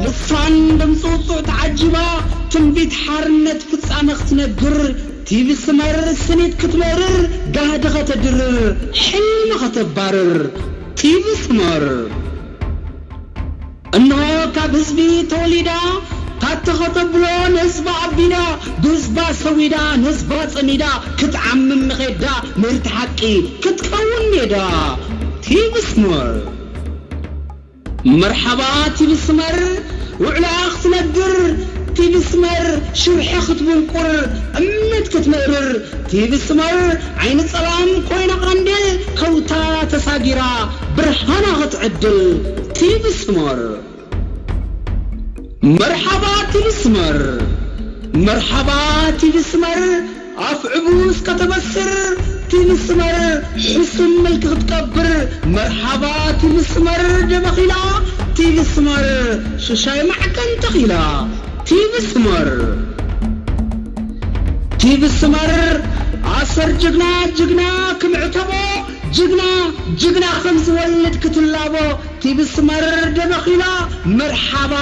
ልሳን ድምፂ ውፁዕ ተዓጂባ ትንቢት ሓርነት ፍጻመ ክትነግር፣ ቲቪ ስመር ስኒት ክትመርር፣ ጋህዲ ከተድርር፣ ሕልሚ ከተባርር። ቲቪ ስመር እንሆ ካብ ህዝቢ ተወሊዳ፣ ታተ ከተብሎ ንህዝባ ኣቢዳ፣ ብህዝባ ሰዊዳ፣ ንህዝባ ጸሚዳ፣ ክትዓምም ንኸዳ ምህርቲ ሓቂ ክትከውን ሜዳ። ቲቪ ስመር። መርሓባ ቲቪ ስመር፣ ውዕላ ክትነግር፣ ቲቪ ስመር ሽርሒ ክትብንቁር፣ እምነት ክትምእርር፣ ቲቪ ስመር ዓይኒ ጸላም ኮይና ቐንዴል፣ ከውታ ተሳጊራ ብርሃና ክትዕድል። ቲቪ ስመር። መርሓባ ቲቪ ስመር። መርሓባ ቲቪ ስመር፣ ኣፍ ዕቡስ ከተበስር፣ ቲቪ ስመር ሕሱም ምልኪ ክትቀብር። መርሓባ ቲቪ ስመር ደመኺላ፣ ቲቪ ስመር ሽሻይ ማዕቀን ተኺላ። ቲቪ ስመር። ቲቪ ስመር ኣሰር ጅግና ጅግና ክምዕተቦ፣ ጅግና ጅግና ከም ዝወልድ ክትላቦ። ቲቪ ስመር ደመኺላ፣ መርሓባ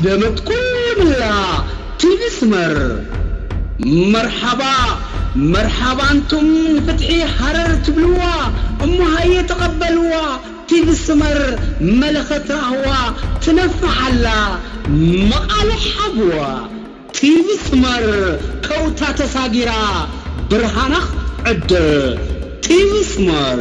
ደመት ኩሉ ምላ። ቲቪ ስመር። መርሓባ መርሓባ፣ ኣንቱም ንፍትሒ ሃረር ትብልዋ፣ እሞ ሃየ ተቐበልዋ። ቲቪ ስመር መለኸት ራህዋ ትነፍሕ ኣላ፣ መቓልሕ ሓብዋ። ቲቪ ስመር ከውታ ተሳጊራ፣ ብርሃና ክትዕድል። ቲቪ ስመር።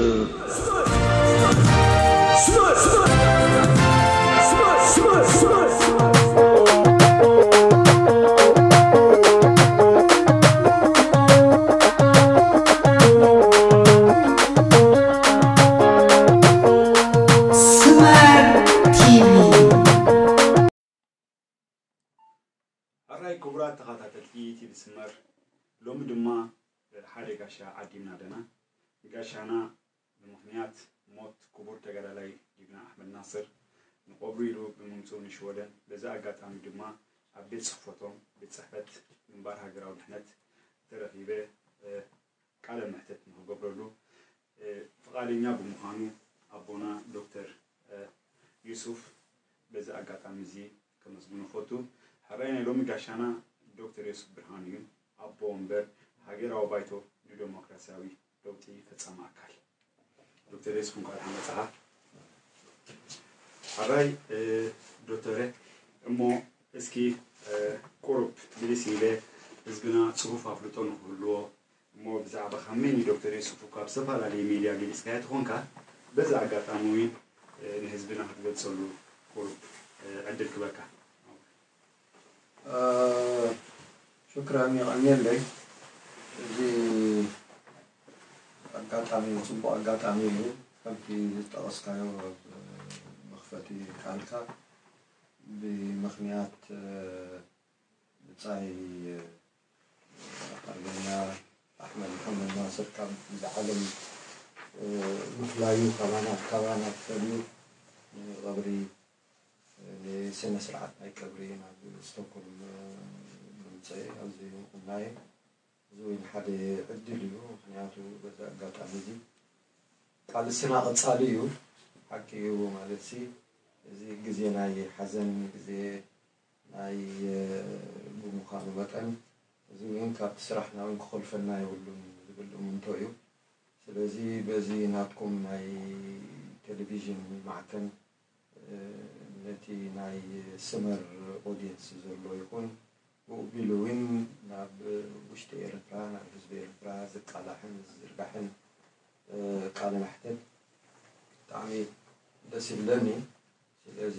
ስመር ቲቪ። ሕራይ ክቡራት ተኸታተልቲ ቲቪ ስመር፣ ሎሚ ድማ ሓደ ጋሻ ዓዲምና ኣለና። ንጋሻና ብምኽንያት ሞት ክቡር ተጋዳላይ ጅግና ኣሕመድ ናስር ንቐብሩ ኢሉ ብምምፅኡ ንሽወደን፣ በዚ ኣጋጣሚ ድማ ኣብ ቤት ፅሕፈቶም፣ ቤት ፅሕፈት ግንባር ሃገራዊ ድሕነት ተረኺበ፣ እ፣ ቃለ መሕተት ንክገብረሉ፣ እ፣ ፍቓደኛ ብምዃኑ ኣቦና ዶክተር፣ እ፣ ዩሱፍ በዚ ኣጋጣሚ እዚ ከመስግኖ ፈቱ። ሕራይ ናይ ሎሚ ጋሻና ዶክተር ዮሱፍ ብርሃኑ እዩ። ኣቦ ወንበር ሃገራዊ ባይቶ ንደሞክራሲያዊ ለውጢ ፈጻሚ ኣካል። ዶክተር ዮሱፍ እንኳዕ ደሓን መጻኻ። ሕራይ፣ እ፣ ዶክተረ፣ እሞ እስኪ፣ እ፣ ቁሩብ ምልስ ኢለ ህዝብና ጽፉፍ ኣፍልጦ ንክህልዎ፣ እሞ ብዛዕባኻ መን እዩ ዶክተር ዮሱፍ እኳ ኣብ ዝተፈላለየ ሚድያ ገሊጽካዮ ተኾንካ፣ በዚ ኣጋጣሚ እውን፣ እ፣ ንህዝብና ክትገልጸሉ ቁሩብ፣ እ፣ ዕድል ክበካ። እ፣ ሹክራን፣ የቐንየለይ። እዚ ኣጋጣሚ ጽቡቕ ኣጋጣሚ እዩ። ከምቲ ዝጠቐስካዮ ኣብ መኽፈቲ ቃልካ፣ ብምኽንያት፣ እ፣ ብጻይ፣ እ፣ ሓርበኛ ኣሕመድ መሓመድ ናስር ካብ እዚ ዓለም፣ እ፣ ምፍላዩ፣ ካባና፣ ካባና ተፈልዩ፣ ንቐብሪ፣ እ፣ ንስነ ስርዓት ናይ ቀብሪ ናብ ስቶክሆልም፣ እ፣ ምምፅእ ኣዝዩ ምቕናየ። እዚ እውን ሓደ ዕድል እዩ። ምኽንያቱ በዚ ኣጋጣሚ እዚ ቃልስና ቀጻሊ እዩ። ሓቂ እዩ ማለት ሲ፣ እዚ ግዜ ናይ ሓዘን ግዜ ናይ፣ እ፣ ብምዃኑ መጠን፣ እዚ እውን ካብቲ ስራሕና እውን ክኾልፈና የብሉን ዝብል እምንቶ እዩ። ስለዚ በዚ ናትኩም ናይ ቴሌቪዥን ማዕከን፣ እ፣ ነቲ ናይ ስመር ኦድየንስ ዘሎ ይኹን፣ ብኡ ቢሉ እውን ናብ ውሽጢ ኤርትራ፣ ናብ ህዝቢ ኤርትራ ዝቃላሕን ዝዝርጋሕን፣ እ፣ ቃለ መሕተት ብጣዕሚ ደስ ይብለኒ። ስለዚ፣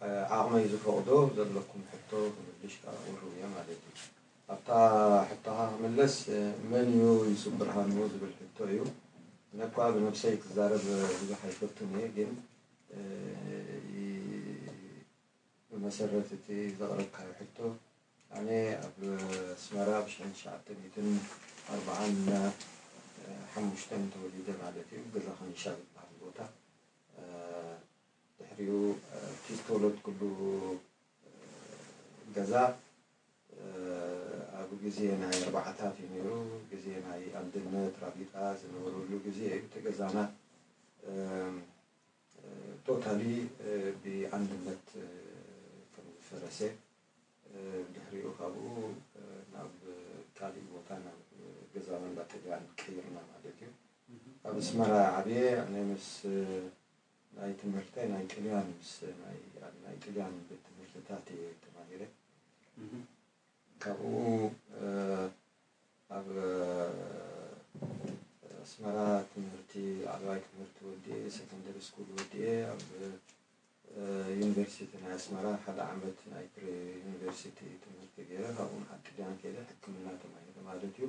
እ፣ ዓቕመይ ዝፈቕዶ ዘለኩም ሕቶ ክምልሽ ከዓ ቁሩብ እየ ማለት እዩ። ኣብታ ሕቶኻ ክምለስ፣ እ፣ መን እዩ ዩሱፍ ብርሃኑ ዝብል ሕቶ እዩ። ኣነ እኳ ብነብሰይ ክዛረብ ብዙሕ ኣይፈቱን እየ፣ ግን፣ እ፣ ይ-፣ ብመሰረት እቲ ዘቕረብካዮ ሕቶ፣ ኣነ ኣብ ኣስመራ ብ ሽሕን ትሽዓተ ሚእትን ኣርባዓን፣ እ፣ ሓሙሽተን ተወሊደ ማለት እዩ። ገዛ ከኒሻ ዝበሃል ቦታ ድሕሪኡ እቲ ዝተወለድኩሉ ገዛ ኣብ ግዜ ናይ ኣርባዓታት እዩ ነይሩ። ግዜ ናይ ኣንድነት ራቢጣ ዝነበረሉ ግዜ እዩ። እቲ ገዛና ቶታሊ ብኣንድነት ከም ዝፈረሰ ድሕሪኡ ካብኡ ናብ ካሊእ ቦታ ናብ ገዛ መንዳ ጥልያን ቀይርና ማለት እዩ። ኣብ ኣስመራ ዓብየ ኣነ ምስ ናይ ትምህርተይ ናይ ጥልያን ምስ ናይ ጥልያን ቤት ትምህርትታት እየ ተማሂረ። ካብኡ ኣብ ኣስመራ ትምህርቲ ላዕለዋይ ትምህርቲ ወዲኤ ሰከንደሪ ስኩል ወዲኤ ኣብ ዩኒቨርሲቲ ናይ ኣስመራ ሓደ ዓመት ናይ ፕሪ ዩኒቨርሲቲ ትምህርቲ ገይረ ካብኡ ናብ ጥልያን ከይደ ሕክምና ተማሂረ ማለት እዩ።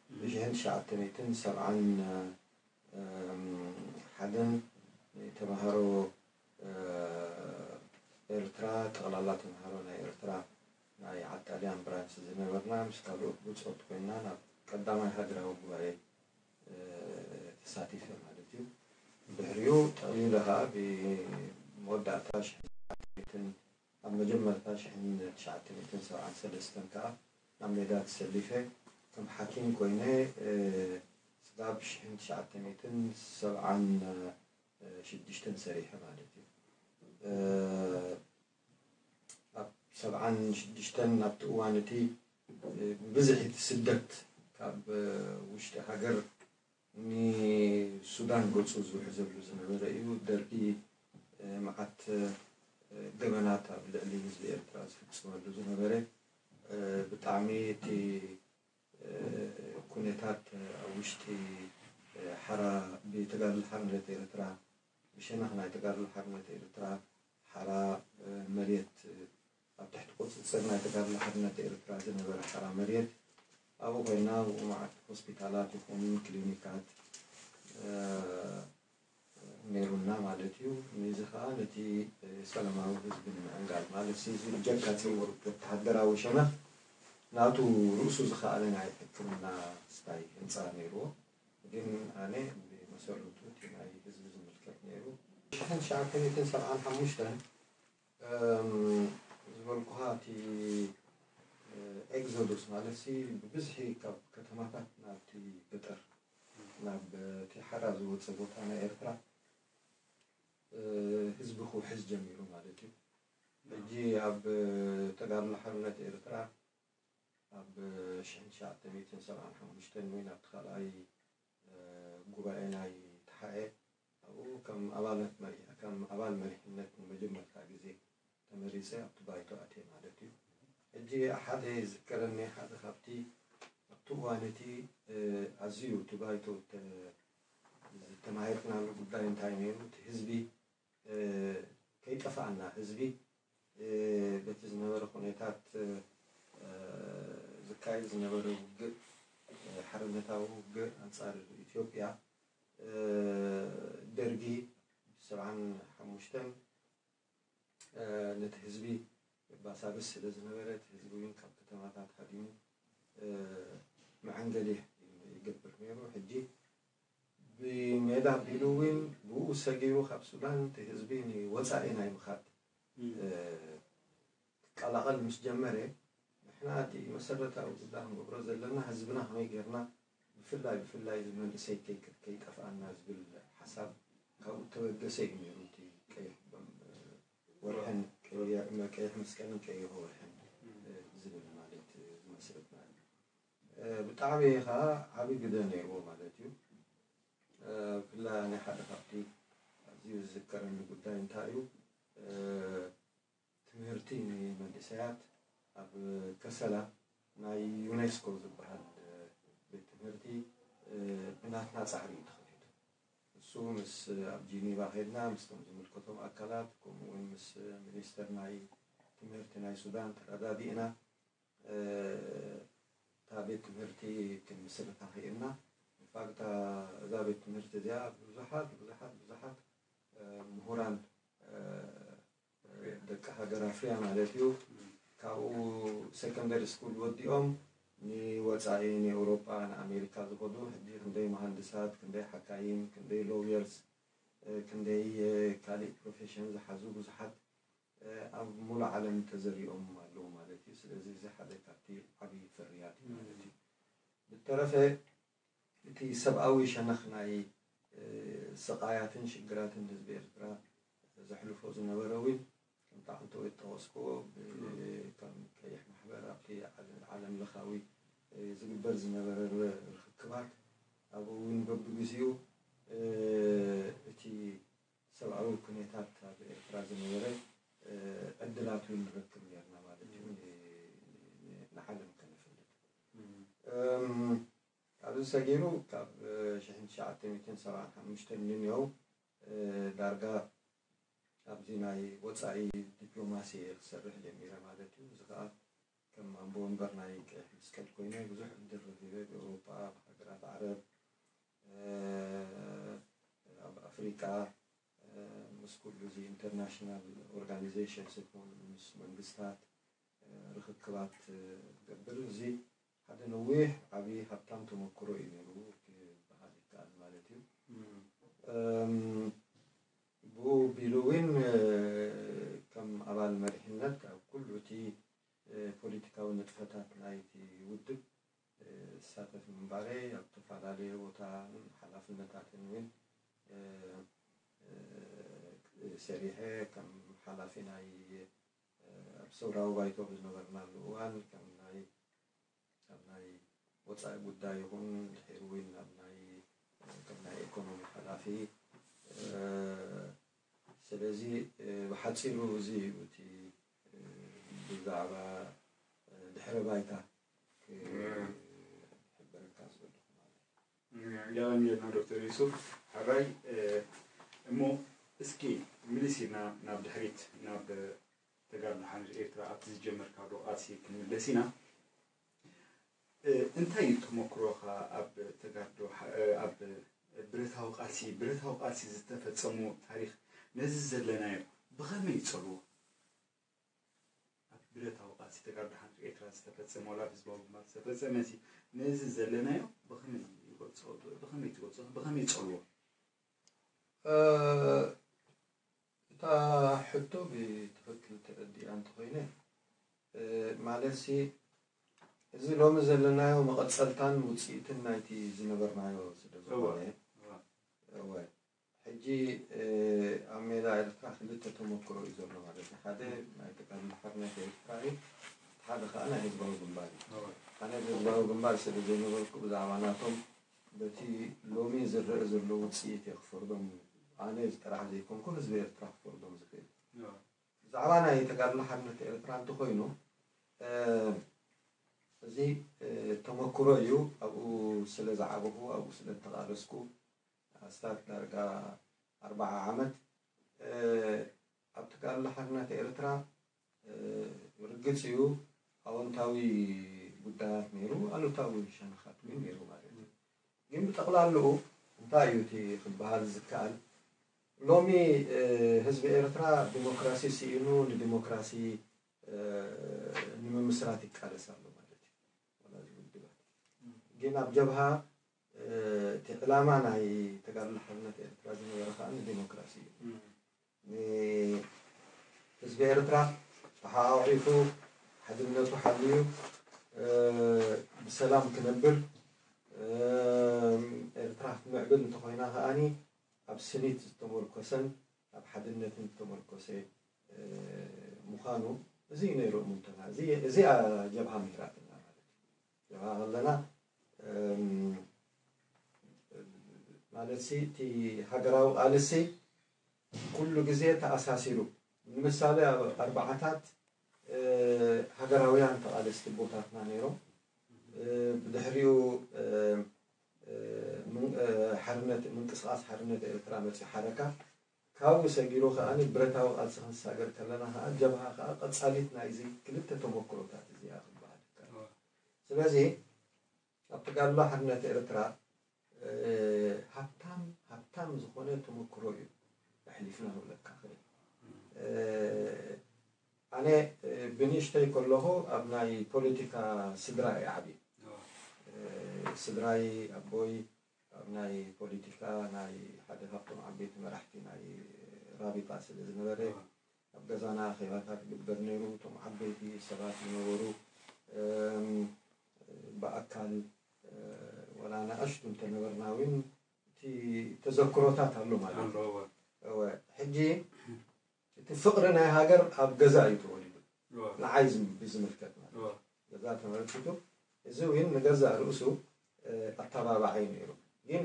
ብሽሕን ትሽዓተ ሚእትን ሰብዓን ሓደን ተምሃሮ ኤርትራ ጠቕላላ ተምሃሮ ናይ ኤርትራ ናይ ዓጣልያን ብራንች ዝነበርና ምስ ካልኦት ብጾት ኮይና ናብ ቀዳማይ ሃገራዊ ጉባኤ ተሳቲፈ ማለት እዩ። ድሕሪኡ ጠቕሊሉ ከዓ ብመወዳእታ ሽሕን ኣብ መጀመርታ ሽሕን ትሽዓተ ሚእትን ሰብዓን ሰለስተን ከዓ ናብ ሜዳ ተሰሊፈ ከም ሓኪም ኮይነ ስጋብ ሽሕን ትሽዓተ ሚእትን ሰብዓን ሽዱሽተን ሰሪሐ ማለት እዩ። ኣብ ሰብዓን ሽዱሽተን ናብቲ እዋን እቲ ብብዝሒ እቲ ስደት ካብ ውሽጢ ሃገር ንሱዳን ገፁ ዝውሕዘሉ ዝነበረ እዩ። ደርጊ መዓት ገበናት ኣብ ልዕሊ ህዝቢ ኤርትራ ዝፍፅመሉ ዝነበረ ብጣዕሚ እቲ ኩነታት ኣብ ውሽጢ ሓራ ብተጋድሎ ሓርነት ኤርትራ ብሸነኽ ናይ ተጋድሎ ሓርነት ኤርትራ ሓራ መሬት ኣብ ትሕቲ ቁፅፅር ናይ ተጋድሎ ሓርነት ኤርትራ ዝነበረ ሓራ መሬት ኣብኡ ኮይና ኣብኡ መዓት ሆስፒታላት ይኹን ክሊኒካት ነይሩና ማለት እዩ። ነዚ ከዓ ነቲ ሰላማዊ ህዝቢ ንምዕንጋል ማለት እዚ እጀካ ወተሃደራዊ ሸነኽ ናቱ ርእሱ ዝኸኣለ ናይ ሕክምና ስታይ ህንፃ ነይርዎ። ግን ኣነ ብመሰረቱ እቲ ናይ ህዝቢ ዝምልከት ነይሩ። ሽሕን ትሽዓተ ሚእትን ሰብዓን ሓሙሽተን ዝበልኩኻ እቲ ኤግዞዱስ ማለት ሲ ብብዝሒ ካብ ከተማታት ናብቲ ገጠር ናብ እቲ ሓራ ዝወፀ ቦታ ናይ ኤርትራ ህዝቢ ክውሕዝ ጀሚሩ ማለት እዩ። ሕጂ ኣብ ተጋድሎ ሓርነት ኤርትራ ኣብ ሽሕን ትሽዓተ ሚእትን ሰብዓን ሓሙሽተን ወይ ናብቲ ካልኣይ ጉባኤ ናይ ተሓኤ ኣብኡ ከም ኣባላት መሪሕ ከም ኣባል መሪሕነት ንመጀመርታ ግዜ ተመሪፀ ኣብቲ ባይቶ ኣትየ ማለት እዩ። ሕጂ ሓደ ዝከረኒ ሓደ ካብቲ ኣብቲ እዋን እቲ ኣዝዩ እቲ ባይቶ ዝተማየጥናሉ ጉዳይ እንታይ ነይሩ? እቲ ህዝቢ ከይጠፋኣና ህዝቢ በቲ ዝነበረ ኩነታት ዝካየድ ዝነበረ ውግእ ሓርነታዊ ውግእ ኣንፃር ኢትዮጵያ ደርጊ ሰብዓን ሓሙሽተን ነቲ ህዝቢ የባሳብስ ስለ ዝነበረ እቲ ህዝቢ እውን ካብ ከተማታት ሃዲሙ መዐንገሊ ይገብር ነይሩ። ሕጂ ብሜዳ ኣቢሉ እውን ብኡ ሰጊሩ ካብ ሱዳን እቲ ህዝቢ ንወፃኢ ናይ ምኻድ ክቀላቐል ምስ ጀመረ ንሕና እቲ መሰረታዊ ጉዳይ ክንገብሮ ዘለና ህዝብና ከመይ ጌርና ብፍላይ ብፍላይ እዚ መንእሰይ ከይጠፍኣና ዝብል ሓሳብ ካብኡ ተበገሰ እዩ ነይሩ። እቲ ቀይሕ ወርሕን ቀይሕ መስቀልን ቀይሕ ወርሕን ዝብል ማለት ዝመስረትና ብጣዕሚ ከዓ ዓብዪ ግደ ነይርዎ ማለት እዩ። ብፍላይ ኣነ ሓደ ካብቲ ኣዝዩ ዝዝከረኒ ጉዳይ እንታይ እዩ? ትምህርቲ ንመንእሰያት ኣብ ከሰላ ናይ ዩኔስኮ ዝበሃል ቤት ትምህርቲ ብናትና ፃዕሪ እዩ ተኸፊቱ። እሱ ምስ ኣብ ጂኒቫ ከድና ምስቶም ዝምልከቶም ኣካላት ከምኡ እውን ምስ ሚኒስተር ናይ ትምህርቲ ናይ ሱዳን ተረዳዲእና እታ ቤት ትምህርቲ ክንምስርታ ክኢልና። ኢንፋክት እዛ ቤት ትምህርቲ እዚኣ ብዙሓት ብዙሓት ብዙሓት ምሁራን ደቂ ሃገር ኣፍርያ ማለት እዩ። ካብኡ ሰከንደሪ ስኩል ወዲኦም ንወፃኢ ንኤውሮጳ ንኣሜሪካ ዝኸዱ ሕጂ ክንደይ መሃንድሳት፣ ክንደይ ሓካይም፣ ክንደይ ሎየርስ፣ ክንደይ ካልእ ፕሮፌሽን ዝሓዙ ብዙሓት ኣብ ሙሉእ ዓለም ተዘሪኦም ኣለዉ ማለት እዩ። ስለዚ እዚ ሓደ ካብቲ ዓብዪ ፍርያት እዩ ማለት እዩ። ብተረፈ እቲ ሰብኣዊ ሸነኽ ናይ ስቓያትን ሽግራትን ህዝቢ ኤርትራ ዘሕልፎ ዝነበረ እውን ከምቲ ዓንተወይ ዝጠቐስክዎ ከም ቀይሕ ማሕበር ኣብቲ ዓለም ለኻዊ ዝግበር ዝነበረ ርክክባት ኣብኡ እውን በብግዚኡ እቲ ሰብኣዊ ኩነታት ኣብ ኤርትራ ዝነበረ ዕድላት እውን ንረክብ ነርና ማለት እዩ። ንዓለም ከነፍልጥ ካብዚ ሰጊሩ ካብ ሽሕን ትሽዓተ ሚእትን ሰብዓን ሓሙሽተን ንንየው ዳርጋ ኣብዚ ናይ ወፃኢ ዲፕሎማሲ እየ ክሰርሕ ጀሚረ ማለት እዩ። እዚ ከዓ ከም ኣቦ ወንበር ናይ ቀይሕ መስቀል ኮይነ ብዙሕ ዕድል ረኺበ። ብኤውሮጳ፣ ብሃገራት ዓረብ፣ ኣብ ኣፍሪቃ ምስ ኩሉ እዚ ኢንተርናሽናል ኦርጋኒዜሽንስ ይኹን ምስ መንግስታት ርኽክባት ክገብር፣ እዚ ሓደ ነዊሕ ዓብዪ ሃብታም ተመክሮ እዩ ነይሩ ክበሃል ይከኣል ማለት እዩ። ብኡ ቢሉ እውን ከም ኣባል መሪሕነት ኣብ ኩሉ እቲ ፖለቲካዊ ንጥፈታት ናይቲ ውድብ ዝሳተፍ ምንባረይ ኣብ ዝተፈላለየ ቦታን ሓላፍነታትን እውን ሰሪሐ ከም ሓላፊ ናይ ኣብ ሰውራዊ ባይቶ ብዝነበርናሉ እዋን ከም ናይ ኣብ ናይ ወፃኢ ጉዳይ ይኹን ድሕሪ እውን ኣብ ናይ ከም ናይ ኢኮኖሚ ሓላፊ። ስለዚ ብሓፂሩ እዚ እዩ እቲ ብዛዕባ ድሕረ ባይታ ክሕበረካ ዝደለኹ ማለት እዩ። ያቀንየልና ዶክተር ዩሱፍ ሓራይ። እሞ እስኪ ምልስ ኢልና ናብ ድሕሪት ናብ ተጋድሎ ሓርነት ኤርትራ ኣብቲ ዝጀመርካዶ ቃልሲ ክንምለስ ኢና። እንታይ እዩ ተመክሮኻ ኣብ ተጋድሎ ኣብ ብረታዊ ቃልሲ ብረታዊ ቃልሲ ዝተፈጸሙ ታሪኽ ነዚ ዘለናዮ ብኸመይ ይጸልዎ? ኣብ ብረታዊ ቃልሲ ተጋድሎ ሓርነት ኤርትራ ዝተፈጸመ ዋላ ኣብ ህዝባዊ ግንባር ዝተፈጸመ ሲ ነዚ ዘለናዮ ብኸመይ ይገልጾ? ብኸመይ ትገልጾ? ብኸመይ ይጸልዎ? እታ ሕቶ ብትኽክል ተረዲኣ እንተኾይነ ማለት ሲ እዚ ሎሚ ዘለናዮ መቐጸልታን ውፅኢትን ናይቲ ዝነበርናዮ ስለ ዝኾነ ሕጂ ኣብ ሜዳ ኤርትራ ክልተ ተመክሮ እዩ ዘሎ ማለት እዩ። ሓደ ናይ ተጋድሎ ሓርነት ኤርትራ እዩ፣ ሓደ ከዓ ናይ ህዝባዊ ግንባር እዩ። ኣነ ህዝባዊ ግንባር ስለ ዘይነበርኩ ብዛዕባ ናቶም በቲ ሎሚ ዝረአ ዘሎ ውፅኢት እየ ክፈርዶም፣ ኣነ ጥራሕ ዘይኮንኩ ህዝቢ ኤርትራ ክፈርዶም ዝኽእል። ብዛዕባ ናይ ተጋድሎ ሓርነት ኤርትራ እንተኾይኑ እዚ ተመክሮ እዩ። ኣብኡ ስለ ዝዓበኹ፣ ኣብኡ ስለ ዝተቓለስኩ ኣስታት ዳርጋ ኣርባዓ ዓመት ኣብ ተጋድሎ ሓርነት ኤርትራ ርግጽ እዩ ኣወንታዊ ጉዳያት ነይሩ፣ ኣሉታዊ ሸነኻት ግን ነይሩ ማለት እዩ። ግን ብጠቕላልኡ እንታይ እዩ እቲ ክበሃል ዝከኣል? ሎሚ ህዝቢ ኤርትራ ዲሞክራሲ ስኢኑ ንዲሞክራሲ ንምምስራት ይቃለስ ኣሎ ማለት እዩ። ወላ እዚ ውድባት ግን ኣብ ጀብሃ እቲ ዕላማ ናይ ተጋድሎ ሓርነት ኤርትራ ዝነበረ ከዓ ንዲሞክራሲ እዩ። ንህዝቢ ኤርትራ ተሓቋቒፉ ሓድነቱ ሓልዩ ብሰላም ክነብር ኤርትራ ክትምዕብል እንተኾይና ከዓኒ ኣብ ስኒት ዝተመርኮሰን ኣብ ሓድነትን ዝተመርኮሰ ምዃኑ እዚ እዩ ነይሩ እሙንትና። እዚኣ ጀብሃ ምሂራትና ማለት እዩ። ጀብሃ ከለና ማለት ሲ እቲ ሃገራዊ ቃልሲ ኩሉ ግዜ ተኣሳሲሩ ንምሳሌ ኣብ ኣርባዓታት ሃገራውያን ተቓለስቲ ኣቦታትና ነይሮም። ብድሕሪኡ ሓርነት ምንቅስቃስ ሓርነት ኤርትራ መፅኡ ሓረካ ካብኡ ሰጊሩ ከዓ ብረታዊ ቃልሲ ክንሳገር ከለና ከዓ ጀብሃ ከዓ ቀፃሊት ናይዚ ክልተ ተመክሮታት እዚኣ ክበሃል ይከኣል። ስለዚ ኣብ ተጋድሎ ሓርነት ኤርትራ ሃብታም ሃብታም ዝኾነ ተመክሮ እዩ ኣሕሊፍና ክብለካ ክእል። ኣነ ብንእሽተይ ከለኹ ኣብ ናይ ፖለቲካ ስድራ እየ ዓብየ። ስድራይ ኣቦይ ኣብ ናይ ፖለቲካ ናይ ሓደ ካብቶም ዓበይቲ መራሕቲ ናይ ራቢጣ ስለ ዝነበረ ኣብ ገዛና ኼባታት ይግበር ነይሩ። እቶም ዓበይቲ ሰባት ዝነበሩ ብኣካል ወላ ንኣሽቱ እንተነበርና እውን እቲ ተዘክሮታት ኣሎ ማለት እዩ። ሕጂ እቲ ፍቕሪ ናይ ሃገር ኣብ ገዛ እዩ ተወሊዱ። ንዓይ ብዝምልከት ማለት ገዛ ተመልኪቱ እዚ እውን ንገዛእ ርእሱ ኣተባባዓይ ነይሩ። ግን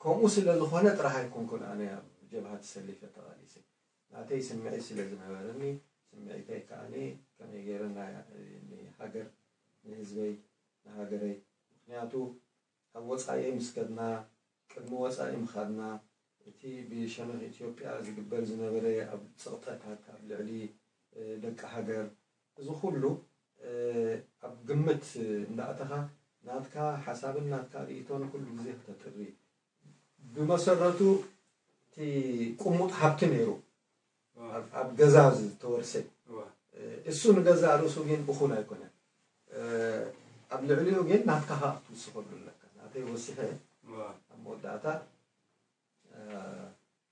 ከምኡ ስለ ዝኾነ ጥራሕ ኣይኮንኩን ኣነ ኣብ ጀብሃ ተሰሊፈ ተቓሊሰ። ናተይ ስምዒት ስለ ዝነበረኒ ስምዒተይ ከዓኒ ከመይ ገይረ ንሃገር ንህዝበይ ንሃገረይ ምክንያቱ ኣብ ወፃኢ ምስ ከድና ቅድሚ ወፃኢ ምኻድና እቲ ብሸነኽ ኢትዮጵያ ዝግበር ዝነበረ ኣብ ፅቕጠታት ኣብ ልዕሊ ደቂ ሃገር እዚ ኩሉ ኣብ ግምት እንዳእተኻ ናትካ ሓሳብን ናትካ ርእቶን ኩሉ ግዜ ክተጥሪ ብመሰረቱ እቲ ቁሙጥ ሃብቲ ነይሩ ኣብ ገዛ ዝተወርሰ እሱ ንገዛ ርእሱ ግን እኹል ኣይኮነን ኣብ ልዕሊኡ ግን ናትካ ከዓ ክትውስኸሉ ኣለካ ናተይ ወሲኸ ኣብ መወዳእታ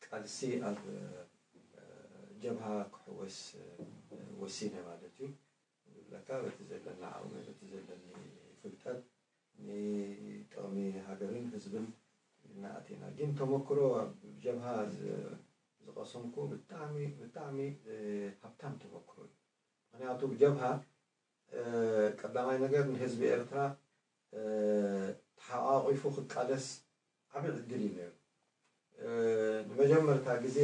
ቃልሲ ኣብ ጀብሃ ክሕወስ ወሲነ ማለት እዩ ዝብለካ በቲ ዘለኒ ዓቕሚ በቲ ዘለኒ ፍልጠት ንጥቕሚ ሃገርን ህዝብን ኢልና ኣቲና ግን ተመክሮ ኣብ ጀብሃ ዝቐሰምኩ ብጣዕሚ ብጣዕሚ ሃብታም ተመክሮ እዩ ምክንያቱ ጀብሃ ቀዳማይ ነገር ንህዝቢ ኤርትራ ተሓቋቒፉ ክቃለስ ዓብዪ ዕድል እዩ ነይሩ። ንመጀመርታ ግዜ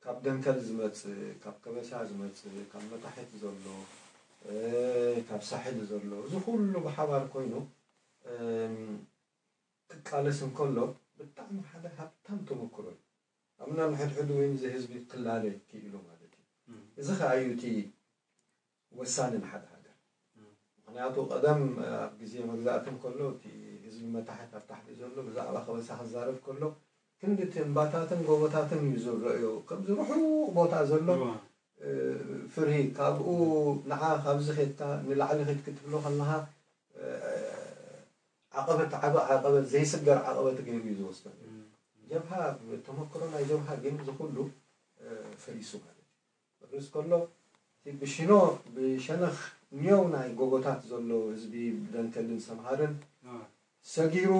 ካብ ደንከል ዝመፅእ፣ ካብ ከበሳ ዝመፅእ፣ ካብ መታሕት ዘሎ፣ ካብ ሳሕል ዘሎ እዚ ኩሉ ብሓባር ኮይኑ ክቃለስ እንከሎ ብጣዕሚ ሓደ ሃብታም ተመክሮ እዩ። ኣብ ነንሕድሕዱ እውን እዚ ህዝቢ ክላለ ክኢሉ ማለት እዩ። እዚ ከዓ እዩ እቲ ወሳኒ ንሓደ ሃገር። ምክንያቱ ቀደም ኣብ ግዜ መግዛእቲ እንከሎ እቲ ህዝቢ መታሕት ኣብ ታሕቲ ዘሎ ብዛዕባ ከበሳ ክዛረብ ከሎ ክንዲ እቲ እምባታትን ጎቦታትን እዩ ዝረእዮ። ከምዚ ርሑቕ ቦታ ዘሎ ፍርሂ ካብኡ ንዓ ካብዚ ኬድካ ንላዕሊ ኬድ ክትብሎ ከለካ ዓቐበት ዓበ ዓቐበት ዘይስገር ዓቐበት ገይሩ እዩ ዝወስዶ። ጀብሃ ተመክሮ ናይ ጀብሃ ግን እዚ ኩሉ ፈሪሱ ማለት እዩ። ክፈርስ ከሎ እቲ ብሽኖ ብሸነኽ ኒዮው ናይ ጎቦታት ዘሎ ህዝቢ ብደንከልን ሰምሃርን ሰጊሩ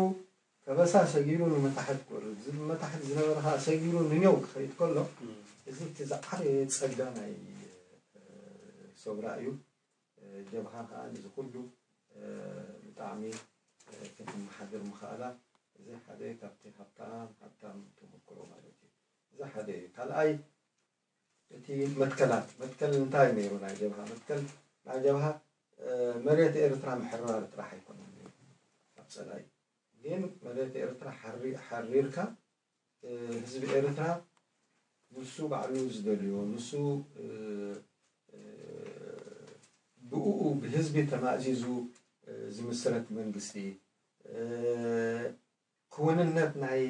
ከበሳ ሰጊሩ ንመታሕት ክወርድ እዚ መታሕት ዝነበረ ከዓ ሰጊሩ ንኒዮው ክኸይድ ከሎ እዚ እቲ ዝዓበየ ፀጋ ናይ ሰውራ እዩ። ጀብሃ ከዓ ንዚ ኩሉ ብጣዕሚ ክትመሓደር ምኽኣላ እዚ ሓደ ካብቲ ሃብታም ሃብታም ተመክሮ ማለት እዩ። እዚ ሓደ እዩ። ካልኣይ እቲ መትከላት መትከል እንታይ ነይሩ ናይ ጀብሃ መትከል ናይ ጀብሃ መሬት ኤርትራ ምሕራር ጥራሕ ኣይኮነን ነይሩ ኣብ ፀላኢ ግን መሬት ኤርትራ ሓሪርካ ህዝቢ ኤርትራ ንሱ ባዕሉ ዝደልዮ ንሱ ብእኡ ብህዝቢ ተማእዚዙ ዝምስረት መንግስቲ ክውንነት ናይ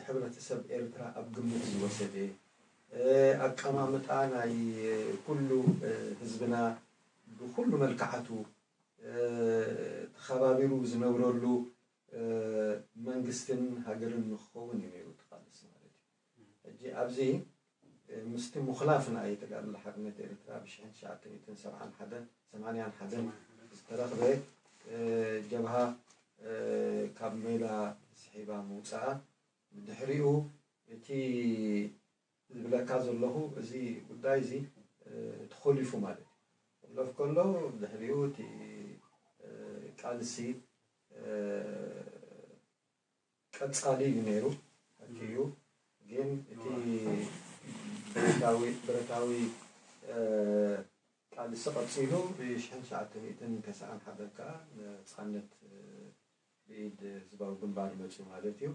ሕብረተሰብ ኤርትራ ኣብ ግምት ዝወሰደ ኣቀማምጣ ናይ ኩሉ ህዝብና ብኩሉ መልክዓቱ ተኸባቢሩ ዝነብረሉ መንግስትን ሃገርን ንክኸውን እዩ ነይሩ እቲ ቃልሲ ማለት እዩ። ሕጂ ኣብዚ ምስቲ ሙኽላፍ ናይ ተጋድሎ ሓርነት ኤርትራ ብ ሽሕን ትሽዓተ ሚእትን ሰብዓን ሓደን ሰማንያን ሓደን ዝተረኽበ ጀብሃ ካብ ሜዳ ስሒባ ምውፅኣ ብድሕሪኡ እቲ ዝብለካ ዘለኹ እዚ ጉዳይ እዚ ተኾሊፉ ማለት እዩ። ክሕለፍ ከሎ ድሕሪኡ እቲ ቃልሲ ቀጻሊ እዩ ነይሩ። ሓቂ እዩ። ግን እቲ ብረታዊ ብረታዊ ቃልሲ ቀጺሉ ብ ሽሕን ትሽዓተ ሚእትን ተስዓን ሓደን ከዓ ነጻነት ብኢድ ህዝባዊ ግንባር መፅዩ ማለት እዩ።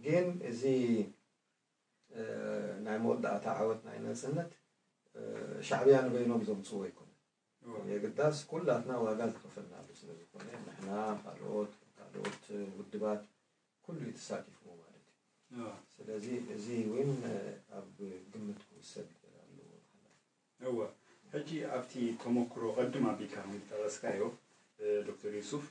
ግን እዚ ናይ መወዳእታ ዓወት ናይ ናጽነት ሻዕብያ ንበይኖም ዘምጽዎ ኣይኮነን። የግዳስ ኩላትና ዋጋ ዝኸፈልናሉ ስለ ዝኾነ ንሕና ካልኦት ካልኦት ውድባት ኩሉ እዩ ተሳቲፍዎ ማለት እዩ። ስለዚ እዚ እውን ኣብ ግምት ክውሰድ ኣለዎ። እወ ሕጂ ኣብቲ ተመክሮ ቅድም ኣቢልካ ከም ዝጠቐስካዮ ዶክተር ዩሱፍ፣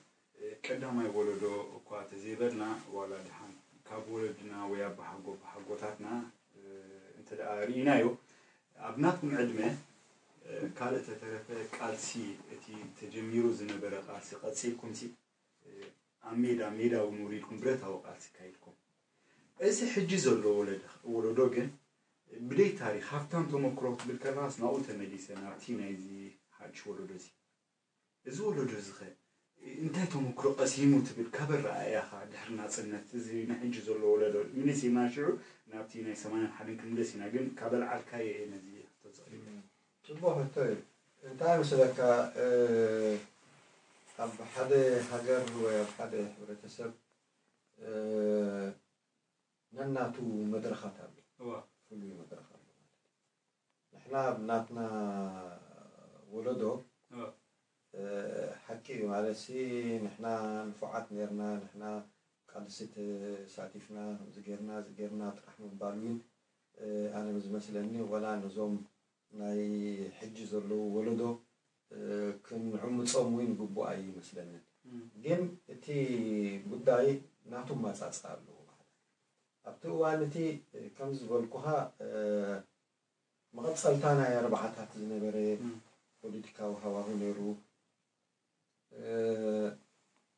ቀዳማይ ወለዶ እኳ ተዘይበልና፣ ዋላ ድሓን ካብ ወለድና ወይ ኣባሓጎ ኣባሓጎታትና እንተ ደኣ ርኢናዮ፣ ኣብ ናትኩም ዕድመ ካልእ ተተረፈ ቃልሲ፣ እቲ ተጀሚሩ ዝነበረ ቃልሲ ቀጺልኩምሲ፣ ኣብ ሜዳ ሜዳ እውን ውሪድኩም ብረታዊ ቃልሲ ካይድኩም። እዚ ሕጂ ዘሎ ወለዶ ግን ብደይ ታሪኽ ሃፍታም ተመክሮ ክትብል ከለኻስ ናብኡ ተመሊሰ ናብቲ ናይዚ ሓድሽ ወለዶ እዚ። እዚ ወለዶ እዚ ኸ እንታይ ተመክሮ ቀሲሙ ትብል? ካብ ኣረኣእያኻ ድሕሪ ናጽነት እዚ ናይ ሕጂ ዘሎ ወለዶ ምልስ ኢልና ሽዑ ናብቲ ናይ ሰማንያን ሓደን ክንምለስ ኢና፣ ግን ካብ ኣልዓልካዮ እየ ነዚ ሕቶ ዘቕሪበ። ጽቡቕ ሕቶ እዩ። እንታይ መስለካ ኣብ ሓደ ሃገር ወይ ኣብ ሓደ ሕብረተሰብ ነናቱ መድረኻት ኣሎ። ፍሉይ መድረኽ ኣሎ ማለት እዩ። ንሕና ኣብ ናትና ወለዶ ሓቂ ማለት ሲ ንሕና ንፉዓት ነርና፣ ንሕና ቃልሲ ተሳቲፍና፣ ከምዚ ጌርና እዚ ጌርና ጥራሕ ምባል እውን ኣነ ዝመስለኒ ወላ ነዞም ናይ ሕጂ ዘለዉ ወለዶ ክንዕምጾም እውን ግቡእ ኣይመስለንን። ግን እቲ ጉዳይ ናቱ ማጻጻ ኣለዎ ማለት ኣብቲ እዋን እቲ ከም ዝበልኩኻ መቐጸልታ ናይ ኣርባዓታት ዝነበረ ፖለቲካዊ ሃዋሁ ነይሩ።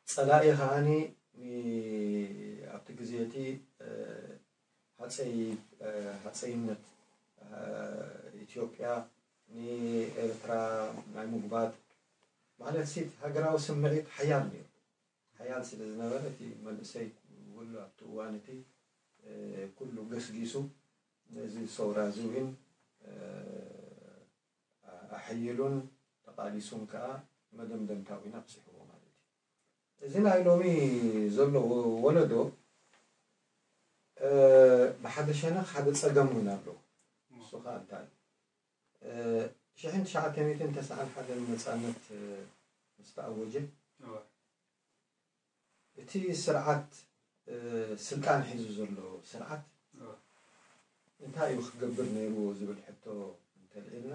ጸላኢ ከዓኒ ኣብቲ ግዜ እቲ ሃፀይ ሃፀይነት ኢትዮጵያ ንኤርትራ ናይ ምጉባጥ ማለት ሲ ሃገራዊ ስምዒት ሓያል ነይሩ። ሓያል ስለ ዝነበረ እቲ መንእሰይ ኩሉ ኣብቲ እዋን እቲ ኩሉ ገስጊሱ ነዚ ሰውራ እዚ እውን ኣሐይሉን ተቓሊሱን ከዓ መደምደምታ እውን ኣብፂሕዎ ማለት እዩ። እዚ ናይ ሎሚ ዘሎ ወለዶ ብሓደ ሸነኽ ሓደ ፀገም እውን ኣለዎ። እሱ ከዓ እንታይ ሽሕን ትሽዓተ ሚእትን ተስዓን ሓደን ነፃነት ምስ ተኣወጀ እቲ ስርዓት ስልጣን ሒዙ ዘሎ ስርዓት እንታይ እዩ ክገብር ነይርዎ ዝብል ሕቶ እንተልዒልና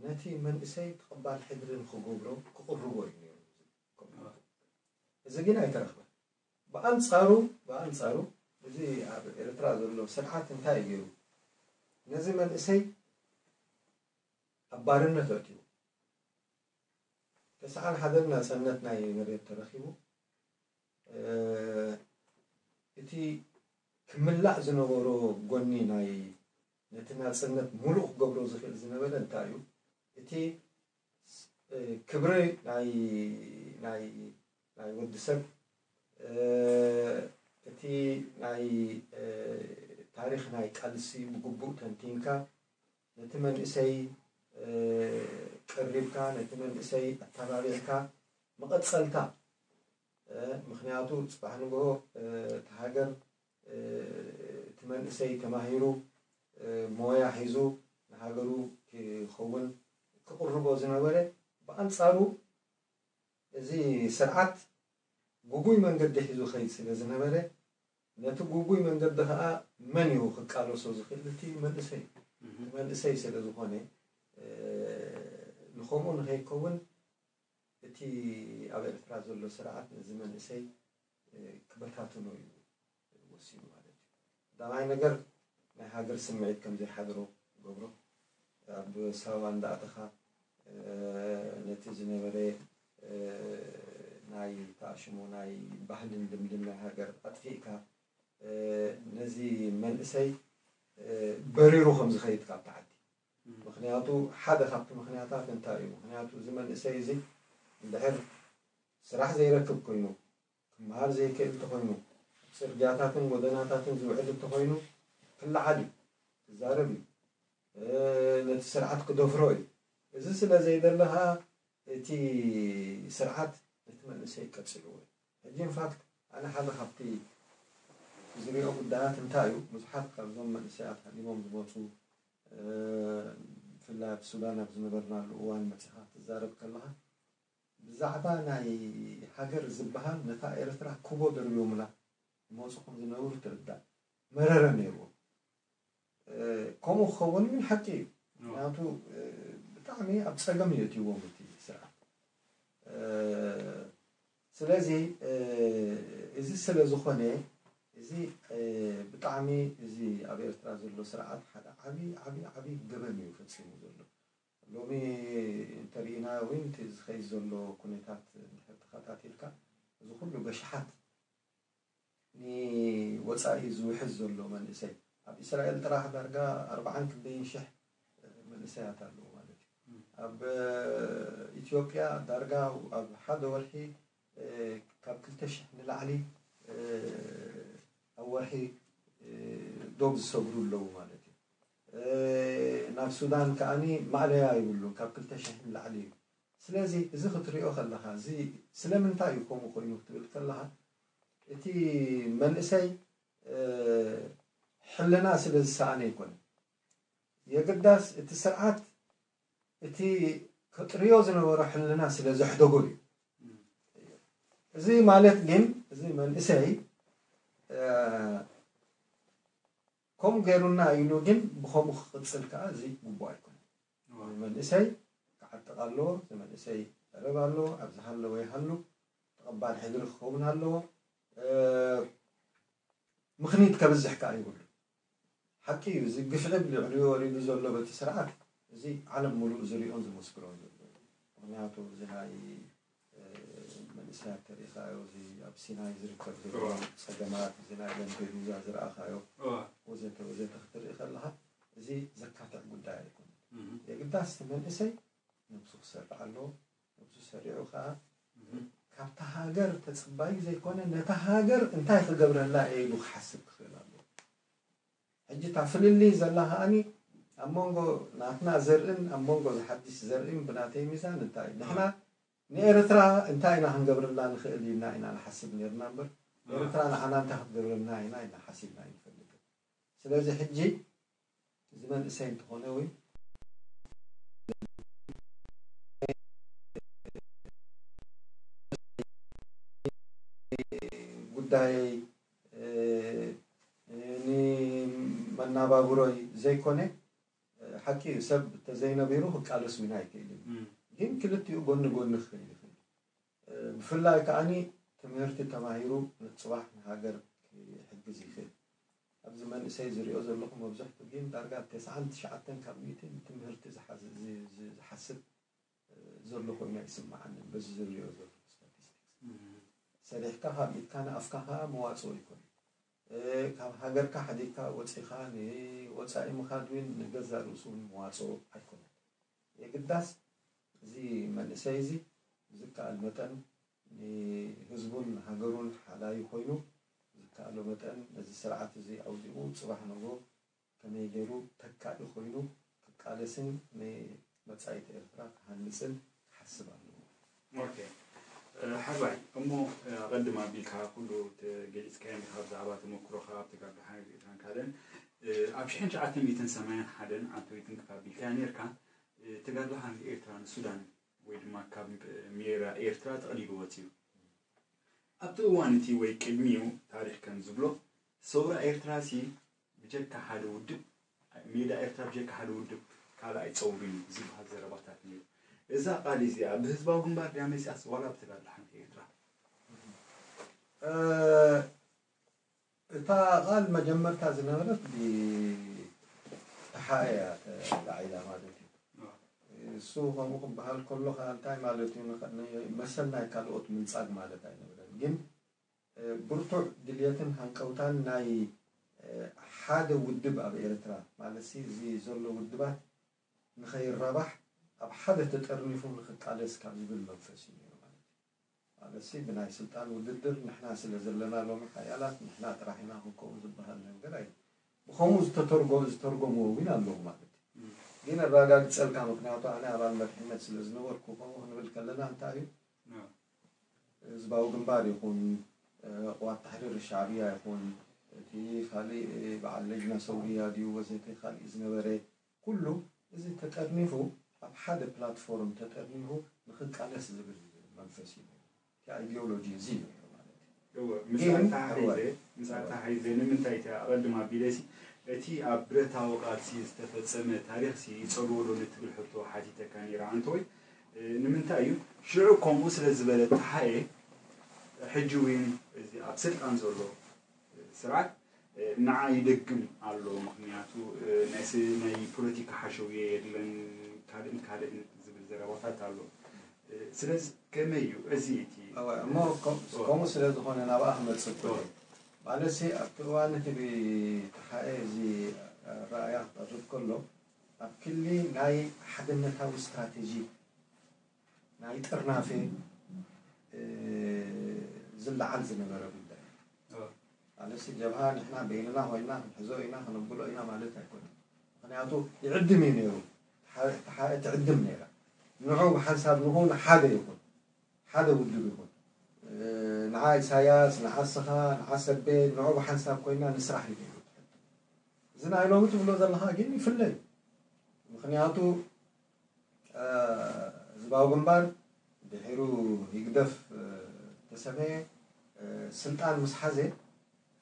ነቲ መንእሰይ ተቐባል ሕድሪ ንክገብሮ ክቕርቦ እዩ ነይሩ። እዚ ግን ኣይተረኽበን። ብኣንፃሩ ብኣንፃሩ እዚ ኣብ ኤርትራ ዘሎ ስርዓት እንታይ እዩ ገይሩ? ነዚ መንእሰይ ኣብ ባርነት ኣእትዩ። ተስዓን ሓደን ናፅነት ናይ መሬት ተረኺቡ እቲ ክምላእ ዝነበሮ ጎኒ ናይ ነቲ ናፅነት ሙሉእ ክገብሮ ዝኽእል ዝነበረ እንታይ እዩ? እቲ ክብሪ ናይ ናይ ናይ ወዲ ሰብ እቲ ናይ ታሪኽ ናይ ቃልሲ ብግቡእ ተንቲንካ ነቲ መንእሰይ ቀሪብካ ነቲ መንእሰይ ኣተባቢዕካ መቐፀልታ ምክንያቱ ፅባሕ ንግሆ እቲ ሃገር እቲ መንእሰይ ተማሂሩ ሞያ ሒዙ ንሃገሩ ክኸውን ክቕርቦ ዝነበረ ብኣንፃሩ እዚ ስርዓት ጉጉይ መንገዲ ሒዙ ኸይድ ስለ ዝነበረ ነቲ ጉጉይ መንገዲ ከዓ መን እዩ ክቃለሶ ዝኽእል? እቲ መንእሰይ መንእሰይ ስለ ዝኾነ ንኸምኡ ንኸይከውን እቲ ኣብ ኤርትራ ዘሎ ስርዓት ነዚ መንእሰይ ክበታትኖ እዩ ወሲኑ ማለት እዩ። ቀዳማይ ነገር ናይ ሃገር ስምዒት ከም ዘይሓድሮ ገብሮ ኣብ ሳዋ እንዳእተኻ ነቲ ዝነበረ ናይ ተኣሽሞ ናይ ባህልን ልምድን ናይ ሃገር ኣጥፊእካ ነዚ መንእሰይ በሪሩ ከም ዝኸይድ ካብቲ ዓዲ ምክንያቱ ሓደ ካብቲ ምክንያታት እንታይ እዩ? ምክንያቱ እዚ መንእሰይ እዚ እንድሕር ስራሕ ዘይረክብ ኮይኑ ክመሃር ዘይክእል እንተኾይኑ ኣብ ፅርግያታትን ጎደናታትን ዝውዕል እንተኾይኑ ክለዓል እዩ፣ ክዛረብ እዩ፣ ነቲ ስርዓት ክደፍሮ እዩ። እዚ ስለ ዘይደለ ከዓ እቲ ስርዓት ነቲ መንእሰይ ቀፂልዎ እዩ። ሕጂ ኢንፋክት ኣነ ሓደ ካብቲ ዝሪኦ ጉዳያት እንታይ እዩ ብዙሓት ካብዞም መንእሰያት ሃዲሞም ዝመፁ ብፍላይ ኣብ ሱዳን ኣብ ዝነበርናሉ እዋን መፂኻ ትዛረብ ከለኻ ብዛዕባ ናይ ሃገር ዝበሃል ነታ ኤርትራ ክቦ ደርብዮምላ ይመፁ ከም ዝነበሩ ትርዳእ መረረ ነይርዎም። ከምኡ ክኸውን ግን ሓቂ እዩ። ምክንያቱ ብጣዕሚ ኣብ ፀገም እዩ እትዎም እቲ ስርዓት። ስለዚ እዚ ስለ ዝኾነ እዚ ብጣዕሚ እዚ ኣብ ኤርትራ ዘሎ ስርዓት ሓደ ዓብዪ ዓብዪ ዓብዪ ገበን እዩ ፈፂሙ ዘሎ። ሎሚ እንተሪኢና እውን እቲ ዝኸይድ ዘሎ ኩነታት እንድሕር ተኸታቲልካ እዚ ኩሉ በሽሓት ንወፃኢ ዝውሕዝ ዘሎ መንእሰይ ኣብ እስራኤል ጥራሕ ዳርጋ ኣርባዓን ክንደይን ሽሕ መንእሰያት ኣለዉ ማለት እዩ። ኣብ ኢትዮጵያ ዳርጋ ኣብ ሓደ ወርሒ ካብ ክልተ ሽሕ ንላዕሊ ኣብ ወርሒ ዶብ ዝሰግሩ ኣለዉ ማለት እዩ። ናብ ሱዳን ከዓኒ ማእለያ ይብሉን ካብ ክልተ ሽሕ ንላዕሊ እዩ። ስለዚ እዚ ክትሪኦ ከለኻ እዚ ስለምንታይ እዩ ከምኡ ኮይኑ ክትብል ከለኻ እቲ መንእሰይ ሕልና ስለ ዝሰኣነ ኣይኮነን። የግዳስ እቲ ስርዓት እቲ ከጥርዮ ዝነበሮ ሕልና ስለ ዘሕደጎ እዩ። እዚ ማለት ግን እዚ መንእሰይ ከምኡ ገይሩና ኢሉ ግን ብኸምኡ ክቕፅል ከዓ እዚ ግቡእ ኣይኮነን። መንእሰይ ክዓጥቕ ኣለዎ። እዚ መንእሰይ ቀረብ ኣለዎ። ኣብ ዝሃለወ ይሃሉ ተቐባል ሕድሪ ክኸውን ኣለዎ። ምኽኒት ከብዝሕ ከዓ ይብሉ። ሓቂ እዩ። እዚ ግፍዒ ልዕሊኡ ወሪዱ ዘሎ በቲ ስርዓት እዚ ዓለም ሙሉእ ዝሪኦን ዝመስክሮን ዘሎ እዩ። ምክንያቱ እዚ ናይ መንእሰያት ተሪኢኻዮ፣ እዚ ኣብ ሲናይ ዝርከብ ዘሎ ፀገማት፣ እዚ ናይ ለምፔዱዛ ዝረኣኻዮ ወዘተ ወዘተ ክትርኢ ከለካ እዚ ዘካትዕ ጉዳይ ኣይኮነን። የግዳስ እቲ መንእሰይ ነብሱ ክሰርዕ ኣለዎ። ነብሱ ሰሪዑ ከዓ ካብታ ሃገር ተፀባዩ ዘይኮነ ነታ ሃገር እንታይ ክገብረላ እየ ኢሉ ክሓስብ ክኽእል ኣለዎ። ሕጂ እታ ፍልልይ ዘላ ከዓኒ ኣብ መንጎ ናትና ዘርእን ኣብ መንጎ ዝሓድሽ ዘርእን ብናተይ ሚዛን እንታይ እዩ? ንሕና ንኤርትራ እንታይ ኢና ክንገብረላ ንኽእል ኢልና ኢና ንሓስብ ነርና እምበር ኤርትራ ንዓና እንታይ ክትገብረልና ኢና ኢና ሓሲብና ኣይንፈልጥን። ስለዚ ሕጂ እዚ መንእሰይ እንተኾነ ወይ ጉዳይ ንመናባብሮይ ዘይኮነ ሓቂ እዩ። ሰብ ተዘይነቢሩ ክቃለስ ዊና ኣይክእል እዩ። ግን ክልቲኡ ጎኒ ጎኒ ክኽእል ይኽእል። ብፍላይ ከዓኒ ትምህርቲ ተማሂሩ ንፅባሕ ንሃገር ክሕግዝ ይኽእል። ኣብዚ መንእሰይ ዝሪኦ ዘለኹ መብዛሕቱ ግን ዳርጋ ተስዓን ትሽዓተን ካብ ሚእቲ ትምህርቲ ዝሓስብ ዘሎ ኮይኑ ኣይስምዓንን። በዚ ዝሪኦ ዘለኹ ስታቲስቲክስ ሰሪሕካ ካብ ኢድካ ንኣፍካ ከዓ መዋፅኦ ይኮን። ካብ ሃገርካ ሓዲግካ ወፂኻ ንወፃኢ ምኻድ እውን ንገዛ ርእሱ እውን መዋፅኦ ኣይኮነን። የግዳስ እዚ መንእሰይ እዚ ዝከኣል መጠን ንህዝቡን ሃገሩን ሓላዩ ኮይኑ ዝከኣሎ መጠን ነዚ ስርዓት እዚ ኣውዲቑ ፅባሕ ንግሆ ከመይ ገይሩ ተካኢ ኮይኑ ክቃለስን ንመጻኢት ኤርትራ ክሃንጽን ክሓስብ ኣለዎ። ኦኬ ሓባይ እሞ ኣቐድም ኣቢልካ ኩሉ ገሊፅካዮ ኢኻ ብዛዕባ ተመክሮኻ ኣብ ተጋድሎ ሓርነት ኤርትራን ካልእን ኣብ ሽሕን ትሽዓተ ሚእትን ሰማንያን ሓደን ዓንተወይትን ክፋ ኣቢልካዮ ነርካ ተጋድሎ ሓርነት ኤርትራን ሱዳን ወይ ድማ ካብ ሜራ ኤርትራ ጠቕሊሉ ወፂኡ ኣብቲ እዋን እቲ ወይ ቅድሚኡ ታሪክ ከም ዝብሎ ሰውራ ኤርትራ ሲ ብጀካ ሓደ ውድብ ሜዳ ኤርትራ ብጀካ ሓደ ውድብ ካልእ ኣይፀውርን እዩ ዝበሃል ዘረባታት ነይሩ። እዛ ቃል እዚኣ ብህዝባዊ ግንባር ድያ መፂኣስ ዋላ ብተጋድሎ ሓንቲ ኤርትራ? እታ ቃል መጀመርታ ዝነበረት ብተሓኤ እያ ተላዒላ ማለት እዩ። እሱ ከምኡ ክበሃል ከሎ ከዓ እንታይ ማለት እዩ? መሰል ናይ ካልኦት ምንፃግ ማለት ኣይነበረን። ግን ብርቱዕ ድልየትን ሃንቀውታን ናይ ሓደ ውድብ ኣብ ኤርትራ ማለት እዚ ዘሎ ውድባት ንኸይራባሕ ኣብ ሓደ ተጠርኒፉ ንኽቃለስ ካብ ዝብል መንፈስ እዩ ነይሩ ማለት እዩ። ማለት ብናይ ስልጣን ውድድር ንሕና ስለ ዘለና ሎሚ ሓያላት ንሕና ጥራሕ ኢና ክንከውን ዝበሃል ነገር ኣይ ብኸምኡ ዝተተርጎ ዝተርጎምዎ እውን ኣለዉ ማለት እዩ። ግን ኣረጋግፀልካ ምክንያቱ ኣነ ኣባል መሪሕነት ስለ ዝነበርኩ ከምኡ ክንብል ከለና እንታይ እዩ ህዝባዊ ግንባር ይኹን ቅዋት ታሕሪር ሻዕብያ ይኹን እቲ ካሊእ በዓል ለጅና ሰውርያ ድዩ ወዘተ ካሊእ ዝነበረ ኩሉ እዚ ተጠርኒፉ ኣብ ሓደ ፕላትፎርም ተጠርኒፉ ንክቃለስ ዝብል መንፈስ እዩ ነይሩ። እቲ ኣይዲዮሎጂ እዚ እዩ ነይሩ ማለት እዩ። እወ፣ ምስኣ ግን፣ ተሓሒዘ፣ እወ። ምስኣ ተሓሒዘ ንምንታይ እቲ ኣቐድም ኣቢለሲ እቲ ኣብ ብረታዊ ቃልሲ ዝተፈጸመ ታሪኽሲ ይጸልዎ ዶ ንትብል ሕቶ ሓቲተካ ነይረ ኣንቶይ። ንምንታይ እዩ ሽዑ ከምኡ ስለ ዝበለ ተሓኤ ሕጂ እውን እዚ ኣብ ስልጣን ዘሎ ስርዓት ንዓ ይደግም ኣሎ። ምክንያቱ ናይ ስ- ናይ ፖለቲካ ሓሸውየ የለን ካልእን ካልእን ዝብል ዘረባታት ኣሎ። ስለዚ ከመይ እዩ እዚ እቲ እሞ ከም- ከምኡ ስለ ዝኾነ ናብኣ ክመፅእ እኮ እየ። ማለት ሲ ኣብቲ እዋን እቲ ብተሓኤ እዚ ኣረኣያ ክቐርብ ከሎ ኣብ ክሊ ናይ ሓድነታዊ ስትራቴጂ ናይ ጥርናፌ ዝለዓል ዝነበረ ጉዳይ ኣለሲ ጀብሃ ንሕና በይንና ኮይና ክንሕዞ ኢና ክነብሎ ኢና ማለት ኣይኮነን። ምክንያቱ ይዕድም እዩ ነይሩ። ትዕድም ነይራ። ንዑ ብሓንሳብ ንኹን ሓደ ይኹን ሓደ ውድብ ይኹን ንዓ ኢሳያስ ንዓ ስኻ ንዓ ሰቤ ንዑ ብሓንሳብ ኮይና ንስራሕ እዩ ነይሩ። እዚ ናይ ሎሚ ትብሎ ዘለኻ ግን ይፍለይ። ምክንያቱ ህዝባዊ ግንባር ድሒሩ ህግደፍ ተሰመየ ስልጣን ምስ ሓዘ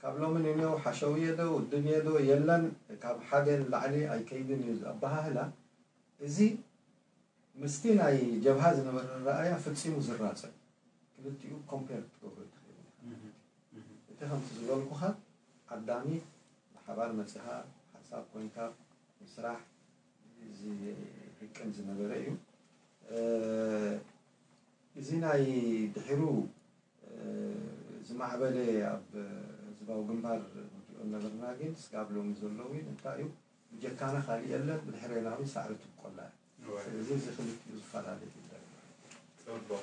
ካብ ሎሚ ንኔው ሓሸውየ ዶ ውድብየ ዶ የለን። ካብ ሓደ ንላዕሊ ኣይከይድን እዩ ኣበሃህላ። እዚ ምስቲ ናይ ጀብሃ ዝነበረ ረኣያ ፈጺሙ ዝራጸ ክልቲኡ ኮምፔር ክትገብሮ ትኽእል። እቲ ከምቲ ዝበልኩኻ ዓዳሚ ብሓባር መጺኻ ሓሳብ ኮንካ ምስራሕ ዝህቅን ዝነበረ እዩ። እዚ ናይ ድሒሩ ዝማዕበለ ኣብ ህዝባዊ ግንባር ንሪኦ ነበርና ግን ስጋብ ሎሚ ዘሎ እውን እንታይ እዩ ብጀካና ካሊእ የለን ብድሕሬና እውን ሳዕሪ ትብቆላ እያ። ስለዚ እዚ ክልቲኡ ዝፈላለ ጉዳይ እዩ።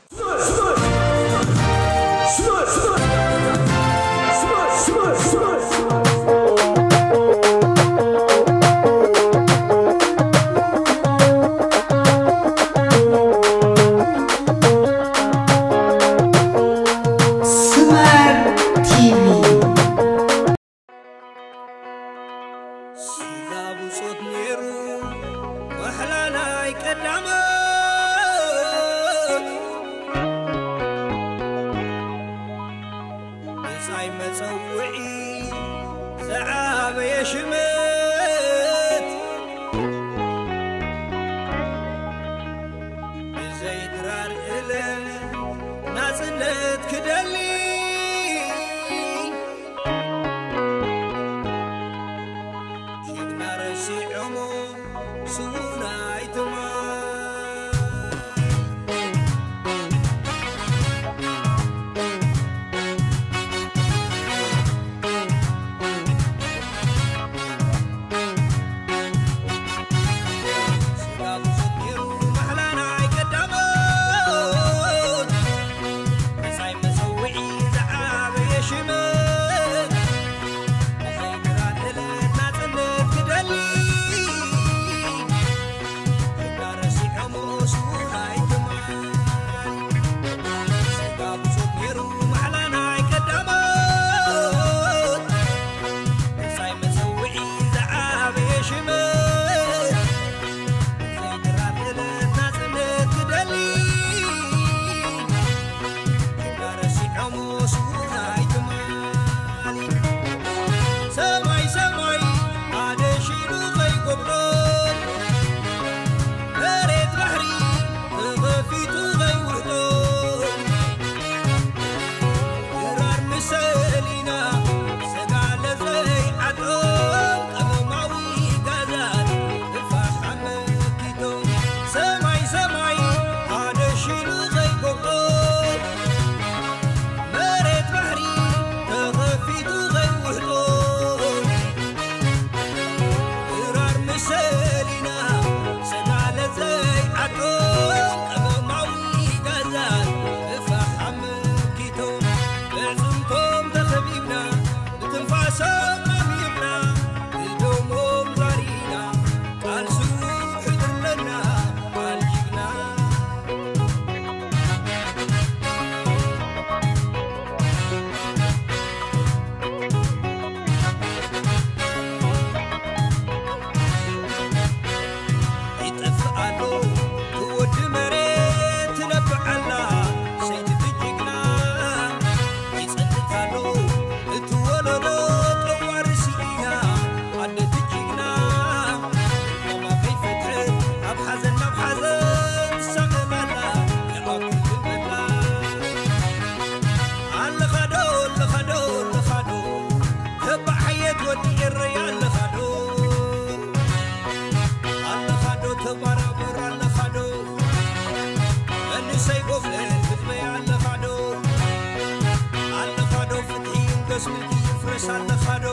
ይፍረስ ኣለኻዶ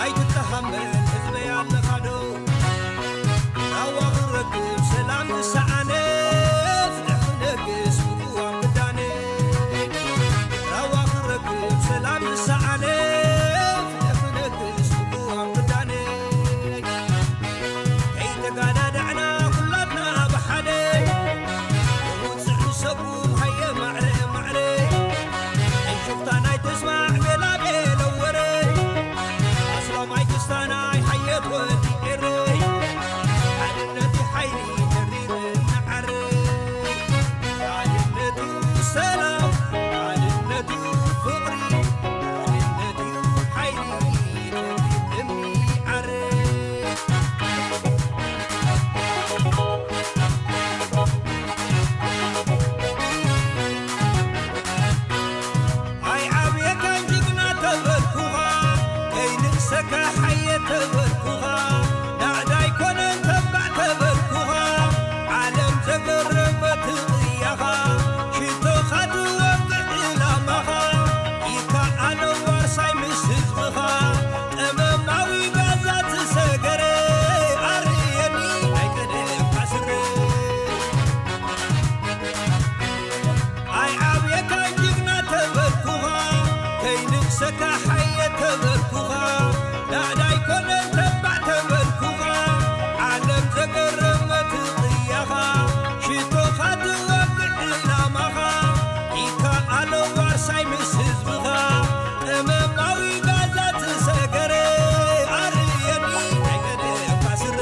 ኣይትተሃመል ህዝበይ ኣለኻዶ ራዋ ክረክብ ሰላም ዝሰኣነ ፍትሕ ክነግስ ብቅዋም ክዳነ ራዋ ክረክብ ሰላም ዝሰኣነ ፍትሕ ክነግስ ብቅዋም ክዳነ ከይተጋዳዳዕና ኩላትና ብሓደ ውፅዕ ንሰጉም ሃየ ማዕረ ማዕረ ኣይሽፍታ ናይ ተስማዕ ቤላ ቤለ ወረ ኣስላማይ ክስታናይ ሓየት ወዲ ኤረ ሓድነት ሓይሊ ተሪረ ንዓረ ሓድነት እዩ ሰላም ሓድነት እዩ ፍቕሪ ሓድነት እዩ ሓይሊ ተሪረ ንዓረ ኣይዓብየካን ጅግና ተበልኩኻ ከይንእሰካ ሓየ ተበልኩኻ ናዕዳ ኣይኮነን ተባዕ ተበልኩኻ ዓለም ዘገረመት ቅያኻ ሽቶኻ ትወቅዕ ዕላማኻ ይከኣሎ ዋርሳይ ምስ ህዝብኻ ጠመማዊ ጋዛ ትሰገረ ኣርእየኒ ናይ ቀደምካ ስረ ኣይዓብየካን ጅግና ተበልኩኻ ከይንእሰካ ሓየ ተበልኩኻ ናዕዳ ኣይኮነን ተባዕ ተበልኩኻ ዓለም ዘገረመት ቅያኻ ሽቶኻ ትወቅዕ ዕላማኻ ይከኣሎ ዋርሳይ ምስ ህዝብኻ ጠመማዊ ጋዛ ትሰገረ ኣርእየኒ ናይ ቀደምካ ስረ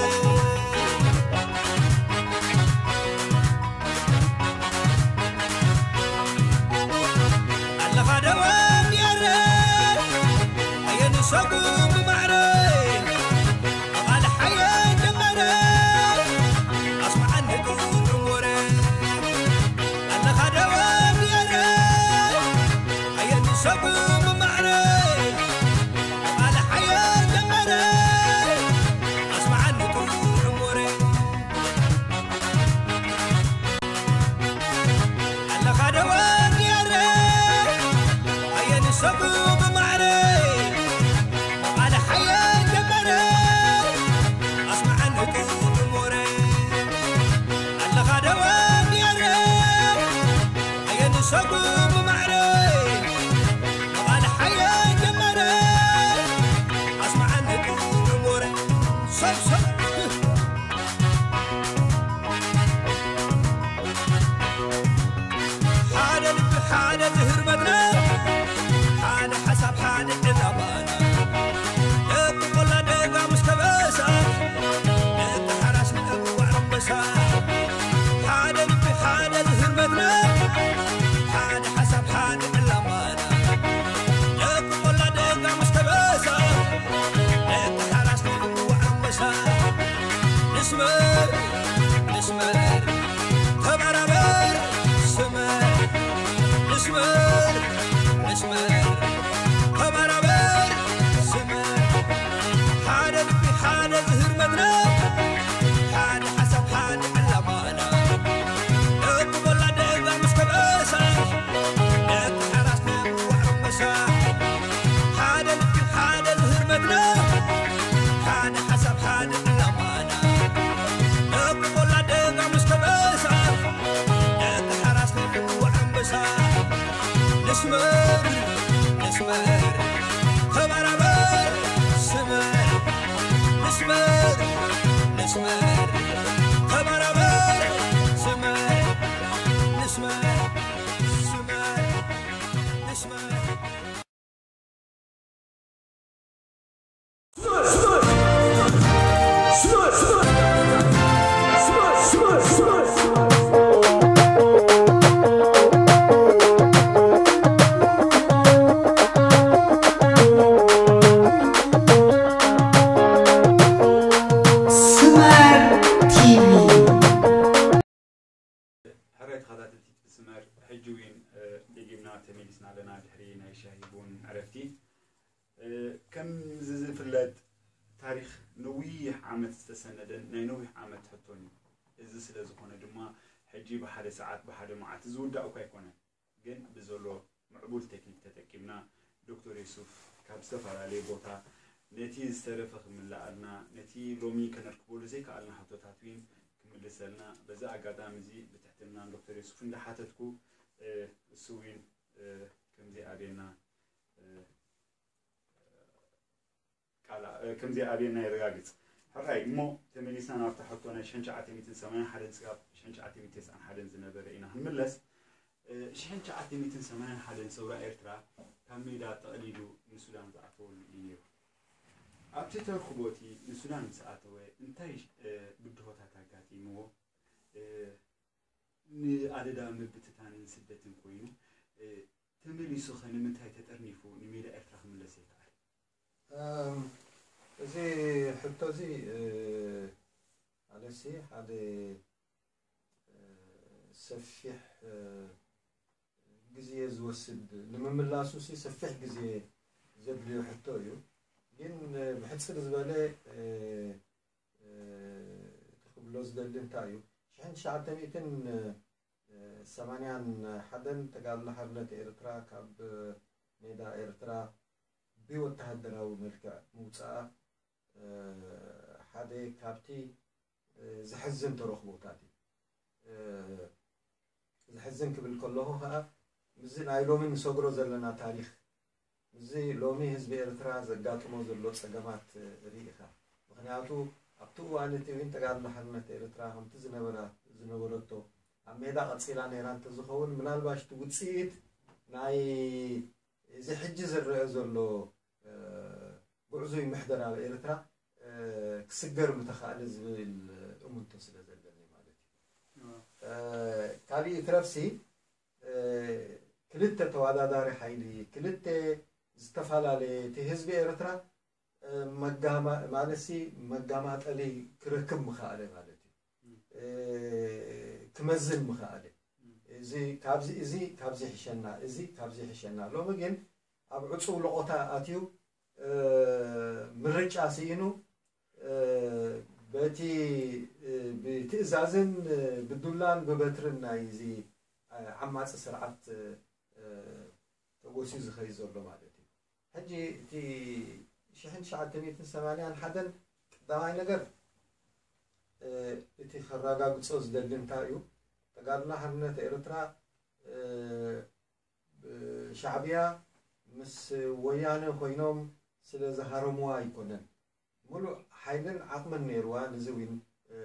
ኣለኻ ደወ ጌረ ኣየንሰጉ ብማዕረ ኣቓልሓየ ጀመረ ኣስማዓኒ ጥዑም ወረ ኣለኻ ደወ ጌረ ኣየንሰጉ ብማዕረ ኣቓልሓየ ጀመረ ኣስማዓኒ ጥዑም ወረ ኣለኻ ደወ ጌረ ኣየንሰጉ ብማዕረ ኣቓልሓየ ጀመረ ኣስማዓኒ ጥዑም ወረ ኣለኻ ደወ ጌረ ኣየንሰጉ ብማዕረ ኣቓልሓየ ጀመረ ኣስማዓኒ ጥዑም ወረ ሰብ ሰብ ሓደ ልቢ ሓደ ዝህር መድረኽ ሓደ ሓሳብ ሓደ ዕላማና ደቂ ቆላ ደጋ ምስ ከበሳ ደቂ ሓራስ ንዕዋዕ ኣንበሳ ሓደ ልቢ ሓደ ዝህር መድረኽ ሓደ ሓሳብ ሓደ ዕላማና ደቂ ቆላ ደጋ ምስ ከበሳ ደቂ ሓራስ ንዕዋዕ ኣንበሳ ንስመር ንስመር ተበራበር ስመር ንስመር ንስመር ተበራበር ስመር ሓደ ልቢ ሓደ ዝህር መድረኽ ሓደ ሓሳብ ሓደ ዕላማና ደቂ ቆላ ደጋ ምስ ከበሳ ደቂ ሓራስ ንዕዋዕ ኣንበሳ ሓደ ልቢ ሓደ ዝህር መድረኽ ሓደ ሓሳብ ሓደ ዕላማና ደቂ ቆላ ደጋ ምስ ከበሳ ደቂ ሓራስ ንዕዋዕ ኣንበሳ ንስመር ንስመር ተበራበር ስመር ንስመር ንስመር ተበራበር ስመር ንስመር ስመር ንስመር ስመር ቲቪ ሕራይ ተኸታተልቲ ስመር፣ ሕጂ እውን፣ እ፣ ደጊምና ተመሊስና ኣለና ድሕሪ ናይ ሻሂ ቡን ዕረፍቲ። እ፣ ከምዚ ዝፍለጥ ታሪኽ ነዊሕ ዓመት ዝተሰነደን ናይ ነዊሕ ዓመት ሕቶን እዩ። እዚ ስለ ዝኾነ ድማ ሕጂ ብሓደ ሰዓት ብሓደ መዓልቲ ዝውዳእ እኳ ኣይኮነን። ግን ብዘሎ ምዕቡል ቴክኒክ ተጠቂምና ዩሱፍ ካብ ዝተፈላለየ ቦታ ነቲ ዝተረፈ ክምልኣልና፣ ነቲ ሎሚ ከነርክበሉ ዘይከኣልና ሕቶታት እውን ክምልሰልና፣ በዚ ኣጋጣሚ እዚ ብትሕትና ንዶክተር ዮሱፍ እንዳሓተትኩ፣ እ፣ እሱ እውን፣ እ፣ ከምዚ ኣቤና፣ እ፣ ቃላ፣ እ፣ ከምዚ ኣቤና የረጋግጽ። ሕራይ እሞ ተመሊስና ናብታ ሕቶ ናይ ሽሕን ትሽዓተ ሚእትን ሰማንያን ሓደን ስጋብ ሽሕን ትሽዓተ ሚእትን ተስዓን ሓደን ዝነበረ ኢና ክንምለስ። እ፣ ሽሕን ትሽዓተ ሚእትን ሰማንያን ሓደን ሰውራ ኤርትራ ካብ ሜዳ ጠቕሊሉ ንሱዳን ዝኣተወሉ እዩ ነይሩ። ኣብቲ ተርኽቦ እቲ ንሱዳን ምስ ኣተወ እንታይ፣ እ፣ ብድሆታት ኣጋጢምዎ? እ፣ ንኣደዳ ምብትታንን ስደትን ኮይኑ፣ እ፣ ተመሊሱ ኸ ንምንታይ ተጠርኒፉ ንሜዳ ኤርትራ ክምለስ ዘይከኣለ? እም፣ እዚ ሕቶ እዚ፣ እ፣ ማለትሲ ሓደ፣ እ፣ ሰፊሕ፣ እ፣ ግዜ ዝወስድ፣ ንምምላሱ ሲ ሰፊሕ ግዜ ዘድልዮ ሕቶ እዩ። ግን፣ እ፣ ብሕጽር ዝበለ፣ እ፣ እ፣ እቲ ክብሎ ዝደሊ እንታይ እዩ? ሽሕን ትሽዓተ ሚእትን ሰማንያን ሓደን ተጋድሎ ሓርነት ኤርትራ ካብ ሜዳ ኤርትራ ብወተሃደራዊ መልክዕ ምውፅኣ፣ እ፣ ሓደ ካብቲ፣ እ፣ ዘሕዝን ተረኽቦታት እዩ። እ፣ ዘሕዝን ክብል ከለኹ ከዓ ምስዚ ናይ ሎሚ ንሰግሮ ዘለና ታሪኽ፣ ምስዚ ሎሚ ህዝቢ ኤርትራ ዘጋጥሞ ዘሎ ጸገማት ርኢኻ። ምኽንያቱ ኣብቲ እዋን እቲ እውን ተጋድሎ ሓርነት ኤርትራ ከምቲ ዝነበራ፣ ዝነበረቶ ኣብ ሜዳ ቀጺላ ነይራ እንተዝኸውን፣ ምናልባሽ እቲ ውጽኢት ናይ እዚ ሕጂ ዝረአ ዘሎ፣ እ፣ ጉዕዞ ይምሕደር ኣብ ኤርትራ፣ እ፣ ክስገር ምተኻእለ ዝብል እሙንቶ ስለ ዘለኒ ማለት እዩ። እ፣ ካሊእ ይትረፍሲ፣ እ፣ ክልተ ተወዳዳሪ ሓይሊ፣ ክልተ ዝተፈላለየ፣ እቲ ህዝቢ ኤርትራ፣ እ፣ መጋማ-፣ ማለትሲ መጋማጠሊ ክረክብ ምኸኣለ ማለት እዩ። እ፣ ክመዝን ምኸኣለ። እዚ ካብዚ፣ እዚ ካብዚ ይሕሸና፣ እዚ ካብዚ ይሕሸና። ሎሚ ግን ኣብ ዕጹው ለቖታ ኣትዩ፣ እ፣ ምርጫ ስኢኑ፣ እ፣ በቲ፣ እ፣ ብትእዛዝን፣ እ፣ ብዱላን ብበትርን ናይ እዚ፣ እ፣ ዓማጺ ስርዓት፣ እ፣ ተጎስዩ ዝኸይድ ዘሎ ማለት እዩ። ሕጂ እቲ ሽሕን ትሽዓተ ሚእትን ሰማንያን ሓደን ቀዳማይ ነገር፣ እ፣ እቲ ከረጋግጾ ዝደሊ እንታይ እዩ? ተጋድሎ ሓርነት ኤርትራ፣ እ፣ ብ-፣ ሻዕብያ ምስ ወያነ ኮይኖም ስለ ዝሃረምዋ ኣይኮነን። ምሉእ ሓይልን ዓቕምን ነይርዋ፣ ነዚ እውን፣ እ፣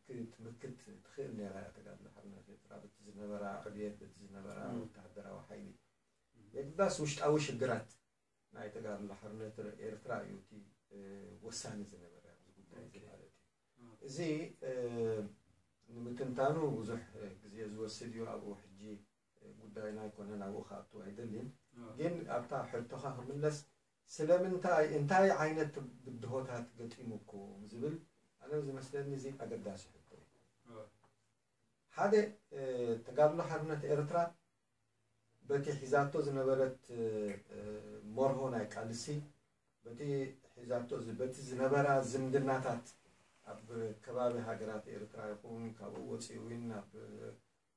ክትምክት ትኽእል ነይራ እያ ተጋድሎ ሓርነት ኤርትራ፣ በቲ ዝነበራ ዕብየት፣ በቲ ዝነበራ እም። ወተሃደራዊ ሓይሊ። እም። የግዳስ ውሽጣዊ ሽግራት ናይ ተጋድሎ ሓርነት ኤርትራ እዩ እቲ፣ እ፣ ወሳኒ ዝነበረ ኣብዚ ጉዳይ እዚ ኦኬ። ማለት እዩ። ኦኬ። እዚ፣ እ፣ ንምትንታኑ ብዙሕ፣ እ፣ ግዜ ዝወስድ እዩ። ኣብኡ ሕጂ፣ እ፣ ጉዳይና ኣይኮነን፣ ኣብኡ ክኣቱ ኣይደልን። ኦኬ። ግን ኣብታ ሕቶኻ ክምለስ፣ ስለምንታይ፣ እንታይ ዓይነት ብድሆታት ገጢሙኩም ዝብል ኣነ ዝመስለኒ እዚ ኣገዳሲ ሕቶ እዩ። ኦኬ። ሓደ፣ እ፣ ተጋድሎ ሓርነት ኤርትራ በቲ ሒዛቶ ዝነበረት፣ እ፣ እ፣ መርሆ ናይ ቃልሲ፣ በቲ ሒዛቶ ዝ-፣ በቲ ዝነበራ ዝምድናታት ኣብ ከባቢ ሃገራት ኤርትራ ይኹን ካብኡ ወፂኡ እውን ኣብ፣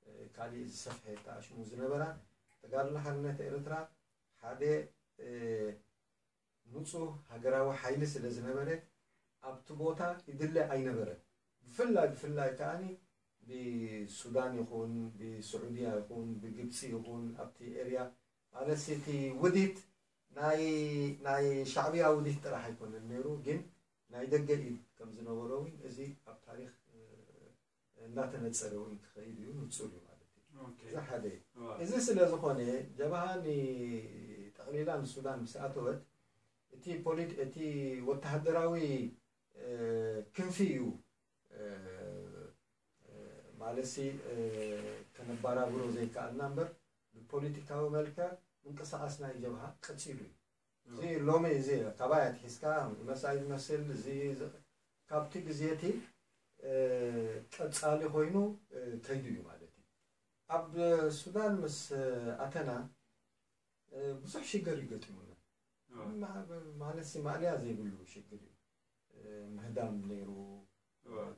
እ፣ ካሊእ ዝሰፍሐ ተኣሽሙ ዝነበራ፣ ተጋድሎ ሓርነት ኤርትራ ሓደ፣ እ፣ ንጹህ ሃገራዊ ሓይሊ ስለ ዝነበረ ኣብቲ ቦታ ይድለ ኣይነበረን። ብፍላይ፣ ብፍላይ ከኣኒ ብሱዳን ይኹን፣ ብስዑድያ ይኹን፣ ብግብጺ ይኹን፣ ኣብቲ ኤርያ ማለት እቲ ውዲት ናይ፣ ናይ ሻዕብያ ውዲት ጥራሕ ኣይኮነን ነይሩ፣ ግን ናይ ደገ ኢድ ከም ዝነበሮ እውን እዚ ኣብ ታሪኽ፣ እ፣ እናተነጸረ እውን ክኸይድ እዩ፣ ንጹር እዩ ማለት እዩ። ኦኬ። እዚ ሓደ እዩ። ዋ። እዚ ስለ ዝኾነ ጀብሃ ንጠቕሊላ ንሱዳን ምስ ኣተወት እቲ ፖሊት-፣ እቲ ወተሃደራዊ፣ እ፣ ክንፊ እዩ፣ እ፣ እ፣ ማለትሲ፣ እ፣ ከነባራብሮ ዘይከኣልና እምበር ብፖለቲካዊ መልክዕ ምንቅስቓስ ናይ ጀብሃ ቀጺሉ እዩ። እዚ ሎሚ እዚ ካባይ ኣትሒዝካ መሳይ ዝመስል እዚ ዝ-፣ ካብቲ ግዜ እቲ፣ እ፣ ቀጻሊ ኮይኑ፣ እ፣ ከይዱ እዩ ማለት እዩ። ኣብ ሱዳን ምስ ኣተና፣ እ፣ ብዙሕ ሽግር እዩ ገጢሙና። ማ-፣ ማለትሲ ማእለያ ዘይብሉ ሽግር እዩ። እ፣ ምህዳም ነይሩ፣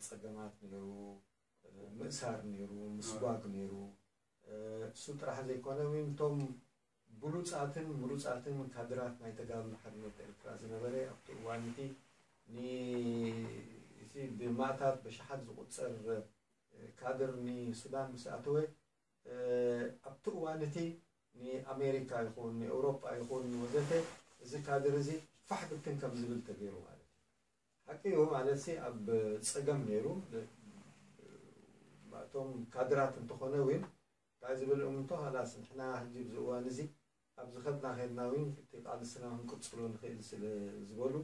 ጸገማት ነይሩ፣ እ፣ ምእሳር ነይሩ፣ ምስጓግ ነይሩ። እ፣ እሱ ጥራሕ ዘይኮነ እውን እቶም ብሉጻትን ምሩጻትን ካድራት ናይ ተጋድሎ ሓርነት ኤርትራ ዝነበረ ኣብቲ እዋን እቲ ን-፣ እቲ ብማእታት በሽሓት ዝቑጸር ካድር ንሱዳን ምስ ኣተወ፣ ኣብቲ እዋን እቲ ንኣሜሪካ ይኹን ንኤውሮጳ ይኹን ወዘተ እዚ ካድር እዚ ፋሕ ብትን ከም ዝብል ተገይሩ ማለት እዩ። ሓቂ እዩ ማለት ሲ ኣብ ጸገም ነይሩ። እቶም ካድራት እንተኾነ እውን እንታይ ዝብል እምንቶ፣ ኻላስ ንሕና ሕጂ ኣብዚ እዋን እዚ ኣብ ዝኸድና ኸድና እውን እቲ ቃልስና ክንቅጽሎ ንኽእል ስለ ዝበሉ፣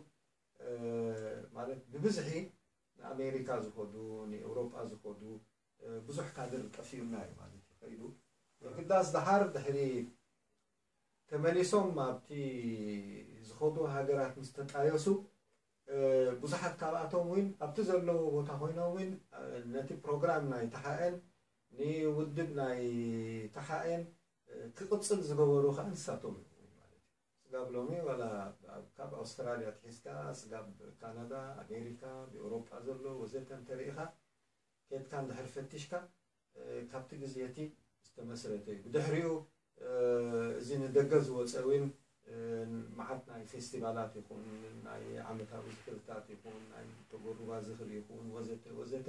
ማለት ብብዝሒ ንኣሜሪካ ዝኸዱ፣ ንኤውሮጳ ዝኸዱ፣ ብዙሕ ካድር ጠፊኡና እዩ ማለት እዩ። ከይዱ የግዳስ ደሓር ድሕሪ ተመሊሶም ኣብቲ ዝኸዱ ሃገራት ምስ ተጣየሱ፣ ብዙሓት ካብኣቶም እውን ኣብቲ ዘለዎ ቦታ ኮይኖም እውን ነቲ ፕሮግራም ናይ ተሓኤን ንውድብ ናይ ተሓኤን ክቕጽል ዝገበሩ ከዓ ንሳቶም እዮም ማለት እዩ። ስጋብ ሎሚ ዋላ ካብ ኣውስትራልያ ትሒዝካ ስጋብ ካናዳ፣ ኣሜሪካ፣ ብኤውሮጳ ዘሎ ወዘተ እንተርኢኻ፣ ኬድካ እንድሕር ፈቲሽካ፣ ካብቲ ግዜ እቲ ዝተመስረተ እዩ። ብድሕሪኡ እዚ ንደገ ዝወፀ እውን መዓት ናይ ፌስቲቫላት ይኹን ናይ ዓመታዊ ዝኽርታት ይኹን ናይ ተጎሩባ ዝኽሪ ይኹን ወዘተ ወዘተ፣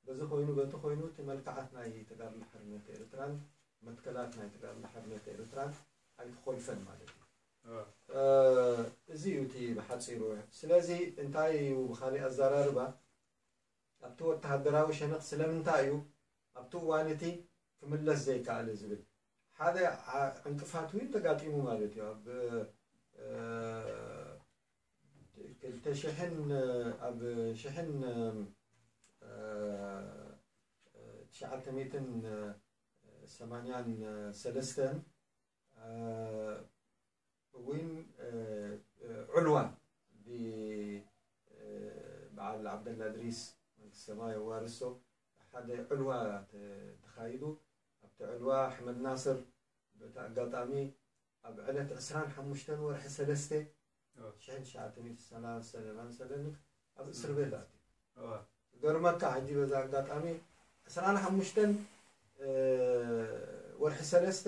በዚ ኮይኑ በቲ ኮይኑ እቲ መልክዓት ናይ ተጋድሎ ሓርነት ኤርትራን መትከላት ናይ ተጋድሎ ሓርነት ኤርትራን ኣይተኾልፈን ማለት እዩ። እዚ እዩ እቲ ብሓፂሩ። ስለዚ እንታይ እዩ ብኻሊእ ኣዘራርባ ኣብቲ ወተሃደራዊ ሸነኽ ስለምንታይ እዩ ኣብቲ እዋን እቲ ክምለስ ዘይከኣለ ዝብል ሓደ ዕንቅፋት እውን ተጋጢሙ ማለት እዩ። ኣብ ክልተ ሽሕን ኣብ ሽሕን ትሽዓተ ሚእትን ሰማንያን ሰለስተን እውን ዕልዋ ብበዓል ዓብደላ እድሪስ መንግስተ ሰማይ የዋርሶ ሓደ ዕልዋ ተኻይዱ። ኣብቲ ዕልዋ ኣሕመድ ናስር በቲ ኣጋጣሚ ኣብ ዕለት ዕስራን ሓሙሽተን ወርሒ ሰለስተ ሽሕን ትሽዓተ ሚእትን ሰማንያን ሰለስተን ኣብ እስር ቤት ኣትዩ። ገርመካ ሕጂ በዛ ኣጋጣሚ ዕስራን ሓሙሽተን ወርሒ ሰለስተ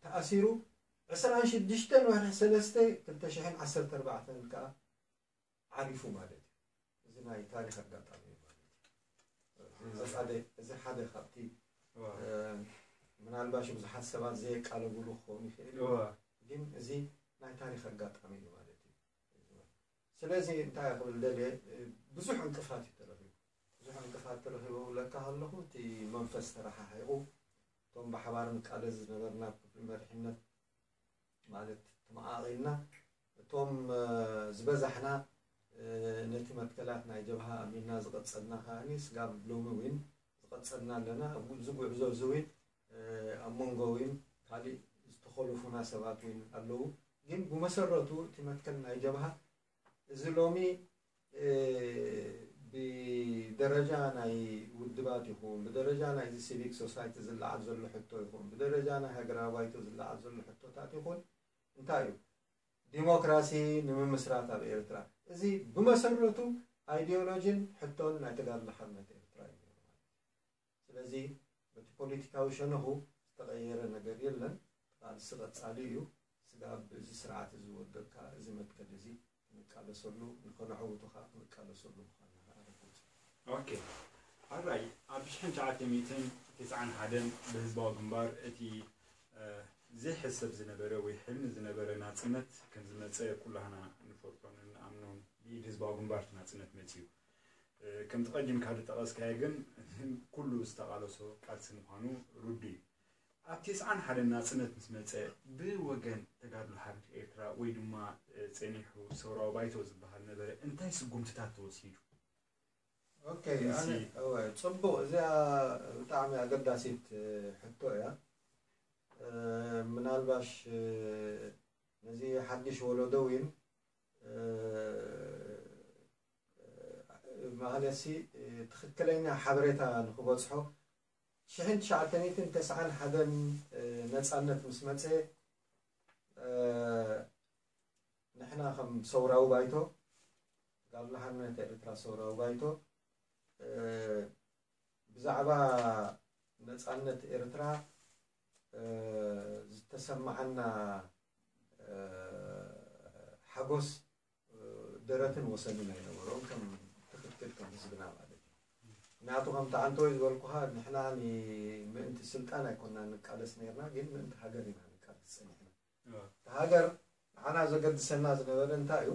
ተኣሲሩ ዕስራን ሽዱሽተን ወርሒ ሰለስተ ክልተ ሽሕን ዓሰርተ ኣርባዕተን ከዓ ዓሪፉ ማለት እዩ። እዚ ናይ ታሪኽ ኣጋጣሚ እዩ ማለት እዩ። እዚ ሓደ ካብቲ ምናልባሽ ብዙሓት ሰባት ዘየቃለብሉ ክኸውን ይኽእል እዩ። ግን እዚ ናይ ታሪኽ ኣጋጣሚ እዩ ማለት እዩ። ስለዚ እንታይ ክብል ደልየ፣ ብዙሕ ዕንቅፋት እዩ ተረኺቡ። ብዙሕ ዕንቅፋት ተረኺቡ ለካ ከለኹ እቲ መንፈስ ተረሓሒቑ እቶም ብሓባር ንቃለስ ዝነበርና ክፍሊ መሪሕነት ማለት ተመቓቒልና እቶም ዝበዛሕና ነቲ መትከላት ናይ ጀብሃ ኣሚንና ዝቐጸልና ከኣኒ ስጋብ ሎሚ እውን ዝቐጸልና ኣለና። ኣብዚ ጉዕዞ እዚ እውን ኣብ መንጎ እውን ካሊእ ዝተኾለፉና ሰባት እውን ኣለዉ። ግን ብመሰረቱ እቲ መትከል ናይ ጀብሃ እዚ ሎሚ ብደረጃ ናይ ውድባት ይኹን ብደረጃ ናይዚ ሲቪክ ሶሳይቲ ዝለዓል ዘሎ ሕቶ ይኹን ብደረጃ ናይ ሃገራዊ ባይቶ ዝለዓል ዘሎ ሕቶታት ይኹን እንታይ እዩ ዲሞክራሲ ንምምስራት ኣብ ኤርትራ። እዚ ብመሰረቱ ኣይዲዮሎጂን ሕቶን ናይ ተጋድሎ ሓርነት ኤርትራ እዩ። ስለዚ በቲ ፖለቲካዊ ሸነኹ ዝተቐየረ ነገር የለን። ቃልሲ ቀጻሊ እዩ። ስጋብ እዚ ስርዓት እዚ ወደብካ እዚ መትከል እዚ ክንቃለሰሉ ንኸነዐውቶ ከዓ ክንቃለሰሉ ምዃንና ኣረጋግጽ። ኦኬ ኣራይ ኣብ ሽሕን ትሽዓተ ሚእትን ተስዓን ሓደን ብህዝባዊ ግንባር እቲ ዘይሕሰብ ዝነበረ ወይ ሕልሚ ዝነበረ ናጽነት ከም ዝመጸ ኩላህና ንፈልጦን ንኣምኖን ብኢድ ህዝባዊ ግንባር እቲ ናጽነት መጺኡ። ከምቲ ቀዲምካ ዝጠቐስካዮ ግን ኩሉ ዝተቓለሶ ቃልሲ ምዃኑ ርዱእ እዩ። ኣብ ተስዓን ሓደን ናጽነት ምስ መጸ ብወገን ተጋድሎ ሓርነት ኤርትራ ወይ ድማ ጸኒሑ ሰውራዊ ባይቶ ዝበሃል ነበረ እንታይ ስጉምትታት ተወሲዱ? ኦኬ ኣነ እወ ጽቡቕ እዚኣ ብጣዕሚ ኣገዳሲት ሕቶ እያ። ምናልባሽ ነዚ ሓድሽ ወለዶ እውን ማለትሲ ትኽክለኛ ሓበሬታ ንክበፅሖ ሽሕን ትሽዓተ ሚእትን ተስዓን ሓደን ነፃነት ምስ መፀ ንሕና ከም ሰውራዊ ባይቶ ጋብላ ሓርነት ኤርትራ ሰውራዊ ባይቶ ብዛዕባ ነፃነት ኤርትራ ዝተሰማዓና ሓጎስ ደረትን ወሰንን ኣይነበሮም፣ ከም ትኽክል ከም ህዝብና ማለት እዩ። ምክንያቱ ከምቲ ዓንተወይ ዝበልኩኻ፣ ንሕና ምእንቲ ስልጣን ኣይኮንና ንቃለስ ነርና፣ ግን ምእንቲ ሃገር ኢና ንቃለስ ጸኒሕና። እታ ሃገር ንዓና ዘገድሰና ዝነበረ እንታይ እዩ?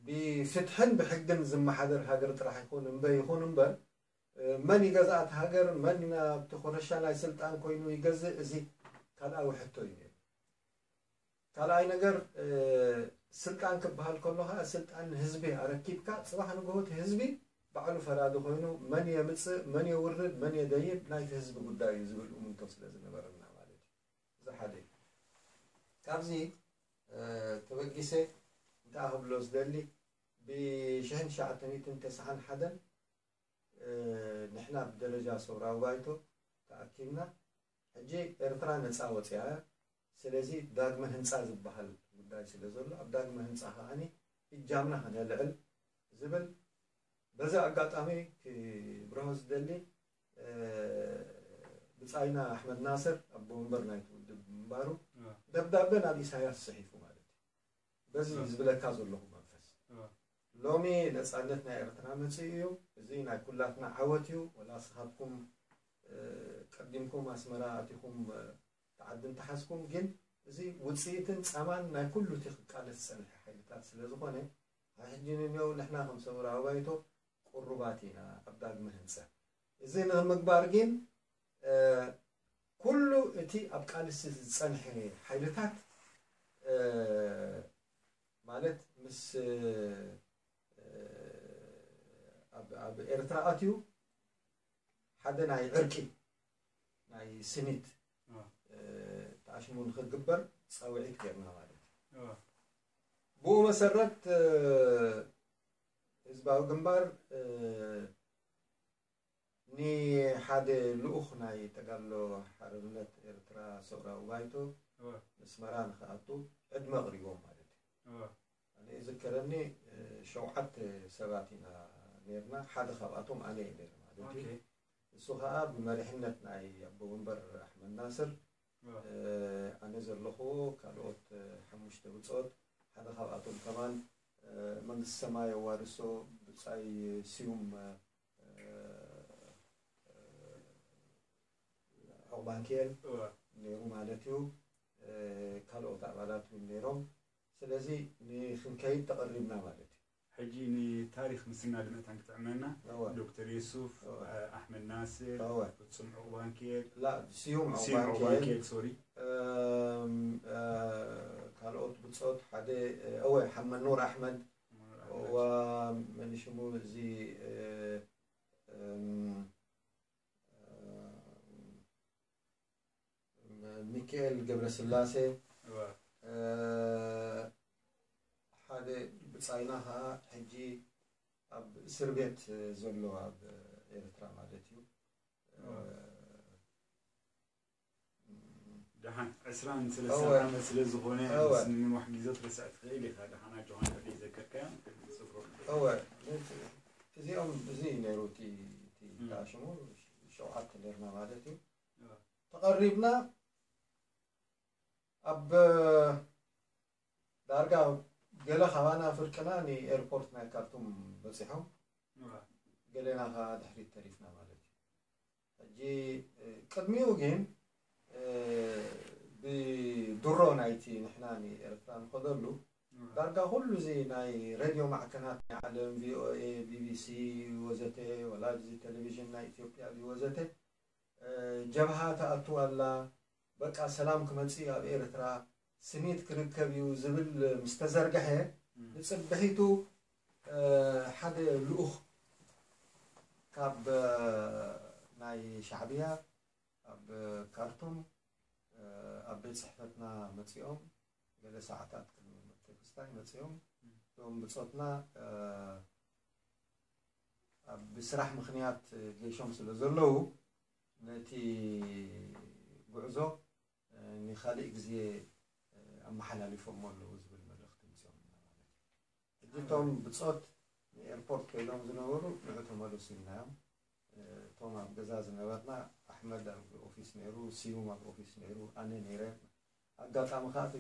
ብፍትሕን ብሕግን ዝመሓደር ሃገር ጥራሕ ይኹን እምበ ይኹን እምበር፣ መን ይገዝኣት ሃገር፣ መን ኣብቲ ኮረሻ ናይ ስልጣን ኮይኑ ይገዝእ፣ እዚ ካልኣዊ ሕቶ እዩ ነይሩ። ካልኣይ ነገር፣ ስልጣን ክበሃል ከሎ ከዓ፣ ስልጣን ንህዝቢ ኣረኪብካ፣ ፅባሕ ንግሆ እቲ ህዝቢ ባዕሉ ፈራዲ ኮይኑ፣ መን የምፅእ፣ መን የውርድ፣ መን የደይብ፣ ናይቲ ህዝቢ ጉዳይ እዩ ዝብል እምንቶ ስለ ዝነበረና ማለት እዩ። እዚ ሓደ እዩ። ካብዚ ተበጊሰ እንታይ ክብሎ ዝደሊ፣ ብሽሕን ትሽዓተ ሚእትን ተስዓን ሓደን ንሕና ብደረጃ ሰውራዊ ባይቶ ተኣኪብና፣ ሕጂ ኤርትራ ነፃ ወፂኣ እያ። ስለዚ ዳግመ ህንፃ ዝበሃል ጉዳይ ስለ ዘሎ፣ ኣብ ዳግመ ህንፃ ከዓኒ እጃምና ከነልዕል ዝብል፣ በዚ ኣጋጣሚ ክብርሆ ዝደሊ፣ ብጻይና ኣሕመድ ናስር ኣቦ ወንበር ናይቲ ውድብ ምንባሩ፣ ደብዳበ ናብ ኢሳያስ ጽሒፉ ማለት እዩ። በዚ ዝብለካ ዘለኹ መንፈስ፣ ሎሚ ነጻነት ናይ ኤርትራ መጽኡ እዩ። እዚ ናይ ኩላትና ዓወት እዩ። ወላ ስኻትኩም ቀዲምኩም ኣስመራ ኣቲኹም ተዓዲ እንተሓዝኩም፣ ግን እዚ ውጽኢትን ጸማን ናይ ኩሉ እቲ ክቃለስ ዝጸንሐ ሓይልታት ስለ ዝኾነ፣ ሕጂ ንንየው ንሕና ከም ሰውራዊ ባይቶ ቅሩባት ኢና ኣብ ዳግመ ህንጸት። እዚ ንምግባር ግን ኩሉ እቲ ኣብ ቃልሲ ዝጸንሐ ሓይልታት፣ ማለት ምስ ኣብ ኤርትራ ኣትዩ ሓደ ናይ ዕርቂ ናይ ስኒት ተኣሽሙ ንክግበር ፃውዒት ገርና ማለት እዩ። ብኡ መሰረት ህዝባዊ ግንባር ንሓደ ልኡኽ ናይ ተጋድሎ ሓርነት ኤርትራ ሰውራዊ ባይቶ ኣስመራ ንክኣቱ ዕድመ ኣቕሪቦም ማለት እዩ። ኣነ ይዝከረኒ ሸውዓተ ሰባት ኢና ነርና፣ ሓደ ካብኣቶም ኣነ እየ ነይረ ማለት እዩ። እሱ ከዓ ብመሪሕነት ናይ ኣቦ ወንበር ኣሕመድ ናስር፣ ኣነ ዘለኹዎ ካልኦት ሓሙሽተ ብፆት፣ ሓደ ካብኣቶም ከማን መንግስቲ ሰማይ የዋርሶ ብፃይ ስዩም ዑቕባንክኤል ነይሩ ማለት እዩ። ካልኦት ኣባላት እውን ነይሮም። ስለዚ ንክንከይድ ተቐሪብና ማለት እዩ። ሕጂ ንታሪክ ምስና ድመታን ክጥዕመና፣ ዶክተር የሱፍ ኣሕመድ ናስር፣ ፍጹም ዑቕባንክኤል፣ ስዩም ዑቕባንክኤል፣ ሶሪ፣ ካልኦት ብፆት ሓደ፣ እወ፣ ሓመድ ኑር ኣሕመድ፣ ዋ፣ መን ሽሙ እዚ፣ ሚካኤል ገብረስላሴ፣ ሓደ ብጻይና ከኣ ሕጂ ኣብ እስር ቤት ዘሎ ኣብ ኤርትራ ማለት እዩ። ደሓን ዕስራን ሰለስታን ዓመት ስለ ዝኾነ፣ ምስ ምንዋሕ ግዜ ክትርስዕ ትኽእል ኢኻ። ደሓን ኣጆኻ ንሕድሕደይ ዘከርካዮ ንጽብሮ። እወ፣ እዚኦም፣ እዚ እዩ ነይሩ እቲ፣ እቲ ተኣሽሙ፣ ሸውዓተ ነርና ማለት እዩ። ተቐሪብና ኣብ ዳርጋ ገለ ካባና ፍርቅና ንኤርፖርት ናይ ካርቱም በጺሖም፣ ገሌና ከኣ ድሕሪት ተሪፍና ማለት እዩ። ሕጂ ቅድሚኡ ግን ብድሮ ናይቲ ንሕና ንኤርትራ ንኸደሉ ዳርጋ ኩሉ እዚ ናይ ሬድዮ ማዕከናት ናይ ዓለም፣ ቪኦኤ፣ ቢቢሲ ወዘተ፣ ወላ እዚ ቴሌቪዥን ናይ ኢትዮጵያ ድዩ ወዘተ፣ ጀብሃ ትኣቱ ኣላ፣ በቃ ሰላም ክመጽእ እዩ ኣብ ኤርትራ፣ ስኒት ክርከብ እዩ ዝብል ምስ ተዘርግሐ፣ ንጽብሒቱ ሓደ ልኡኽ ካብ ናይ ሻዕብያ ኣብ ካርቱም ኣብ ቤት ጽሕፈትና መጺኦም፣ ገለ ሰዓታት ቅድሚ ምእንቲ ክስታይ መጺኦም፣ እቶም ብጾትና ኣብ ስራሕ ምኽንያት ገይሾም ስለ ዘለዉ፣ ነቲ ጉዕዞ ንኻልእ ግዜ ኣመሓላሊፎሞ ኣለዉ ዝብል መልእኽቲ ኣምጺኦምልና ማለት እዩ። ሕጂ እቶም ብጾት ንኤርፖርት ከይዶም ዝነበሩ ንዑ ተመለሱ ኢልናዮም። እቶም ኣብ ገዛ ዝነበርና ኣሕመድ ኣብ ኦፊስ ነይሩ፣ ስዩም ኣብ ኦፊስ ነይሩ፣ ኣነ ነይረ። ኣጋጣሚ ከዓ እቲ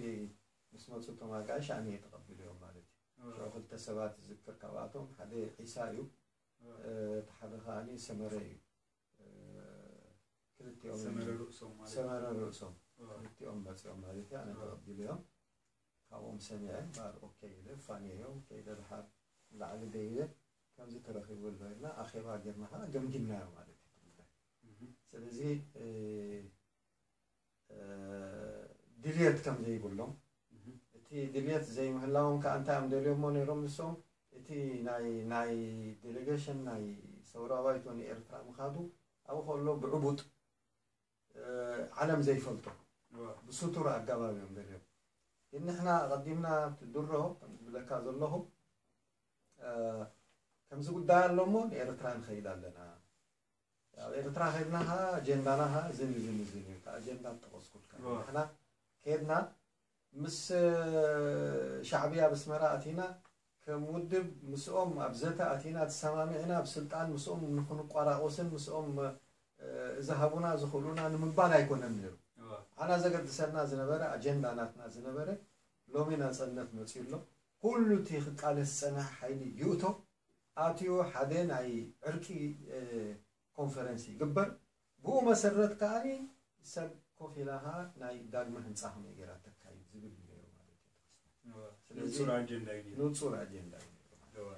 ምስ መፁ እቶም ኣጋይሽ ኣነ እየ ተቐቢለዮም ማለት እዩ። ሽዑ ክልተ ሰባት ዝዝክር ካብኣቶም ሓደ ዒሳ እዩ፣ እቲ ሓደ ከዓኒ ሰመረ እዩ። ክልቲኦም ሰመረ ርእሶም ማለት ሰመረ ርእሶም ክልቲኦም መፂኦም ማለት እዩ። ኣነ ተቐቢለዮም ካብኦም ሰሚዐ እምበኣር ኦኬ ኢለ ፋንየዮም ከይደ ድሓር ንላዕሊ ደይበ ከምዚ ተረኺቡ ኣሎ ኢልና ኣኼባ ጌርና ከዓ ገምጊምናዮ ማለት እዩ እቲ ጉዳይ። ስለዚ ድልየት ከም ዘይብሎም እቲ ድልየት ዘይምህላዎም ከዓ እንታይ እዮም ደልዮሞ ነይሮም ንሶም እቲ ናይ ናይ ዴሌጌሽን ናይ ሰውራ ባይቶ ንኤርትራ ምኻዱ ኣብኡ ከሎ ብዕቡጥ ዓለም ዘይፈልጦ ብስቱር ኣጋባብ እዮም ደልዮም። ግን ንሕና ኣቐዲምና እቲ ድሮ ከም ዝብለካ ዘለኹ ከምዚ ጉዳይ ኣሎ እሞ ንኤርትራ ንኸይድ ኣለና። ኣብ ኤርትራ ከድና ኸዓ ኣጀንዳና ኸዓ ዝን ዝን ዝን እዩ። ኣጀንዳ ጠቐስኩልካ ንሕና ከድና ምስ ሻዕብያ ብስመራ ኣቲና ከም ውድብ ምስኦም ኣብ ዘተ ኣቲና ተሰማሚዕና ኣብ ስልጣን ምስኦም ንክንቋራቆስን ምስኦም ዝሃቡና ዝኽእሉና ንምባል ኣይኮነን ነይሩ። ዓና ዘገድሰና ዝነበረ ኣጀንዳ ናትና ዝነበረ ሎሚ ናፀነት መፅኡ ኣሎ። ኩሉ እቲ ክቃለስ ዝፀንሐ ሓይሊ ይእቶ ኣትዩ ሓደ ናይ ዕርቂ ኮንፈረንስ ይግበር። ብኡ መሰረት ከዓኒ ሰብ ኮፍ ኢላ ኸዓ ናይ ዳግመ ህንፃ ከመይ ገይራ ተካይድ ዝብል እዩ ነይሩ ማለት እዩ። ስለዚ ንጹር ኣጀንዳ እዩ ነይሩ። ንጹር ኣጀንዳ እዩ ነይሩ ማለት እዩ። እወ።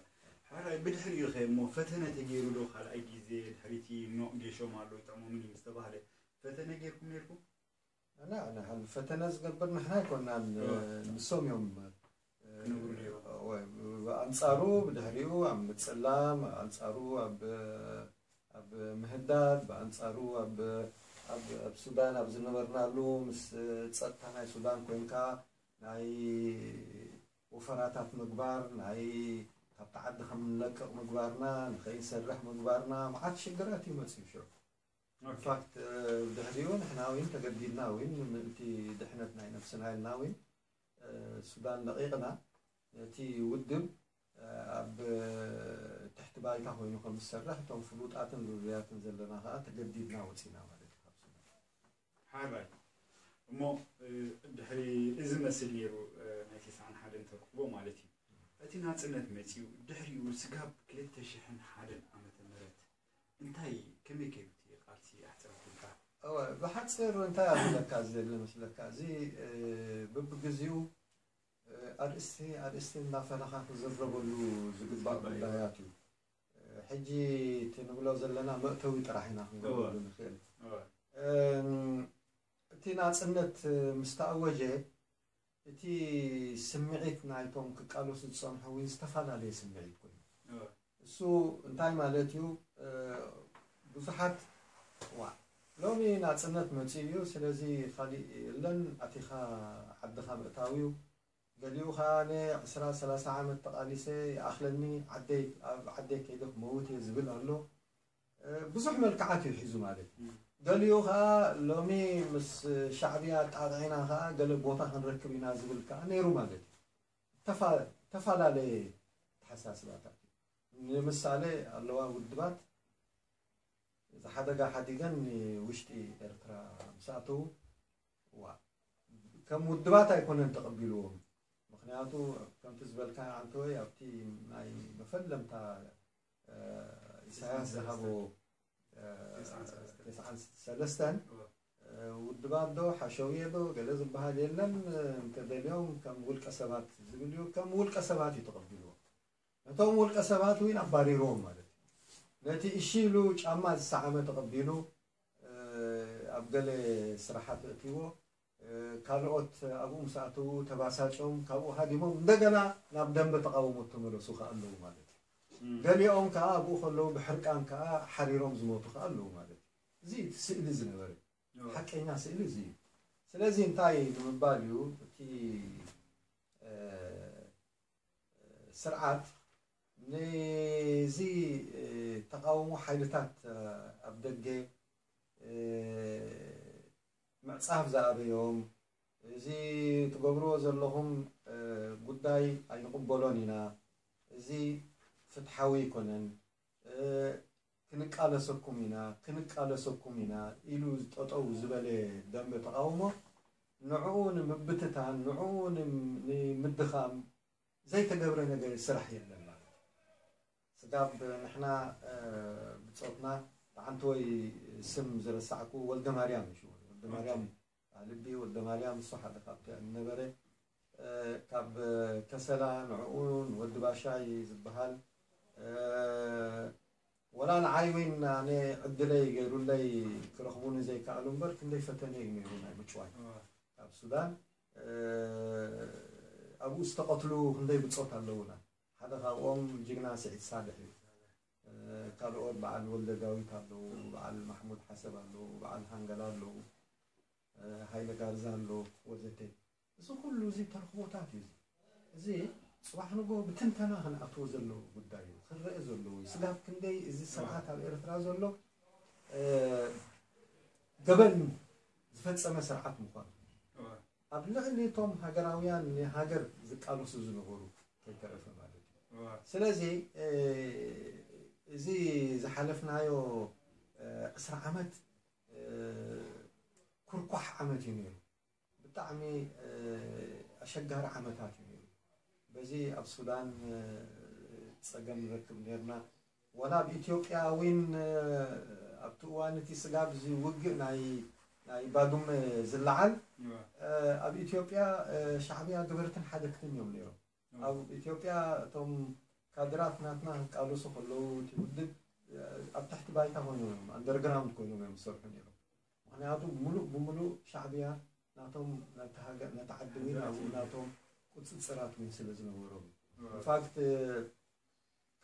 ሕራይ ብድሕሪኡ ኸ እሞ ፈተነ ተገይሩ ዶ ካልኣይ ግዜ ድሕሪቲ ኖእ ጌሾም ኣሎ ይጥዕሞምን እዩ ምስ ተባህለ ፈተነ ጌርኩም ነይርኩም? ኣና ኣና ፈተነ ዝገብር ንሕና ኣይኮናን ንሶም እዮም። ክነብሩ ነይሩ። ብኣንጻሩ ብድሕሪኡ ኣብ ምጽላም ኣንጻሩ ኣብ ኣብ ምህዳድ ብኣንጻሩ ኣብ ኣብ ኣብ ሱዳን ኣብ ዝነበርናሉ ምስ ጸጥታ ናይ ሱዳን ኮንካ ናይ ወፈራታት ምግባር ናይ ካብቲ ዓዲ ከም ንለቅቕ ምግባርና ንኸይንሰርሕ ምግባርና መዓት ሽግራት እዩ መጽዩ ሽዑ። ኢንፋክት ብድሕሪኡ ንሕና እውን ተገዲድና እውን ምእንቲ ድሕነት ናይ ነብስና ኢልና እውን ሱዳን ለቒቕና ነቲ ውድብ ኣብ ትሕቲ ባይታ ኮይኑ ከም ዝሰርሕ እቶም ፍሉጣትን ርሩያትን ዘለና ከዓ ተገዲድና ወፂና ማለት እዩ ካብ ሱዳን። ሓራይ እሞ ድሕሪ እዚ መስል ነይሩ ናይ ተስዓን ሓደን ተርክቦ ማለት እዩ። እቲ ናፅነት መፂኡ ድሕሪኡ ስጋብ ክልተ ሽሕን ሓደን ዓመተ ምህረት እንታይ ከመይ ከይዱ እቲ ቃልሲ ኣሕፅረትልካ? እወ ብሓፂር እንታይ ኣብለካ ዘለ መስለካ እዚ በብግዜኡ ኣርእስቲ ኣርእስቲ እናፈለኻ ክዝረበሉ ዝግባእ ጉዳያት እዩ። ሕጂ እቲ ንብሎ ዘለና መእተዊ ጥራሕ ኢና ክንገብረሉ ንኽእል። እቲ ናፅነት ምስ ተኣወጀ እቲ ስምዒት ናይቶም ክቃለሱ ዝፀንሑ እውን ዝተፈላለየ ስምዒት ኮይኑ እሱ እንታይ ማለት እዩ? ብዙሓት ዋ ሎሚ ናፅነት መፅኡ እዩ፣ ስለዚ ካሊእ የለን ኣቲኻ ዓድኻ ምእታው እዩ። ገሊኡ ከዓ ነ ዕስራ ሰላሳ ዓመት ተቓሊሰ ይኣኽለኒ ዓደይ ኣብ ዓደይ ከይደ ክመውት እየ ዝብል ኣሎ። ብዙሕ መልክዓት እዩ ሒዙ ማለት እዩ። ገሊኡ ከዓ ሎሚ ምስ ሻዕብያ ኣጣቕዒና ከዓ ገለ ቦታ ክንረክብ ኢና ዝብል ከዓ ነይሩ ማለት እዩ። ተፈላለየ ተሓሳስባታት እዩ። ንምሳሌ ኣለዋ ውድባት እዚ ሓደጋ ሓዲገን ንውሽጢ ኤርትራ ምስ ኣተዉ ዋ ከም ውድባት ኣይኮነን ተቐቢልዎም። ምክንያቱ ከምቲ ዝበልካ ዓንተወይ ኣብቲ ናይ መፈለምታ ኢሳያስ ዝሃቦ ተስዓን ሰለስተን ውድባት ዶ ሓሸውየ ዶ ገለ ዝበሃል የለን። እንተደልዮም ከም ውልቀ ሰባት ዝብል እዩ። ከም ውልቀ ሰባት እዩ ተቐቢልዎ። ነቶም ውልቀ ሰባት እውን ኣባሪርዎም ማለት እዩ። ነቲ እሺ ኢሉ ጫማ ዝሰዓመ ተቐቢሉ ኣብ ገለ ስራሓት እእትዎ ካልኦት ኣብኡ ምስ ኣተዉ ተባሳጭዮም ካብኡ ሃዲሞም እንደገና ናብ ደንበ ተቓውሞ ተመለሱ ከኣ ኣለዉ ማለት እዩ። ገሊኦም ከኣ ኣብኡ ከለዉ ብሕርቃን ከኣ ሓሪሮም ዝሞቱ ከኣ ኣለዉ ማለት እዩ። እዚ እቲ ስእሊ ዝነበረ ሓቀኛ ስእሊ እዚ እዩ። ስለዚ እንታይ ንምባል እዩ እቲ ስርዓት ነዚ ተቓውሞ ሓይልታት ኣብ ደገ ምዕጻፍ ዝኣበዮም እዚ ትገብርዎ ዘለኹም ጉዳይ ኣይንቕበሎን ኢና፣ እዚ ፍትሓዊ ኣይኮነን፣ ክንቃለሰኩም ኢና፣ ክንቃለሰኩም ኢና ኢሉ ጠጠው ዝበለ ደንበ ተቓውሞ፣ ንዕኡ ንምብትታን፣ ንዕኡ ንም-፣ ንምድኻም ዘይተገብረ ነገር ስራሕ የለን ማለት እዩ። ስጋብ ንሕና፣ እ፣ ብጾትና፣ ተዓንተወይ ስም ዝረሳዕኩ ወልደ ማርያም እዩ ሽሙ። ወልደ ማርያም ኣልቢ ወልደ ማርያም፣ እሱ ሓደ ካብቲ ዝነበረ፣ እ፣ ካብ ከሰላ ንዕኡ ንወዲ ባሻይ ዝበሃል፣ እ፣ ወላ ንዓይ እውን ኣነ ዕድለይ ገይሩለይ ክረኽቡኒ ዘይከኣሉ እምበር ክንደይ ፈተነ እዩ ነይሩ ናይ ምጭዋይ። እዋ። ካብ ሱዳን፣ እ፣ ኣብኡ ዝተቐትሉ ክንደይ ብጾት ኣለዉና። ሓደ ካብኦም ጅግና ስዒድ ሳልሕ እዩ። እ፣ ካልኦት በዓል ወልደ ዳዊት ኣለዉ፣ በዓል ማሕሙድ ሓሰብ ኣለዉ፣ በዓል ሃንገላ ኣለዉ፣ እ፣ ሃይለ ጋርዛ ኣሎ፣ ወዘተ። እዚ ኩሉ እዚ ተረኽቦታት እዩ። እዚ፣ እዚ ጽባሕ ንግሆ ብትንተና ክንኣትዎ ዘለዎ ጉዳይ እዩ፣ ክረአ ዘለዎ እዩ። ስጋብ ክንደይ እዚ ስርዓት ኣብ ኤርትራ ዘሎ፣ እ፣ ገበን ዝፈጸመ ስርዓት ምዃኑ። እዋ። ኣብ ልዕሊ እቶም ሃገራውያን ንሃገር ዝቃለሱ ዝነበሩ ከይተረፈ ማለት እዩ። እዋ። ስለዚ፣ እ፣ እዚ ዝሓለፍናዮ፣ እ፣ ዕስራ ዓመት፣ እ፣ ኩርኳሕ ዓመት እዩ ነይሩ። ብጣዕሚ፣ እ፣ ኣሸጋሪ ዓመታት እዩ ነይሩ። በዚ ኣብ ሱዳን፣ እ፣ ጸገም ንረክብ ነይርና። ዋላ ኣብ ኢትዮጵያ እውን፣ እ፣ ኣብቲ እዋን እቲ ስጋብ እዚ ውግእ ናይ፣ ናይ ባዱመ ዝለዓል፣ እዋ። እ፣ ኣብ ኢትዮጵያ፣ እ፣ ሻዕብያ ገበርትን ሓደግትን እዮም ነይሮም። እዋ። ኣብ ኢትዮጵያ እቶም ካድራት ናትና ክቃለሱ ከለዉ እቲ ውድብ፣ እ፣ ኣብ ትሕቲ ባይታ ኮይኖም እዮም፣ ኣንደርግራውንድ ኮይኖም እዮም ዝሰርሑ ነይሮም። ምኽንያቱ ምሉእ ብምሉእ ሻዕብያ ናቶም፣ ነቲ ሃገር፣ ነቲ ዓዲ እውን ኣብኡ ናቶም ቁጽጽራት እውን ስለ ዝነበሮም እዩ። እዋ። ኢንፋክት፣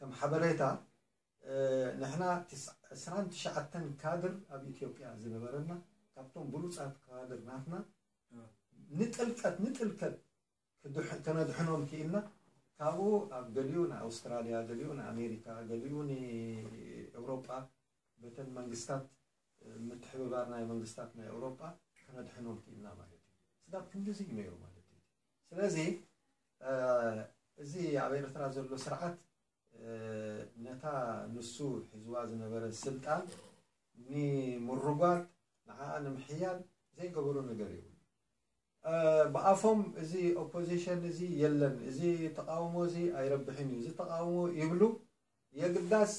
ከም ሓበሬታ፣ እ፣ ንሕና ትስ-፣ ዕስራን ትሽዓተን ካድር ኣብ ኢትዮጵያ ዝነበረና፣ ካብቶም ብሉጻት ካድር ናትና፣ እዋ። ንጥልቀት፣ ንጥልቀት ክድሕ-፣ ከነድሕኖም ክኢልና። ካብኡ ኣብ ገሊኡ ንኣውስትራልያ፣ ገሊኡ ንኣሜሪካ፣ ገሊኡ ንኤውሮጳ፣ በተን መንግስታት፣ እ፣ ምትሕብባር ናይ መንግስታት ናይ ኤውሮጳ ከነድሕኖም ክኢልና ማለት እዩ። ስጋብ ክንድዚ እዩ ነይሩ ማለት እዩ። ስለዚ፣ እ፣ እዚ ኣብ ኤርትራ ዘሎ ስርዓት፣ እ፣ ነታ ንሱ ሒዝዋ ዝነበረ ስልጣን ንምርጓድ፣ ንዓኣ ንምሕያል ዘይገበሮ ነገር የብሉ። እ፣ ብኣፎም እዚ ኦፖዚሽን እዚ የለን፣ እዚ ተቃውሞ እዚ ኣይረብሕን እዩ፣ እዚ ተቃውሞ ይብሉ። የግዳስ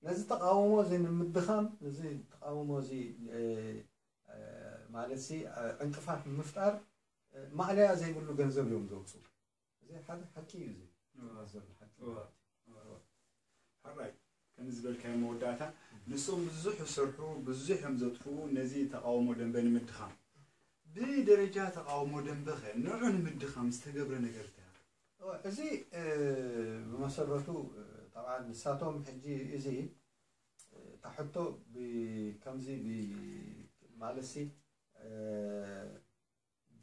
ነዚ ተቃውሞ እዚ ንምድኻም፣ ነዚ ተቃውሞ እዚ፣ እ፣ እ፣ ማለት ሲ፣ እ፣ ዕንቅፋት ንምፍጣር፣ እ፣ ማእለያ ዘይብሉ ገንዘብ እዮም ዘውፅኡ። እዚ ሓደ ሓቂ እዩ፣ እዚ እዋ። ዘሎ ሓቂ እዋ። ማለት እዩ። እዋ። ሕራይ፣ ከም ዝበልካዮ መወዳእታ፣ ንሶም ብዙሕ ይሰርሑ፣ ብዙሕ እዮም ዘጥፍኡ፣ ነዚ ተቃውሞ ደንበ ንምድኻም። ብደረጃ ተቃውሞ ደንበኸ ንዑ ንምድኻም ዝተገብረ ነገር እንታይ ኣሎ? እዋ፣ እዚ፣ እ፣ ብመሰረቱ፣ እ፣ ጠብዓን ንሳቶም ሕጂ እዚ፣ እ፣ እታ ሕቶ ብ-፣ ከምዚ ብ-፣ ማለትሲ፣ እ፣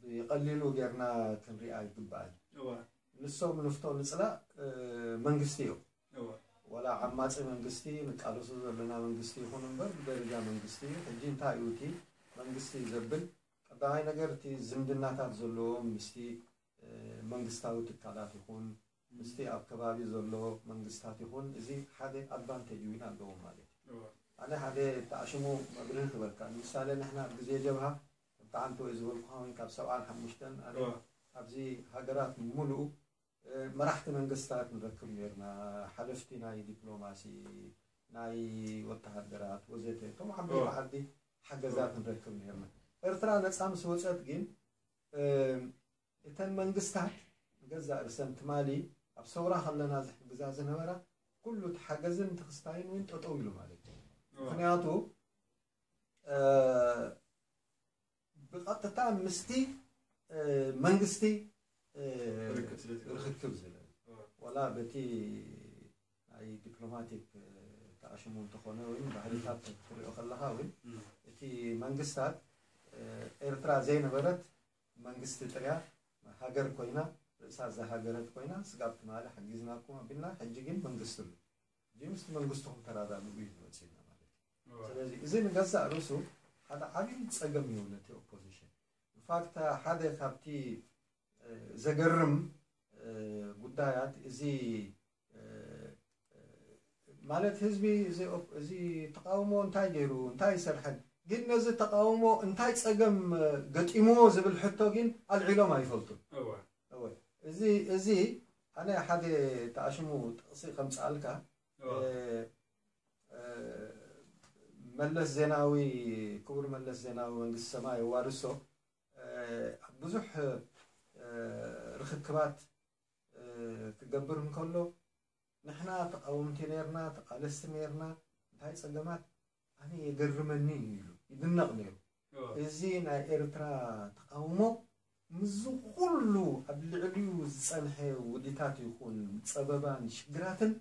ብቐሊሉ ጌርና ክንሪኣ ኣይግባእን። እዋ። ንሶም ንፍቶ ንጽላእ፣ እ፣ መንግስቲ እዮም። እዋ። ወላ ዓማጺ መንግስቲ፣ ንቃለሶ ዘለና መንግስቲ ይኹን እምበር፣ ብደረጃ መንግስቲ እዩ። ሕጂ እንታይ እዩ እቲ መንግስቲ ዘብል? ቀዳማይ ነገር፣ እቲ ዝምድናታት ዘለዎም ምስቲ፣ እ፣ መንግስታዊ ትካላት ይኹን፣ ምስቲ ኣብ ከባቢ ዘሎ መንግስታት ይኹን፣ እዚ ሓደ ኣድቫንቴጅ እውን ኣለዎም ማለት እዩ። እዋ። ኣነ ሓደ ተኣሽሙ መብርሂ ክበልካ። ንምሳሌ፣ ንሕና ኣብ ግዜ ጀብሃ፣ ብጣዕሚ ተወይ ዝበልኩኻ እውን ካብ ሰብዓን ሓሙሽተን፣ ኣነ እዋ። ኣብዚ ሃገራት ሙሉኡ፣ እ፣ መራሕቲ መንግስታት ንረክብ ነይርና፣ ሓለፍቲ ናይ ዲፕሎማሲ፣ ናይ ወተሃደራት ወዘተ፣ እቶም ዓበይቲ እዋ። ዓዲ ሓገዛት እዋ። ንረክብ ነይርና። ኤርትራ ነጻ ምስ ወጸት ግን፣ እ፣ እተን መንግስታት ንገዛእ ርእሰን ትማሊ ኣብ ሰውራ ከለና ዝሕግዛ ዝነበራ ኩሉ እቲ ሓገዝን እቲ ክስታይን እውን ጠጠው ኢሉ ማለት እዩ። እዋ። ምኽንያቱ፣ እ፣ ብቐጥታ ምስቲ፣ እ፣ መንግስቲ፣ እ፣ ርክብ ስለ ዝገበረ። ርክብ ዝለ-፣ እዋ። ወላ በቲ ናይ ዲፕሎማቲክ፣ እ፣ ተኣሽሙ እንተኾነ እውን ባህልታት ክትሪኦ ከለኻ እውን እም። እቲ መንግስታት፣ እ፣ ኤርትራ ዘይነበረት መንግስቲ ጥርያ ሃገር ኮይና፣ ርእሳ ዝሃገረት ኮይና፣ ስጋብ ትማሊ ሓጊዝናኩም ኣቢልና፣ ሕጂ ግን መንግስቲ ኣሎ። ሕጂ ምስቲ መንግስትኹም ተራዳድኡ እዩ ዝመጽእና ማለት እዩ። እዋ። ስለዚ እዚ ንገዛእ ርእሱ ሓደ ዓብዪ ጸገም እዩ ነቲ ኦፖዚሽን። ኢንፋክት ሓደ ካብቲ፣ እ፣ ዘገርም፣ እ፣ ጉዳያት እዚ፣ እ፣ እ፣ ማለት ህዝቢ እዚ ኦፕ- እዚ ተቃውሞ እንታይ ገይሩ እንታይ ይሰርሐን ግን ነዚ ተቃውሞ እንታይ ጸገም ገጢምዎ ዝብል ሕቶ ግን ኣልዒሎም ኣይፈልጡን። እወ እወ፣ እዚ እዚ ኣነ ሓደ ተኣሽሙ ጥቕሲ ከምጽኣልካ እወ እ፣ እ፣ መለስ ዜናዊ ክቡር መለስ ዜናዊ መንግስቲ ሰማይ የዋርሶ እ፣ ብዙሕ እ፣ ርክክባት እ፣ ክገብር እንከሎ ንሕና ተቃወምቲ ነርና ተቃለስቲ ነርና እንታይ ጸገማት ኣነ የገርመኒ እዩ ኢሉ ይድነቕ ነይሩ። እወ እዚ ናይ ኤርትራ ተቃውሞ ምስዚ ኩሉ ኣብ ልዕሊኡ ዝጸንሐ ውዲታት ይኹን ጸበባን ሽግራትን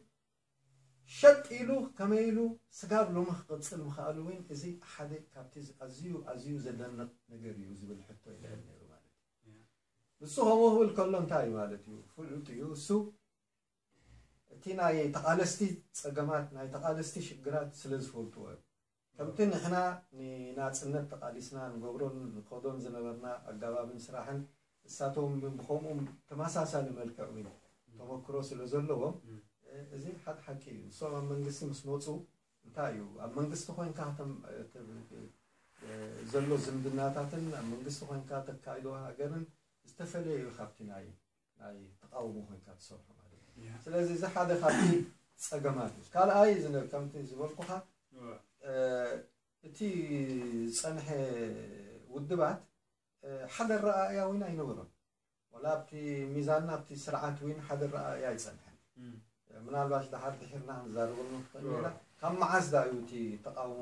ሸጥ ኢሉ ከመይ ኢሉ ስጋብ ሎሚ ክቕጽል ምኽኣሉ እውን እዚ ሓደ ካብቲ ኣዝዩ ኣዝዩ ዘደንቕ ነገር እዩ ዝብል ሕቶ ይልዕል ነይሩ ማለት እዩ። ንሱ ከምኡ ክብል ከሎ እንታይ እዩ ማለት እዩ? ፍሉጥ እዩ እሱ እቲ ናይ ተቓለስቲ ጸገማት ናይ ተቓለስቲ ሽግራት ስለ ዝፈልጥዎ እዩ። ከምቲ ንሕና ንናጽነት ተቓሊስና ንገብሮን ንኸዶን ዝነበርና ኣጋባብን ስራሕን እሳቶም ብኸምኡ ተመሳሳሊ መልክዕ እውን ተመክሮ ስለ ዘለዎም እዚ ሓድ ሓቂ እዩ። እሶም ኣብ መንግስቲ ምስ መፁ እንታይ እዩ ኣብ መንግስቲ ኮይንካ ዘሎ ዝምድናታትን ኣብ መንግስቲ ኮይንካ ተካይዶ ሃገርን ዝተፈለየ እዩ ካብቲ ናይ ናይ ተቃውሞ ኮይንካ ትሰርሖ ማለት እዩ። ስለዚ እዚ ሓደ ካብቲ ፀገማት እዩ። ካልኣይ ከምቲ ዝበልኩካ እቲ ዝፀንሐ ውድባት ሓደ ረኣእያ እውን ኣይነበሮን። ወላ ኣብቲ ሚዛንና ኣብቲ ስርዓት እውን ሓደ ረኣእያ ኣይፀንሐን። ምናልባሽ ድሓር ድሒርና ክንዛረበሉ ንኽእል ኢና። ካብ መዓዝ ዳ እዩ እቲ ተቃውሞ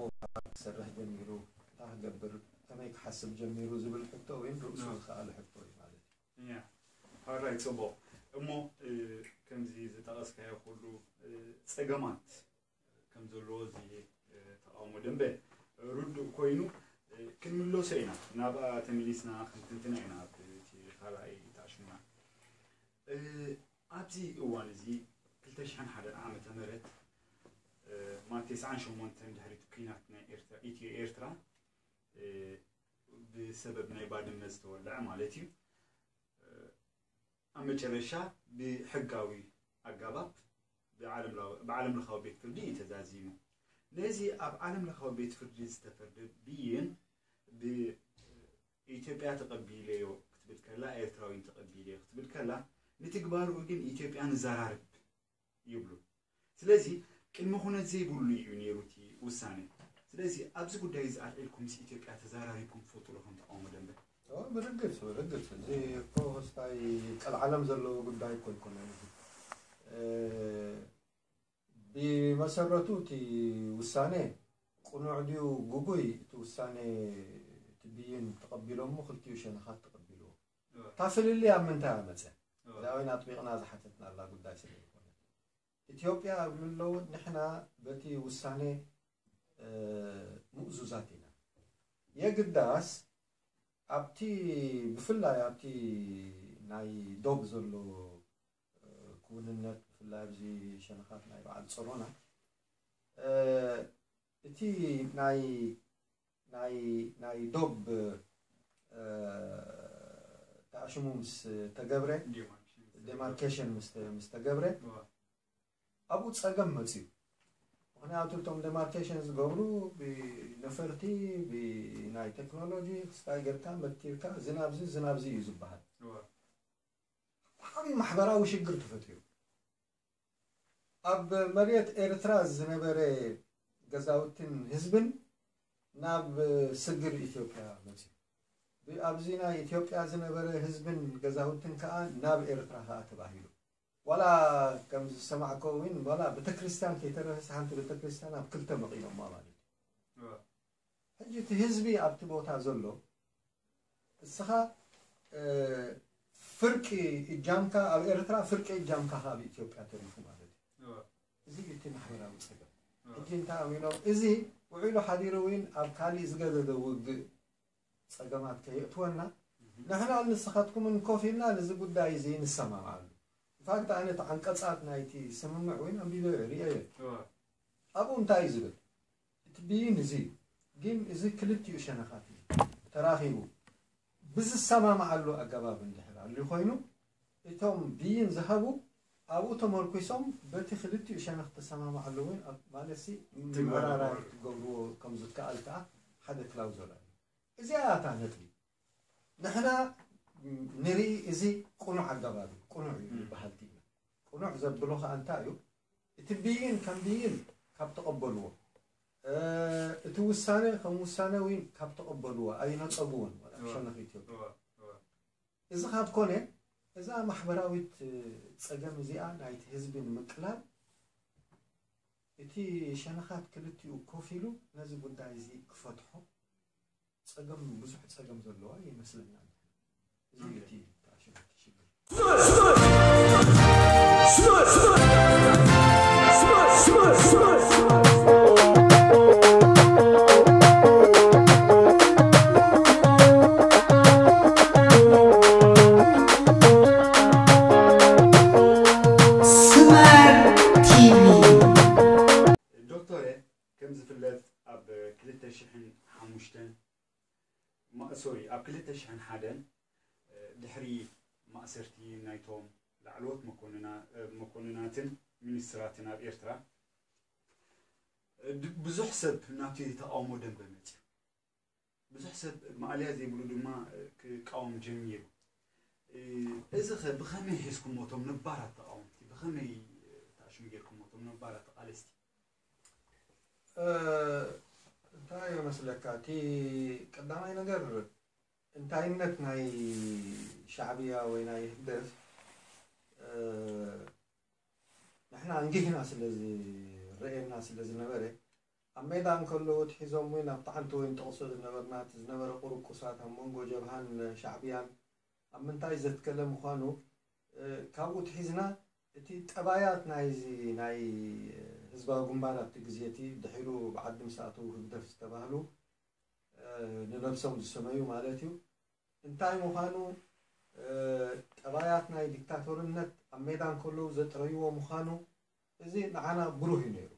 ክሰርሕ ጀሚሩ? እንታይ ክገብር ከመይ ክሓስብ ጀሚሩ ዝብል ሕቶ እውን ርእሱ ዝኸኣለ ሕቶ እዩ ማለት እዩ። ሓራይ ፅቡቕ እሞ ከምዚ ዝጠቐስካዮ ኩሉ ፀገማት ከም ዘለዎ እዚ ተቃውሞ ደንበ ርዱእ ኮይኑ ክንምለሶ ኢና። ናብኣ ተመሊስና ክንትንትና ኢና። ኣብቲ ካልኣይ ተኣሽሙና ኣብዚ እዋን እዚ ክልተ ሽሕን ሓደን ዓመተ ምህረት ማለት ተስዓን ሸሞንተን ድሕሪ እቲ ኲናት ናይ ኤርትራ ኢትዮ ኤርትራ ብሰበብ ናይ ባድመ ዝተወልዐ ማለት እዩ። ኣብ መጨረሻ ብሕጋዊ ኣጋባብ ብዓለም ለኻዊ ቤት ፍርዲ እዩ ተዛዚሙ። ነዚ ኣብ ዓለም ለኻዊ ቤት ፍርዲ ዝተፈርደ ብይን ብኢትዮጵያ ተቐቢለዮ ክትብል ከላ ኤርትራውያን ተቐቢለዮ ክትብል ከላ ንትግባርኡ ግን ኢትዮጵያ ንዘራርብ ይብሉ። ስለዚ ቅድመ ኩነት ዘይብሉ እዩ ነይሩ እቲ ውሳነ። ስለዚ ኣብዚ ጉዳይ እዚ ኣልዒልኩም ምስ ኢትዮጵያ ተዘራሪብኩም ትፈልጡ ዶ ከም ተቃውሞ ደንበ? ብርግጽ ብርግጽ እዚ እኮ ክስታይ ቀልዓለም ዘለዎ ጉዳይ እኮ ኣይኮነን። ብመሰረቱ እቲ ውሳነ ቅኑዕ ድዩ ጉጉይ እቲ ውሳነ እቲ ብይን ተቐቢሎሞ ክልቲኡ ሸነኻት ተቐቢልዎ። እታ ፍልልይ ኣብ ምንታይ ኣመፀ? እዛ ወይን ኣጥቢቕና ዝሓተትናላ ጉዳይ ስለ ዝኾነ ኢትዮጵያ እብሉ ኣለዉ ንሕና በቲ ውሳኔ ምእዙዛት ኢና። የግዳስ ኣብቲ ብፍላይ ኣብቲ ናይ ዶብ ዘሎ ክውንነት ብፍላይ ኣብዚ ሸነኻት ናይ በዓል ጸሮና እቲ ናይ ናይ ናይ ዶብ ተኣሽሙ ምስ ተገብረ demarcation ምስ ተገብረ ኣብኡ ጸገም መጽዩ። ምክንያቱ እቶም demarcation ዝገብሩ ብነፈርቲ ብናይ ቴክኖሎጂ ክስታይ ጌርካ መትኪርካ ዝናብዚ ዝናብዚ እዩ ዝበሃል። ዓብዪ ማሕበራዊ ሽግር ተፈጢሩ። ኣብ መሬት ኤርትራ ዝነበረ ገዛውትን ህዝብን ናብ ስግር ኢትዮጵያ መፅዩ። ኣብዚ ናይ ኢትዮጵያ ዝነበረ ህዝብን ገዛውትን ከዓ ናብ ኤርትራ ከዓ ተባሂሉ። ዋላ ከም ዝሰማዕኮ እውን ዋላ ቤተክርስትያን ከይተረፈስ ሓንቲ ቤተክርስትያን ኣብ ክልተ መቒሎማ ማለት እዩ። ሕጂ እቲ ህዝቢ ኣብቲ ቦታ ዘሎ እስኻ ፍርቂ እጃምካ ኣብ ኤርትራ ፍርቂ እጃምካ ካብ ኢትዮጵያ ተሪፉ ማለት እዩ። እዚ እቲ ማሕበራዊ ፀገም ሕጂ እንታይ ኣሚኖም እዚ ውዒሉ ሓዲሩ እውን ኣብ ካሊእ ዝገደደ ውግእ ፀገማት ከየእትወና ንሕና ንስኻትኩምን ኮፍ ኢልና ነዚ ጉዳይ እዚ ንሰማማዓሉ። ኢንፋክት ኣነ እቲ ዓንቀፃት ናይቲ ስምምዕ እውን ኣንቢበ ርእየ ኣብኡ እንታይ እዩ ዝብል እቲ ብይን እዚ ግን እዚ ክልቲኡ ሸነኻት እዩ ተራኺቡ ብዝሰማማዓሉ ኣገባብ እንድሕር ኣልዩ ኮይኑ እቶም ብይን ዝሃቡ ኣብኡ ተመርኩሶም በቲ ክልቲኡ ሸነኽ ተሰማማዕሉ እውን ኣብ- ማለት ሲ ምምራራይ ክትገብርዎ ከም ዝከኣል ከዓ ሓደ ክላውዞል ኣሎ። እዚኣ እታ ነጥቢ ንሕና ንርኢ። እዚ ቅኑዕ ኣገባብ እዩ፣ ቅኑዕ እዩ ዝበሃል ኢና። ቅኑዕ ዘብሎ ከዓ እንታይ እዩ? እቲ ብይን ከም ብይን ካብ ተቐበልዎ፣ እቲ ውሳነ ከም ውሳነ እውን ካብ ተቐበልዎ፣ ኣይነፀግዎን ወላ ሸነኽ ኢትዮጵያ። እዚ ካብ ኮነ እዛ ማሕበራዊት ፀገም እዚኣ ናይቲ ህዝቢ ንምቅላል እቲ ሸነኻት ክልቲኡ ኮፍ ኢሉ ነዚ ጉዳይ እዚ ክፈትሖ ፀገም ብዙሕ ፀገም ዘለዋ ይመስለና። እዚ እዩ እቲ ተኣሽመቲ ሽግር። ስመር ቲቪ። ዶክተር፣ ከም ዝፍለጥ ኣብ ክልተ ሽሕን ሓሙሽተን ማ- ሶሪ ኣብ ክልተ ሽሕን ሓደን ድሕሪ ማእሰርቲ ናይቶም ላዕለዎት መኮንና- መኮንናትን ሚኒስትራትን ኣብ ኤርትራ ብዙሕ ሰብ ናብቲ ተቃውሞ ደንበ መፅዩ። ብዙሕ ሰብ ማእለያ ዘይብሉ ድማ ክቃወም ጀሚሩ። እዚ ኸ ብኸመይ ሒዝኩሞ እቶም ነባራት ተቃወምቲ? ብኸመይ ተኣሽሙ ጌርኩሞ እቶም ነባራት ተቃለስቲ? እንታይ ይመስለካ? እቲ ቀዳማይ ነገር እንታይነት ናይ ሻዕብያ ወይ ናይ ህግደፍ ንሕና እንጊህና ስለ ዝረኤና ስለ ዝነበረ ኣብ ሜዳ እንከለዉ ትሒዞም እውን ኣብቲ ዓንቶ ወይ ንጠቕሶ ዝነበርና እቲ ዝነበረ ቁርቁሳት ኣብ መንጎ ጀብሃን ሻዕብያን ኣብ ምንታይ ዘትከለ ምዃኑ ካብኡ ትሒዝና እቲ ጠባያት ናይዚ ናይ ህዝባዊ ግንባር ኣብቲ ግዜ እቲ ድሒሩ ብዓዲ ምስ ኣተዉ ህግደፍ ዝተባህሉ ንነብሶም ዝሰመዩ ማለት እዩ። እንታይ ምዃኑ ጠባያት ናይ ዲክታቶርነት ኣብ ሜዳ እንከለዉ ዘጥረይዎ ምዃኑ እዚ ንዓና ብሩህ እዩ ነይሩ።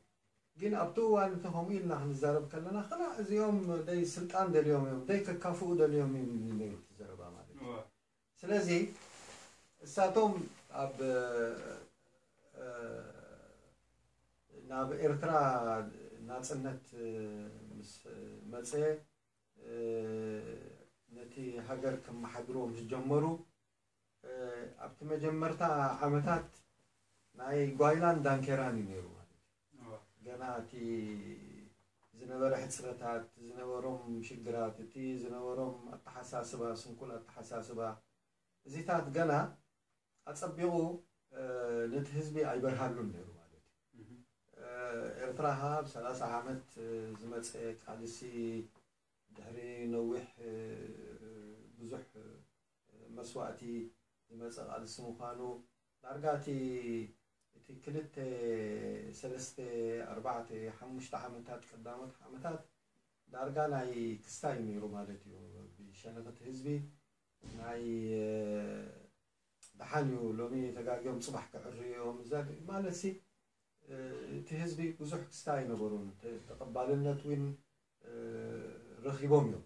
ግን ኣብቲ እዋን እቲ ከምኡ ኢልና ክንዛረብ ከለና ክላ እዚኦም ደይ ስልጣን ደልዮም እዮም ደይ ከካፍኡ ደልዮም እዮም ነይሩ እቲ ዘረባ ማለት እዩ። ስለዚ እሳቶም ኣብ ናብ ኤርትራ ናጽነት ምስ መጸ ነቲ ሃገር ከመሓድርዎ ምስ ጀመሩ ኣብቲ መጀመርታ ዓመታት ናይ ጓይላን ዳንኬራን እዩ ነይሩ ማለት እዩ። ገና እቲ ዝነበረ ሕጽረታት፣ ዝነበሮም ሽግራት፣ እቲ ዝነበሮም ኣተሓሳስባ፣ ስንኩል ኣተሓሳስባ እዚታት ገና ኣጸቢቑ ነቲ ህዝቢ ኣይበርሃሉን ነይሩ ማለት እዩ። ኤርትራ ካብ ሰላሳ ዓመት ዝመጸ ቃልሲ ድሕሪ ነዊሕ ብዙሕ መስዋእቲ ዝመጸ ቃልሲ ምዃኑ ዳርጋ እቲ እቲ ክልተ ሰለስተ ኣርባዕተ ሓሙሽተ ዓመታት ቀዳሞት ዓመታት ዳርጋ ናይ ክስታይ ነይሩ ማለት እዩ። ብሸነኽቲ ህዝቢ ናይ ደሓን እዩ ሎሚ ተጋግዮም ፅባሕ ክዕርዩ እዮም ማለት ሲ እቲ ህዝቢ ብዙሕ ክስታይ ኣይነበሩን። ተቐባልነት እውን ረኺቦም እዮም።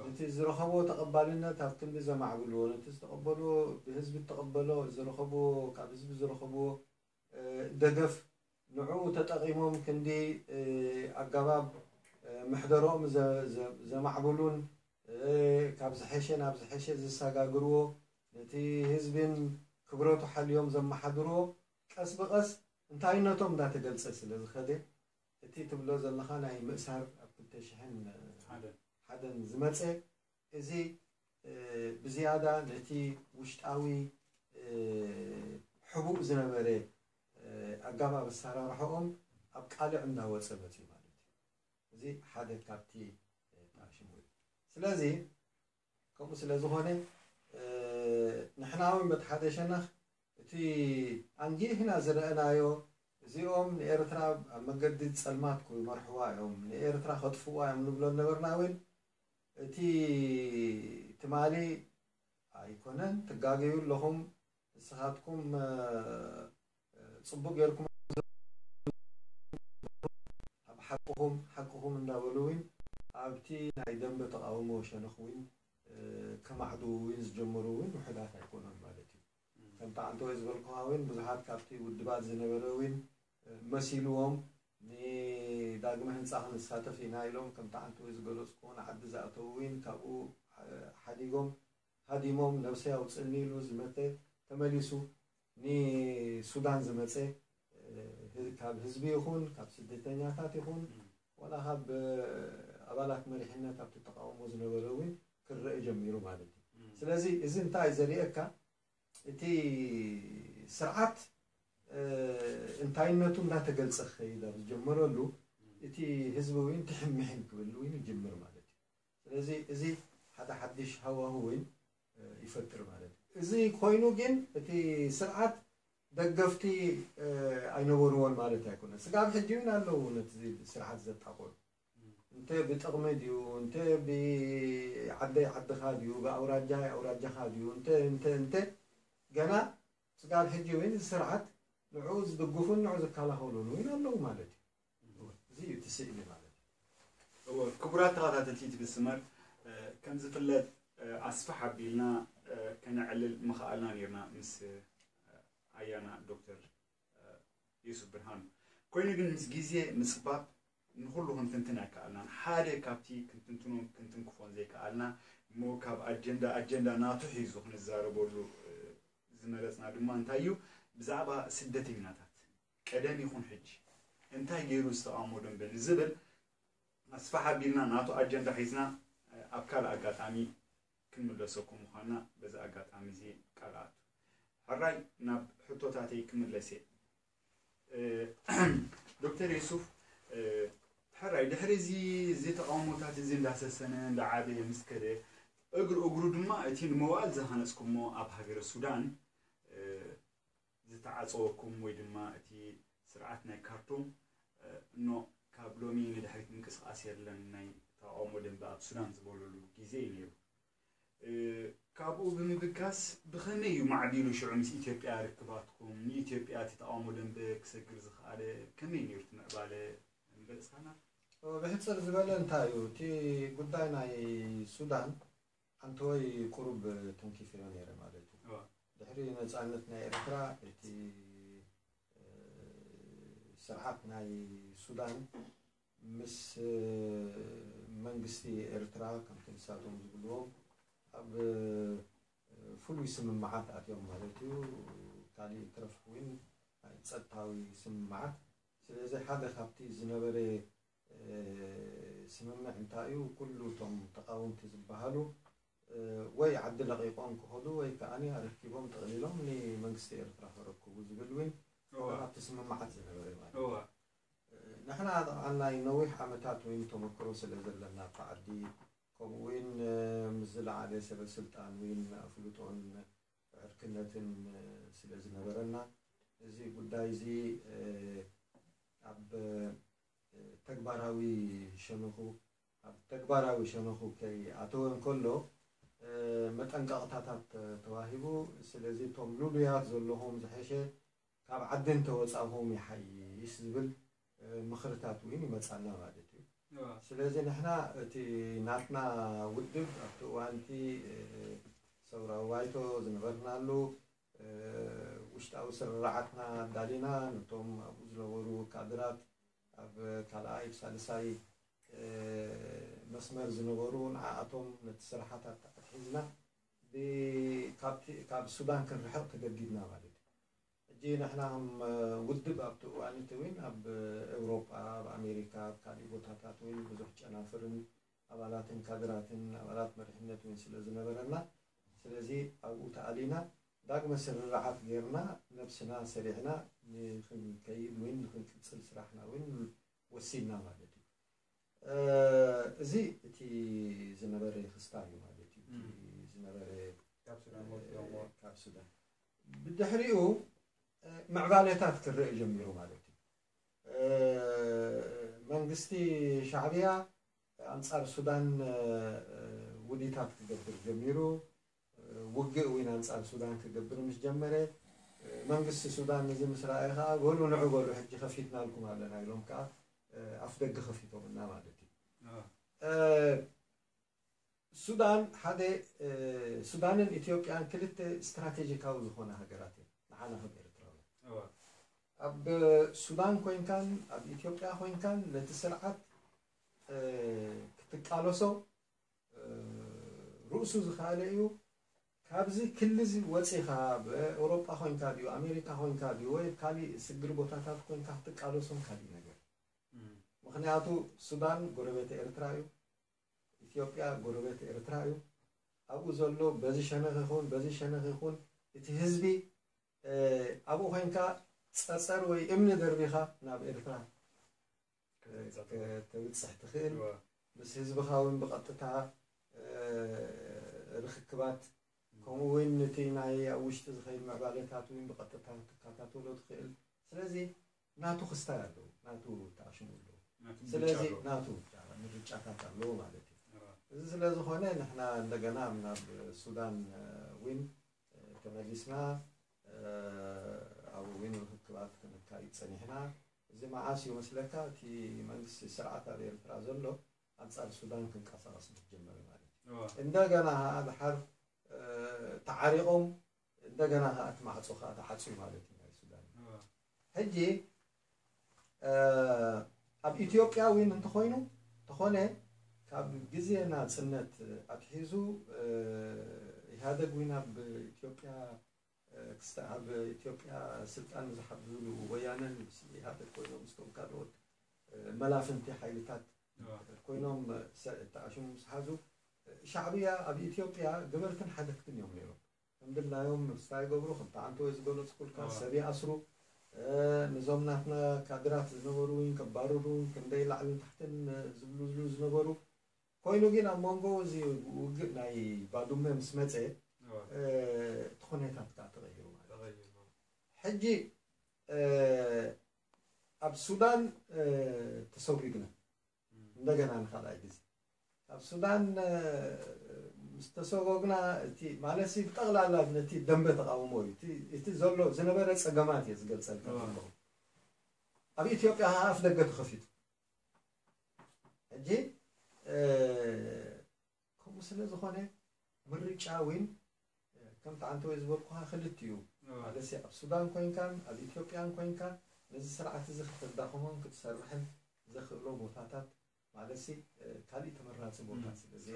ነቲ ዝረኸብዎ ተቐባልነት ኣብ ክንዲ ዘማዕብልዎ፣ ነቲ ዝተቐበልዎ ብህዝቢ እተቐበሎ ዝረኸብዎ ካብ ህዝቢ ዝረኸብዎ ደገፍ ንዕኡ ተጠቒሞም ክንዲ ኣገባብ ምሕደርኦም ዘማዕብሉን ካብ ዝሐሸ ናብ ዝሐሸ ዝሰጋግርዎ ነቲ ህዝብን ክብረቱ ሓልዮም ዘመሓድርዎ ቀስ ብቐስ እንታይነቶም እንዳተገልጸ ስለ ዝኸደ እቲ ትብሎ ዘለኻ ናይ ምእሳር ኣብ ክልተ ሽሕን ሓደን ዝመጸ እዚ ብዝያዳ ነቲ ውሽጣዊ ሕቡእ ዝነበረ ኣገባብ ኣሰራርሓኦም ኣብ ቃልዕ እንዳወፀ መፅዩ ማለት እዩ። እዚ ሓደ ካብቲ ተኣሽሙ እዩ። ስለዚ ከምኡ ስለ ዝኾነ ንሕና እውን በቲ ሓደ ሸነኽ እቲ ኣንጊህና ዝረአናዮ እዚኦም ንኤርትራ ኣብ መገዲ ጸልማት ክመርሕዋ እዮም፣ ንኤርትራ ከጥፍእዋ እዮም ንብሎ ነበርና እውን እቲ ትማሊ ኣይኮነን ትጋገዩ ኣለኹም ንስኻትኩም ጽቡቅ ጌርኩም ኣብ ሓቅኹም ሓቅኹም እንዳበሉ እውን ኣብቲ ናይ ደንበ ተቃውሞ ሸነኽ እውን ከማዕድዉ እውን ዝጀመሩ እውን ውሑዳት ኣይኮኑን ማለት እዩ። ከም ተዓንተወይ ዝበልኩኻ እውን ብዙሓት ካብቲ ውድባት ዝነበረ እውን መሲልዎም ንዳግመ ህንፃ ክንሳተፍ ኢና ኢሎም ከምቲ ዓንተወይ ዝገለፅኩዎ ንዓዲ ዝኣተዉ እውን ካብኡ ሓዲጎም ሃዲሞም ነብሰይ ኣውፅእኒ ኢሉ ዝመተ ተመሊሱ ንሱዳን ዝመፀ ካብ ህዝቢ ይኹን ካብ ስደተኛታት ይኹን ዋላ ካብ ኣባላት መሪሕነት ኣብቲ ተቃውሞ ዝነበረ እውን ክረአ ጀሚሩ ማለት እዩ። ስለዚ እዚ እንታይ ዘርእየካ እቲ ስርዓት እ፣ እንታይነቱ እንዳተገልጸ ክኸይድ ኣብ ዝጀመረሉ እቲ ህዝቢ እውን ትሕምሕም ክብል እውን ይጅምር ማለት እዩ። ስለዚ እዚ ሓደ ሓድሽ ሃዋሁ እውን እ፣ ይፈጥር ማለት እዩ። እዚ ኮይኑ ግን እቲ ስርዓት ደገፍቲ እ፣ ኣይነበርዎን ማለት ኣይኮነን። ስጋብ ሕጂ እውን ኣለዉ ነቲ ስርዓት ዘጣቆሉ እንተ ብጥቕሚ ድዩ እንተ ብዓደይ ዓድኻ ድዩ ብኣውራጃይ ኣውራጃኻ ድዩ እንተ እንተ እንተ ገና ስጋብ ሕጂ እውን እዚ ስርዓት ንዕኡ ዝድግፉን ንዕኡ ዝከላኸሉን እውን ኣለዉ ማለት እዩ። እዚ እዩ እቲ ስእሊ ማለት እዩ። እወ ክቡራት ተኸታተልቲ ትግስመር ከም ዝፍለጥ ኣስፍሕ ኣቢልና ከነዕልል ምኽኣልና ነርና ምስ ኣያና ዶክተር የሱፍ ብርሃኑ። ኮይኑ ግን ምስ ግዜ ምስባብ ንኹሉ ክንትንትን ኣይከኣልናን። ሓደ ካብቲ ክንትንትኖን ክንትንክፎን ዘይከኣልና እሞ ካብ ኣጀንዳ ኣጀንዳ ናቱ ሒዙ ክንዛረበሉ ዝመረፅና ድማ እንታይ እዩ ብዛዕባ ስደተኛታት ቀደም ይኹን ሕጂ እንታይ ገይሩ ዝተቓወሞ ደንበ ንዝብል ኣስፋሕ ኣቢልና ናቱ ኣጀንዳ ሒዝና ኣብ ካልእ ኣጋጣሚ ክንምለሰኩም ምዃንና በዚ ኣጋጣሚ እዚ ቃል ኣቱ። ሕራይ ናብ ሕቶታተይ ክምለስ እየ። ዶክተር የሱፍ ሕራይ ድሕሪ እዚ እዚ ተቃውሞታት እዚ እንዳሰሰነ እንዳዓበየ ምስ ከደ እግሪ እግሩ ድማ እቲ ንመዋእል ዝሃነፅኩሞ ኣብ ሃገረ ሱዳን ዝተዓፀወኩም ወይ ድማ እቲ ስርዓት ናይ ካርቱም እኖ ካብ ሎሚ ንድሕሪት ምንቅስቃስ የለን ናይ ተቃውሞ ደንበ ኣብ ሱዳን ዝበለሉ ግዜ እዩ ነይሩ። ካብኡ ብምብጋስ ብኸመይ እዩ ማዕቢሉ ሽዑ ምስ ኢትዮጵያ ርክባትኩም ንኢትዮጵያ እቲ ተቃውሞ ደንበ ክሰግር ዝኸኣለ ከመይ ነይሩ እቲ ምዕባለ ምገለፅካና? ብሕፅር ዝበለ እንታይ እዩ እቲ ጉዳይ ናይ ሱዳን ኣንተወይ ቁሩብ ተንኪፈዮ ነይረ ማለት እዩ። ድሕሪ ነፃነት ናይ ኤርትራ እቲ ስርዓት ናይ ሱዳን ምስ መንግስቲ ኤርትራ ከምቲ ንሳቶም ዝብልዎም ኣብ ፍሉይ ስምምዓት ኣትዮም ማለት እዩ። ካሊእ ትረፍ እውን ናይ ፀጥታዊ ስምምዓት። ስለዚ ሓደ ካብቲ ዝነበረ ስምምዕ እንታይ እዩ? ኩሉ እቶም ተቃወምቲ ዝበሃሉ ወይ ዓዲ ለቒቖም ክኸዱ ወይ ከኣ ኣረኪቦም ጠቕሊሎም ንመንግስቲ ኤርትራ ከረክቡ ዝብል እውን ኣብቲ ስምምዓት ዝነበረ ማለት እዩ። ንሕና ኣጠቓልናይ ነዊሕ ዓመታት ወይም ተመክሮ ስለ ዘለና ኣብቲ ዓዲ ከምኡ እውን ምስ ዝለዓለ ሰበ ስልጣን እውን ኣፍልጦን ዕርክነትን ስለ ዝነበረና እዚ ጉዳይ እዚ ኣብ ተግባራዊ ሸነኹ ኣብ ተግባራዊ ሸነኹ ከይኣተወ እንከሎ መጠንቀቕታታት ተዋሂቡ። ስለዚ እቶም ልሉያት ዘለኹም ዝሐሸ ካብ ዓዲ እንተወፃእኹም ይሓይሽ ዝብል ምኽርታት እውን ይመፃና ማለት እዩ። ስለዚ ንሕና እቲ ናትና ውድብ ኣብቲ እዋንቲ ሰውራዊ ባይቶ ዝነበርናሉ ውሽጣዊ ስርርዓትና ኣዳሊና ነቶም ኣብኡ ዝነበሩ ካድራት ኣብ ካልኣይ ሳልሳይ መስመር ዝነበሩ ንዓኣቶም ነቲ ስራሓት ኣትሒዝና ካብ ሱዳን ክንርሕቕ ተገዲድና ማለት እዩ። ሕጂ ንሕና ከም ውድብ ኣብቲ እዋን እቲ እውን ኣብ ኤውሮጳ ኣብ ኣሜሪካ ኣብ ካሊእ ቦታታት እውን ብዙሕ ጨናፍርን ኣባላትን ካድራትን ኣባላት መሪሕነት እውን ስለ ዝነበረና ስለዚ ኣብኡ ተኣሊና ዳግመ ስርርዓት ጌርና ነብስና ሰሪዕና ንክንከይድ እውን ንክንቅፅል ስራሕና እውን ወሲንና ማለት እዩ። እዚ እቲ ዝነበረ ክስታ እዩ ማለት እዩ። ዝነበረ ካብ ሱዳን ብድሕሪኡ ምዕባለታት ክረአ ጀሚሩ ማለት እዩ። መንግስቲ ሻዕብያ ኣንጻር ሱዳን ውዲታት ክገብር ጀሚሩ። ውግእ እውን ኣንጻር ሱዳን ክገብር ምስ ጀመረ መንግስቲ ሱዳን እዚ ምስ ረኣየ ከዓ በሉ ንዑ በሉ ሕጂ ከፊትናልኩም ኣለና ኢሎም ከዓ ኣፍ ደገ ከፊቶምና ማለት እዩ። ሱዳን ሓደ ሱዳንን ኢትዮጵያን ክልተ ስትራቴጂካዊ ዝኾነ ሃገራት እዮም ንዓና ከም ኤርትራውያን። ኣብ ሱዳን ኮይንካን ኣብ ኢትዮጵያ ኮይንካን ነቲ ስርዓት ክትቃለሶ ርእሱ ዝኸኣለ እዩ። ካብዚ ክሊ እዚ ወፂኻ ኣብ ኤውሮጳ ኮይንካ ድዩ ኣሜሪካ ኮይንካ ድዩ ወይ ካሊእ ስግር ቦታታት ኮይንካ ክትቃለሶም ካሊእ ነገር። ምክንያቱ ሱዳን ጎረቤት ኤርትራ እዩ። ኢትዮጵያ ጎረቤት ኤርትራ እዩ። ኣብኡ ዘሎ በዚ ሸነኽ ይኹን በዚ ሸነኽ ይኹን እቲ ህዝቢ ኣብኡ ኮይንካ ፀፀር ወይ እምኒ ደርቢኻ ናብ ኤርትራ ተብፅሕ ትኽእል። ምስ ህዝብኻ እውን ብቐጥታ ርኽክባት ከምኡ እውን ነቲ ናይ ኣብ ውሽጢ ዝኸይድ ምዕባለታት እውን ብቐጥታ ክትከታተሎ ትኽእል። ስለዚ ናቱ ክስታይ ኣለዎ፣ ናቱ ተኣሽሙ ኣለዎ። ስለዚ ናቱ ምርጫታት ኣለዎ ማለት እዩ። እዚ ስለ ዝኾነ ንሕና እንደገና ናብ ሱዳን እውን ተመሊስና ኣብ እውን ርክክባት ክንካይድ ፀኒሕና። እዚ መዓስ እዩ መስለካ እቲ መንግስቲ ስርዓት ኣብ ኤርትራ ዘሎ ኣንፃር ሱዳን ክንቀሳቐስ ምስ ጀመረ ማለት እዩ። እንደገና ከዓ ድሓር ተዓሪቖም እንደገና ከዓ እቲ ማዕፆ ከዓ ተዓፅዩ ማለት እዩ ናይ ሱዳን። ሕጂ ኣብ ኢትዮጵያ እውን እንተኾይኑ ተኾነ ካብ ግዜ ናፅነት ኣትሒዙ ኢህኣደግ እውን ኣብ ኢትዮጵያ ክስተ ኣብ ኢትዮጵያ ስልጣን ዝሓዙሉ ወያነን ምስ ኢህኣደግ ኮይኖም ምስቶም ካልኦት መላፍንቲ ሓይልታት ኮይኖም ተኣሽሙ ምስ ሓዙ ሻዕብያ ኣብ ኢትዮጵያ ገበርትን ሓደግትን እዮም ነይሮም። ከም ድላዮም ምስታ ይገብሩ ከም ተዓንቶ ዝገለፅኩልካ ሰብ ይኣስሩ። ነዞም ናትና ካድራት ዝነበሩ እውን ከባርሩ ክንደይ ላዕልን ታሕትን ዝብሉ ዝሉ ዝነበሩ ኮይኑ ግን ኣብ መንጎ እዚ ውግእ ናይ ባዱመ ምስ መፀ እቲ ኩነታት ከዓ ተቐይሩ ማለት እዩ። ሕጂ ኣብ ሱዳን ተሰጒግና እንደገና ንካልኣይ ግዜ ካብ ሱዳን ምስ ተሰጎግና እቲ ማለት ብጠቕላላ ነቲ ደንበ ተቃውሞ እዩ። እቲ ዘሎ ዝነበረ ፀገማት እየ ዝገልፀልካ ዘለኹ። ኣብ ኢትዮጵያ ከዓ ኣፍ ደገ ተኸፊቱ ሕጂ ከምኡ ስለ ዝኾነ ምርጫ እውን ከም ተዓንተወይ ዝበልኩኻ ክልቲኡ ማለት ኣብ ሱዳን ኮይንካን ኣብ ኢትዮጵያን ኮይንካ ነዚ ስርዓት እዚ ክተዳኽሞን ክትሰርሕን ዘኽእሎ ቦታታት ማለት ካልእ ተመራፂ ቦታ ስለዚ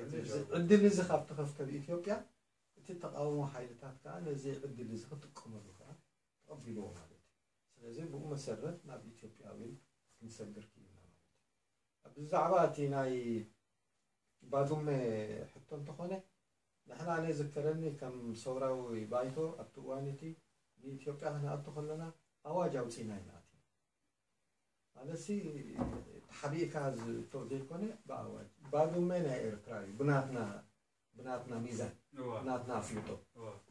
ዕድል እዚ ካብ ተኸፍተ ብኢትዮጵያ እቲ ተቃውሞ ሓይልታት ከዓ ነዚ ዕድል እዚ ክጥቀመሉ ከዓ ተቐቢልዎ ማለት እዩ። ስለዚ ብኡ መሰረት ናብ ኢትዮጵያ እውን ክንሰግር ክኢልና ማለት እዩ። ብዛዕባ እቲ ናይ ባዱመ ሕቶ እንተኾነ ንሕና ኣነ ዝከረኒ ከም ሰውራዊ ባይቶ ኣብቲ እዋን እቲ ንኢትዮጵያ ክንኣቱ ከለና ኣዋጅ ኣውፂና ኢና ኣቲና። ማለትሲ ተሓቢእካ ዝእቶ ዘይኮነ ብኣዋጅ ባዱመ ናይ ኤርትራ እዩ ብናትና ብናትና ሚዛን ብናትና ኣፍልጦ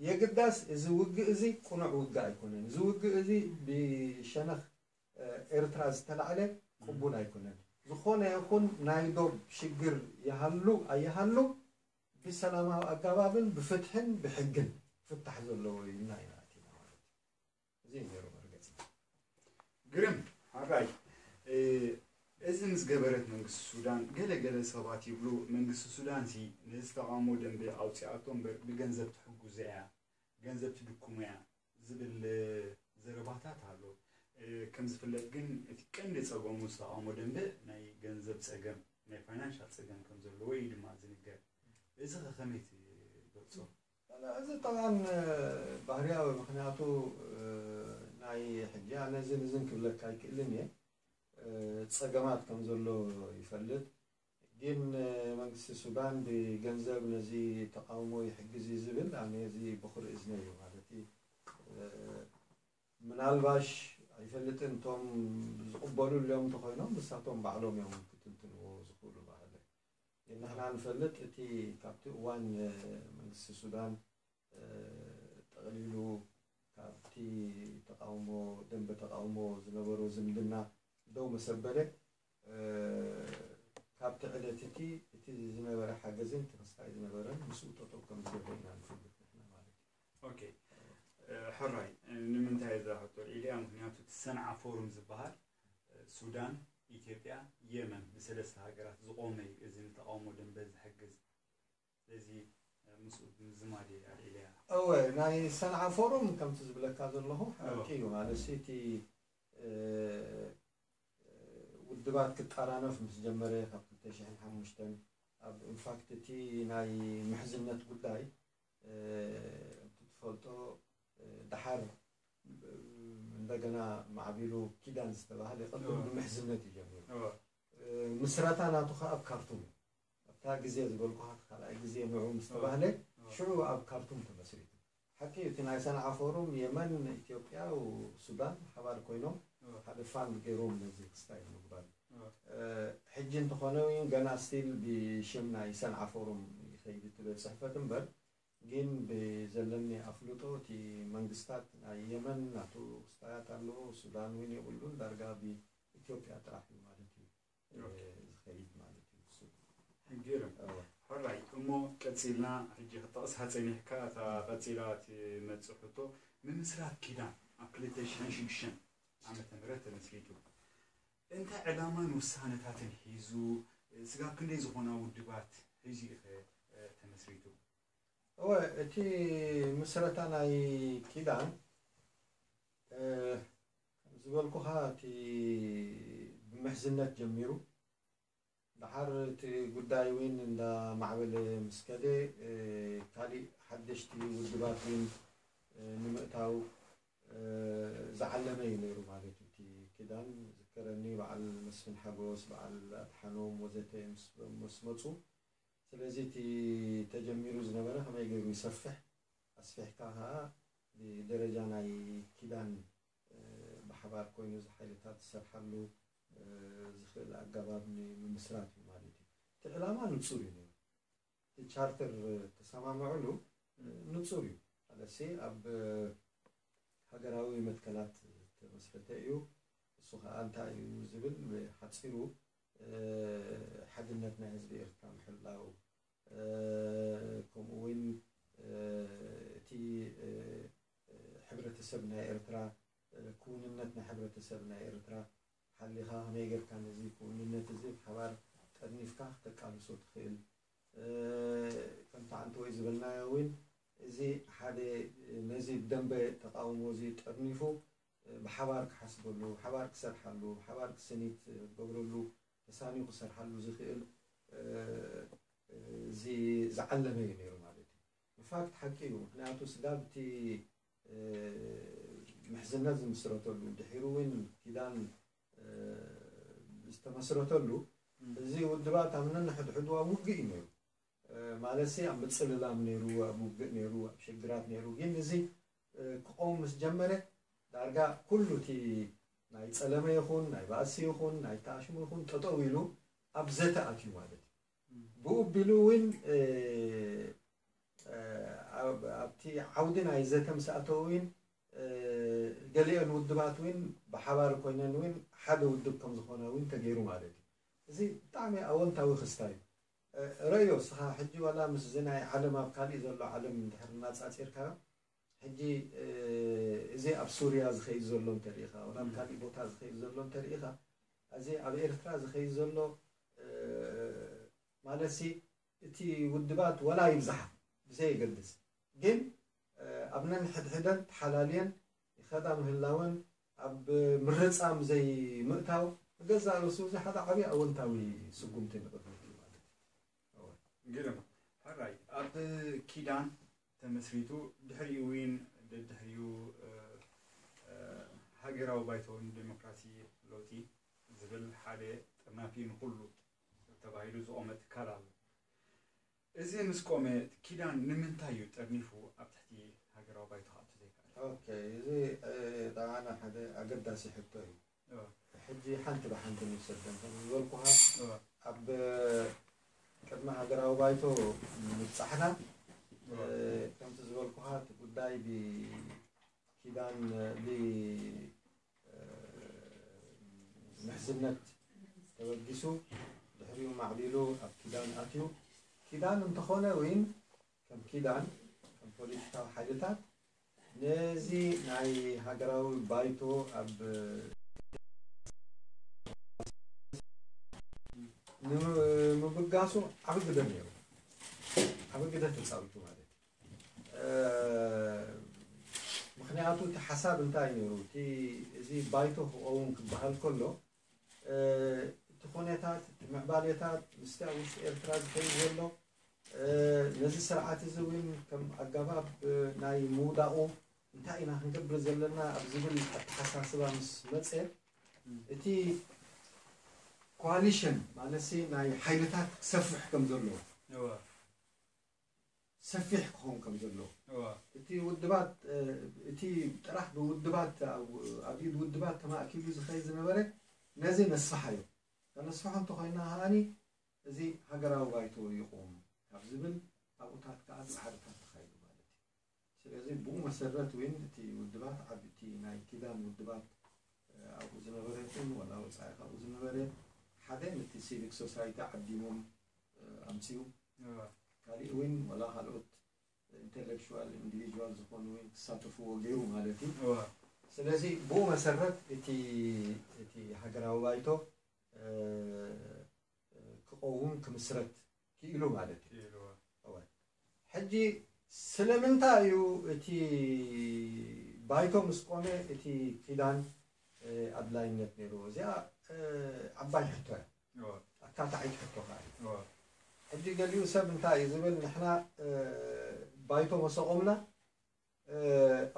የግዳስ እዚ ውግእ እዚ ቁኑዕ ውግእ ኣይኮነን። እዚ ውግእ እዚ ብሸነኽ ኤርትራ ዝተላዕለ ቅቡል ኣይኮነን። ዝኾነ ይኹን ናይ ዶብ ሽግር ይሃሉ ኣይሃሉ ብሰላማዊ ኣጋባብን ብፍትሕን ብሕግን ፍታሕ ዘለዎ ኢልና ኢና ኣቲና ማለት እዩ። እዚ እዩ ነይሩ መርገፂ። ግርም ሓራይ እዚ ምስ ገበረት መንግስቲ ሱዳን ገለ ገለ ሰባት ይብሉ መንግስቲ ሱዳን ሲ ነዚ ተቃውሞ ደንበ ኣውፂኣቶ እምበር ብገንዘብ ትሕጉዞ እያ ገንዘብ ትድኩሞ እያ ዝብል ዘረባታት ኣሎ። ከም ዝፍለጥ ግን እቲ ቀንዲ ፀገሙ ዝተቃውሞ ደንበ ናይ ገንዘብ ፀገም ናይ ፋይናንሻል ፀገም ከም ዘለዎ እዩ ድማ ዝንገር። እዚ ከ ከመይ ትገልፆ? እዚ ጠብዓን ባህርያዊ ምክንያቱ ናይ ሕጂ ኣነ እዝን እዝን ክብለካ ኣይክእልን እየ ፀገማት ከም ዘሎ ይፈልጥ ግን መንግስቲ ሱዳን ብገንዘብ ነዚ ተቃውሞ ይሕግዝ እዩ ዝብል ኣነ እዚ ብኩር እዝነ እዩ ማለት ምናልባሽ ኣይፈልጥን እቶም ዝቕበሉ እዮም እንተኮይኖም ንሳቶም ባዕሎም እዮም ክትንትንዎ ዝኽእሉ ባህለ ንሕና ንፈልጥ እቲ ካብቲ እዋን መንግስቲ ሱዳን ጠቕሊሉ ካብቲ ተቃውሞ ደንበ ተቃውሞ ዝነበሮ ዝምድና ደው መሰበለ ካብቲ ዕለት እቲ እቲ ዝነበረ ሓገዝን እቲ ክስታይ ዝነበረን ምስኡ ጠጠው ከም ዝገበ ኢና ንፈልጥ ንሕና ማለት እዩ። ኦኬ ሕራይ ንምንታይ እዛ ሕቶ ልዒልያ ምክንያቱ እቲ ሰንዓ ፎሩም ዝበሃል ሱዳን ኢትዮጵያ የመን ንሰለስተ ሃገራት ዝቆመ እዩ እዚ ንተቃውሞ ደንበ ዝሕግዝ ስለዚ ምስኡ ብምዝማድ እየ ኣልዒለያ። እወ፣ ናይ ሰንዓ ፎሩም ከምቲ ዝብለካ ዘለኹ ሓቂ እዩ። ማለት እቲ ውድባት ክጠራነፍ ምስ ጀመረ ካብ ክልተ ሽሕን ሓሙሽተን ኣብ ኢንፋክት እቲ ናይ ምሕዝነት ጉዳይ እቲ ትፈልጦ ደሓር እንደገና ማዕቢሉ ኪዳን ዝተባህለ ቅድም ብምሕዝነት እዩ ጀሚሩ። ምስረታ ናቱ ከዓ ኣብ ካርቱም እዩ። ኣብታ ግዜ ዝበልኩኻ ካልኣይ ግዜ ንዑ ምስ ተባህለ ሽዑ ኣብ ካርቱም ተመስሪቱ። ሓቂ እዩ፣ እቲ ናይ ሰንዓ ፎሩም የመን፣ ኢትዮጵያ፣ ሱዳን ሓባር ኮይኖም ሓደ ፋንድ ገይሮም ነዚ ክስታይ ምግባር። ሕጂ እንተኾነ እውን ገና ስቲል ብሽም ናይ ሰንዓ ፎሩም ይኸይድ እቲ ቤት ጽሕፈት እምበር፣ ግን ብዘለኒ ኣፍልጦ እቲ መንግስታት ናይ የመን ናቱ ክስታያት ኣለዎ፣ ሱዳን እውን የብሉን፣ ዳርጋ ብኢትዮጵያ ጥራሕ እዩ ማለት እዩ ዝኸይድ ማለት እዩ። ሕጊ ኢሎም። ሕራይ እሞ ቀፂልና ሕጂ ክጠቕሳ ፀኒሕካ እታ ቀፂላ ትመፅእ ሕቶ፣ ምምስራት ኪዳን ኣብ ክልተ ሽሕን ሽዱሽተን ዓመተ ምህረት ተመስሪቱ። እንታይ ዕላማን ውሳነታትን ሒዙ፣ ስጋብ ክንደይ ዝኾና ውድባት ሒዙ ኢኸ ተመስሪቱ? እወ፣ እቲ ምስረታ ናይ ኪዳን ዝበልኩኻ እቲ ብምሕዝነት ጀሚሩ፣ ደሓር እቲ ጉዳይ እውን እንዳማዕበለ ምስ ከደ፣ ካሊእ ሓደሽቲ ውድባት እውን ንምእታው ዝዓለመ እዩ ነይሩ ማለት እዩ። እቲ ኪዳን ዝከረኒ በዓል መስፍን ሓጎስ፣ በዓል ኣድሓኖም ወዘተ ምስ መፁ፣ ስለዚ እቲ ተጀሚሩ ዝነበረ ከመይ ገይሩ ይሰፍሕ፣ ኣስፊሕካ ከዓ ብደረጃ ናይ ኪዳን ብሓባር ኮይኑ እዚ ሓይልታት ዝሰርሓሉ ዝኽእል ኣገባብ ንምምስራት እዩ ማለት እዩ። እቲ ዕላማ ንፁር እዩ ነይሩ። እቲ ቻርተር ተሰማምዕሉ ንፁር እዩ። ማለትሲ ኣብ ሃገራዊ መትከላት ዝተመስረተ እዩ። እሱ ከዓ እንታይ እዩ ዝብል ብሓፂሩ ሓድነት ናይ ህዝቢ ኤርትራ ምሕላው፣ ከምኡ እውን እቲ ሕብረተሰብ ናይ ኤርትራ፣ ክውንነት ናይ ሕብረተሰብ ናይ ኤርትራ ሓሊኻ ከመይ ጌርካ ነዚ ክውንነት እዚ ብሓባር ጠርኒፍካ ክተቃልሶ ትኽእል። ከምቲ ዓንተወይ ዝበልናዮ እውን እዚ ሓደ ነዚ ብደንበ ተቃውሞ እዚ ጠርኒፉ ብሓባር ክሓስበሉ፣ ብሓባር ክሰርሓሉ፣ ብሓባር ክስኒት ክገብረሉ፣ ተሳኒዩ ክሰርሓሉ ዝኽእል እዚ ዝዓለመ እዩ ነይሩ ማለት እዩ። ኢንፋክት ሓቂ እዩ። ምክንያቱ ስጋብ እቲ ምሕዝነት ዝምስረተሉ፣ ድሒሩ እውን ኪዳን ዝተመስረተሉ፣ እዚ ውድባት ኣብ ነንሕድሕዱ ኣብ ውግእ እዩ ነይሩ። ማለትሲ ኣብ ምጽልላም ነይሩ፣ ኣብ ውግእ ነይሩ፣ ኣብ ሽግራት ነይሩ። ግን እዚ ክቆም ምስ ጀመረ ዳርጋ ኩሉ እቲ ናይ ጸለመ ይኹን ናይ ባእሲ ይኹን ናይ ተኣሽሙ ይኹን ጠጠው ኢሉ ኣብ ዘተ ኣትዩ ማለት እዩ። ብኡ ኣቢሉ እውን ኣብቲ ዓውዲ ናይ ዘተ ምስ ኣተወ እውን ገሊኦን ውድባት እውን ብሓባር ኮይነን እውን ሓደ ውድብ ከም ዝኾና እውን ተገይሩ ማለት እዩ። እዚ ብጣዕሚ ኣወንታዊ ክስታይ እዩ። ረእዮ እስኻ ሕጂ ዋላ ምስዚ ናይ ዓለም ኣብ ካሊእ ዘሎ ዓለም እንድሕር እናጻጺርካዮ ሕጂ እዚ ኣብ ሱርያ ዝኸይድ ዘሎ እንተሪኢኻ ዋላ ኣብ ካሊእ ቦታ ዝኸይድ ዘሎ እንተሪኢኻ እዚ ኣብ ኤርትራ ዝኸይድ ዘሎ ማለትሲ እቲ ውድባት ወላ ይብዛሓ ብዘየገድስ ግን ኣብ ነንሕድሕደን ተሓላልየን ይኸዳ ምህላወን ኣብ ምርጻም ዘይምእታው ብገዛእ ርእሱ እዚ ሓደ ዓብዪ ኣወንታዊ ስጉምቲ ንቕድሚት እዩ ማለት እዩ። ግርም ሕራይ ኣብ ኪዳን ተመስሪቱ ድሕሪኡ እውን ደድሕሪኡ ሃገራዊ ባይቶ ንዴሞክራሲ ለውጢ ዝብል ሓደ ጠርናፊ ንኩሉ ተባሂሉ ዝቆመ ትካል ኣሎ። እዚ ምስ ቆመ እቲ ኪዳን ንምንታይ እዩ ጠርኒፉ ኣብ ትሕቲ ሃገራዊ ባይቶ ክኣቱ ዘይከኣለ? ኦኬ፣ እዚ ጠዓና ሓደ ኣገዳሲ ሕቶ እዩ። ሕጂ ሓንቲ ብሓንቲ ንውሰደን ከም ዝበልኩኻ ኣብ ቅድሚ ሃገራዊ ባይቶ ምብፃሕና ከምቲ ዝበልኩኻ እቲ ጉዳይ ብኪዳን ብ ምሕዝነት ተበጊሱ ድሕሪኡ ማዕቢሉ ኣብ ኪዳን ኣትዩ። ኪዳን እንተኾነ እውን ከም ኪዳን ከም ፖለቲካዊ ሓይልታት ነዚ ናይ ሃገራዊ ባይቶ ኣብ ንምብጋሱ ዓቢ ግደ ነይሩ። ግደ ተፃዊቱ ማለት እዩ። ምክንያቱ እቲ ሓሳብ እንታይ ነይሩ? እቲ እዚ ባይቶ ክኸውን ክበሃል ከሎ እቲ ኩነታት፣ እቲ ምዕባሌታት፣ ምስቲ ኣብ ውሽጢ ኤርትራ ዝኸይድ ዘሎ ነዚ ስርዓት እዚ እውን ከም ኣገባብ ናይ ምውዳቑ እንታይ ኢና ክንገብር ዘለና ኣብ ዝብል ኣተሓሳስባ ምስ መፀ እቲ ኮሊሽን ማለት ናይ ሓይልታት ክሰፍሕ ከም ዘለዎ ሰፊሕ ክኸውን ከም ዘለዎ እቲ ውድባት እቲ ጥራሕ ብውድባት ኣብ ኢድ ውድባት ተማእኪሉ ዝኸይድ ዝነበረ ነዚ ነስፍሓዮ። ከነስፍሖ እንተኾይና ከዓኒ እዚ ሃገራዊ ባይቶ ይቑም ካብ ዝብል ኣብኡታት ከዓ ፃዕርታት ተኻይዱ ማለት እዩ። ስለዚ ብኡ መሰረት እውን እቲ ውድባት ዓብቲ ናይ ኪዳን ውድባት ኣብኡ ዝነበረ ይኹን ወላ ወፃኢ ካብኡ ዝነበረ ሓደ ነቲ ሲቪክ ሶሳይቲ ዓዲሞም ኣምፅኡ። ካሊእ እውን ወላ ካልኦት ኢንተሌክቹዋል ኢንዲቪጁዋል ዝኾኑ እውን ክሳተፍዎ ገይሩ ማለት እዩ። ስለዚ ብኡ መሰረት እቲ እቲ ሃገራዊ ባይቶ ክቐውም ክምስረት ክኢሉ ማለት እዩ። ሕጂ ስለምንታይ እዩ እቲ ባይቶ ምስ ቆመ እቲ ኪዳን ኣድላይነት ነይርዎ? እዚኣ ዓባይ ሕቶ እያ። ኣካታዒት ሕቶ ከዓ እዩ። ሕጂ ገሊኡ ሰብ እንታይ እዩ ዝብል፣ ንሕና ባይቶ መሰቆምና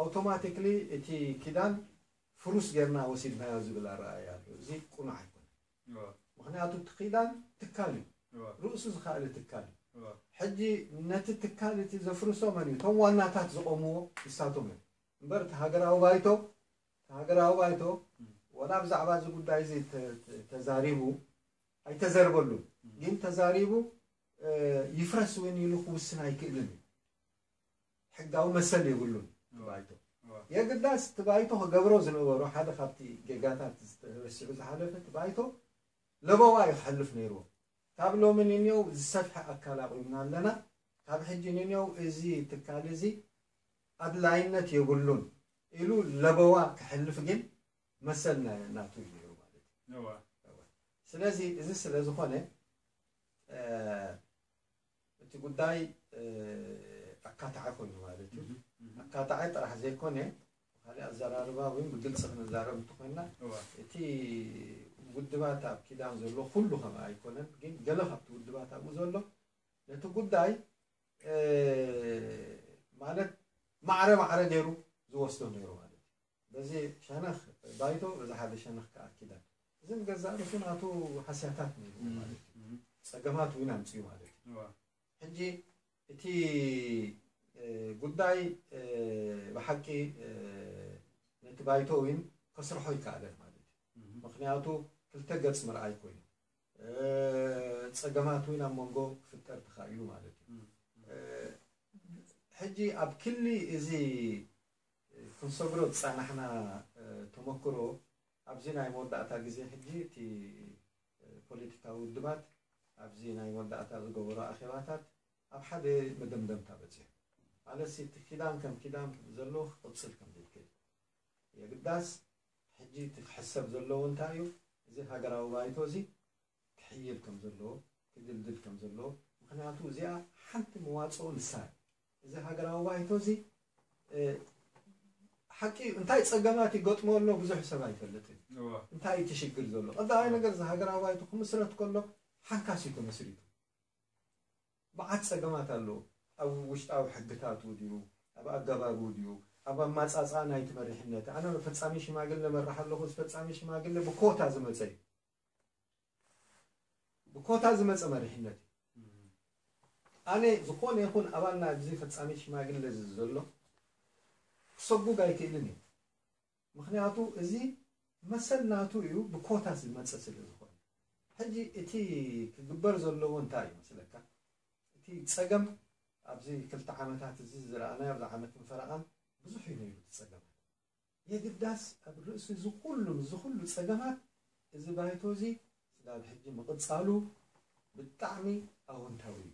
ኣውቶማቲክሊ እቲ ኪዳን ፍሩስ ጌርና ወሲድናዮ ዝብል ኣረኣያ ኣሎ። እዚ ቁኑዕ ኣይኮነ። ምክንያቱ እቲ ኪዳን ትካል እዩ፣ ርእሱ ዝኸኣለ ትካል እዩ። ሕጂ ነቲ ትካል እቲ ዘፍርሶ መን እዩ? እቶም ዋናታት ዝቆምዎ ንሳቶም እዮም። እምበር እቲ ሃገራዊ ባይቶ እቲ ሃገራዊ ባይቶ ወላ ብዛዕባ እዚ ጉዳይ እዚ ተዛሪቡ ኣይተዘርበሉን፣ ግን ተዛሪቡ ይፍረስ እውን ኢሉ ክውስን ኣይክእልን እዩ። ሕጋዊ መሰል የብሉን ባይቶ። የግዳስ እቲ ባይቶ ክገብሮ ዝነበሮ ሓደ ካብቲ ጌጋታት ዝተረሲዑ ዝሓለፈ እቲ ባይቶ ለበዋ እዩ ክሕልፍ ነይርዎ። ካብ ሎሚ ንንየው ዝሰፍሐ ኣካል ኣቑምና ኣለና። ካብ ሕጂ ንንየው እዚ ትካል እዚ ኣድላይነት የብሉን ኢሉ ለበዋ ክሕልፍ ግን መሰል ናቱ እዩ ነይሩ ማለት እዩ። ስለዚ እዚ ስለ ዝኾነ እቲ ጉዳይ ኣካታዐ ኮይኑ ማለት እዩ። ኣካታዐ ጥራሕ ዘይኮነ ካልእ ኣዘራርባ ወይ ብግልፂ ክንዛረብ እንተኮይና እቲ ውድባት ኣብ ኪዳን ዘሎ ኩሉ ከም ኣይኮነን፣ ግን ገለ ካብቲ ውድባት ኣብኡ ዘሎ ነቲ ጉዳይ ማለት ማዕረ ማዕረ ገይሩ ዝወስዶ ነይሩ ማለት እዩ። በዚ ሸነኽ ባይቶ፣ በዚ ሓደ ሸነኽ ከዓ ኪዳን። እዚ ንገዛእ ርእሱ ናቱ ሃስያታት ነይሩ ማለት እዩ። ጸገማት እውን ኣምፅኡ ማለት እዩ። ሕጂ እቲ ጉዳይ ብሓቂ ነቲ ባይቶ እውን ከስርሖ ይከኣለን ማለት እዩ። ምክንያቱ ክልተ ገፅ ምርኣይ ኮይኑ ጸገማት እውን ኣብ መንጎ ክፍጠር ተኻኢሉ ማለት እዩ። ሕጂ ኣብ ክሊ እዚ ክንሰግሮ ዝጸናሕና ተመክሮ ኣብዚ ናይ መወዳእታ ግዜ ሕጂ እቲ ፖለቲካዊ ውድባት ኣብዚ ናይ መወዳእታ ዝገበሮ ኣኼባታት ኣብ ሓደ መደምደምታ በጺሑ። ማለት እቲ ኪዳን ከም ኪዳን ዘሎ ክቕጽል ከም ዘይክእል የግዳስ ሕጂ እቲ ክሕሰብ ዘለዎ እንታይ እዩ? እዚ ሃገራዊ ባይቶ እዚ ክሕይል ከም ዘለዎ ክድልድል ከም ዘለዎ ምክንያቱ እዚኣ ሓንቲ መዋፅኦ ንሳ እዚ ሃገራዊ ባይቶ እዚ ሓቂ እንታይ ፀገማት ይገጥሞ ኣሎ ብዙሕ ሰብ ኣይፈልጥን። እንታይ እቲ ሽግር ዘሎ ቀዳማይ ነገር እዚ ሃገራዊ ባይቶ ክምስረት ከሎ ሓንካስ እዩ ተመስሪቱ። መዓት ፀገማት ኣለዉ። ኣብ ውሽጣዊ ሕግታቱ ድዩ፣ ኣብ ኣገባቡ ድዩ፣ ኣብ ኣማፃፅኣ ናይቲ መሪሕነት። ኣነ ፈፃሚ ሽማግለ መራሕ ኣለኹ። እዚ ፈፃሚ ሽማግለ ብኮታ ዝመፀ እዩ። ብኮታ ዝመፀ መሪሕነት እዩ። ኣነ ዝኾነ ይኹን ኣባል ናብዚ ፈፃሚ ሽማግለ እዚ ዘሎ ክሰጉግ ኣይክእልን እዩ። ምክንያቱ እዚ መሰል ናቱ እዩ ብኮታ ዝመፀ ስለ ዝኾነ። ሕጂ እቲ ክግበር ዘለዎ እንታይ እዩ መስለካ? እቲ ፀገም ኣብዚ ክልተ ዓመታት እዚ ዝረኣናዮ ኣብዚ ዓመትን ፈረቓን ብዙሕ እዩ ነይሩ እቲ ፀገማት። የግዳስ ኣብ ርእሲ እዚ ኩሉ እዚ ኩሉ ፀገማት እዚ ባይቶ እዚ ስጋብ ሕጂ ምቕፃሉ ብጣዕሚ ኣወንታዊ እዩ።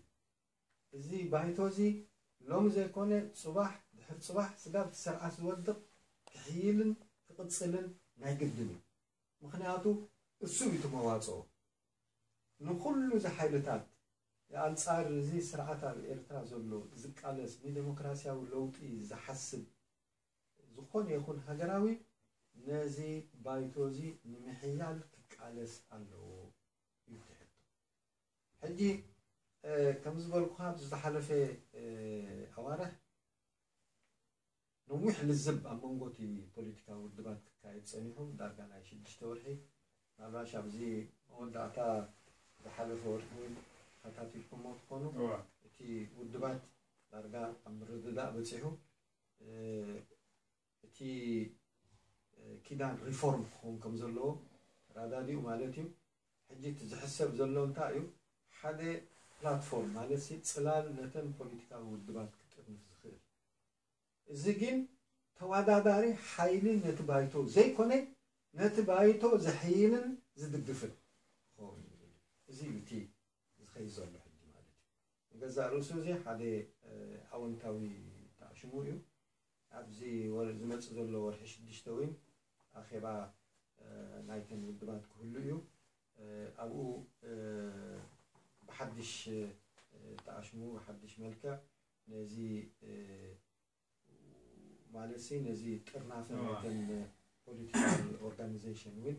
እዚ ባይቶ እዚ ሎሚ ዘይኮነ ፅባሕ ድሕር ፅባሕ ስጋብ እቲ ስርዓት ዝወድቕ ክሕይልን ክቕፅልን ናይ ግድን እዩ። ምክንያቱ እሱ እዩ እቲ መዋፅኦ ንኩሉ እዚ ሓይልታት ኣንጻር እዚ ስርዓት ኣብ ኤርትራ ዘሎ ዝቃለስ ንዴሞክራሲያዊ ለውጢ ዝሓስብ ዝኾነ ይኹን ሃገራዊ ነዚ ባይቶ እዚ ንምሕያል ክቃለስ ኣለዎ እዩ እቲ ሕቶ። ሕጂ ከም ዝበልኩኻ ኣብዚ ዝሓለፈ ኣዋርሕ ነዊሕ ልዝብ ኣብ መንጎ እቲ ፖለቲካዊ ውድባት ክካየድ ጸኒሑ ዳርጋ ናይ ሽዱሽተ ወርሒ፣ ምናልባሽ ኣብዚ መወዳእታ ዝሓለፈ ወርሒ እውን ተኸታቲልኩሞ ትኾኑ። እቲ ውድባት ዳርጋ ኣብ ምርድዳእ በጺሑ እቲ ኪዳን ሪፎርም ክኸውን ከም ዘለዎ ተራዳዲኡ ማለት እዩ። ሕጂ እቲ ዝሕሰብ ዘሎ እንታይ እዩ? ሓደ ፕላትፎርም ማለት ሲ ጽላል ነተን ፖለቲካዊ ውድባት ክጥርንፍ ዝኽእል። እዚ ግን ተወዳዳሪ ሓይሊ ነቲ ባይቶ ዘይኮነ ነቲ ባይቶ ዘሕይልን ዝድግፍን ክኸውን እዩ። እዚ እዩ እቲ ዝኸይድ ዘሎ ሕጂ ማለት እዩ። ንገዛእ ርእሱ እዚ ሓደ ኣወንታዊ ተኣሽሙ እዩ። ኣብዚ ዝመጽእ ዘሎ ወርሒ ሽዱሽተ እውን ኣኼባ ናይተን ውድባት ክህሉ እዩ። ኣብኡ ብሓድሽ ተኣሽሙ ብሓድሽ መልክዕ ነዚ ማለት ሲ ነዚ ጥርናፈ ናይተን ፖለቲካል ኦርጋኒዜሽን እውን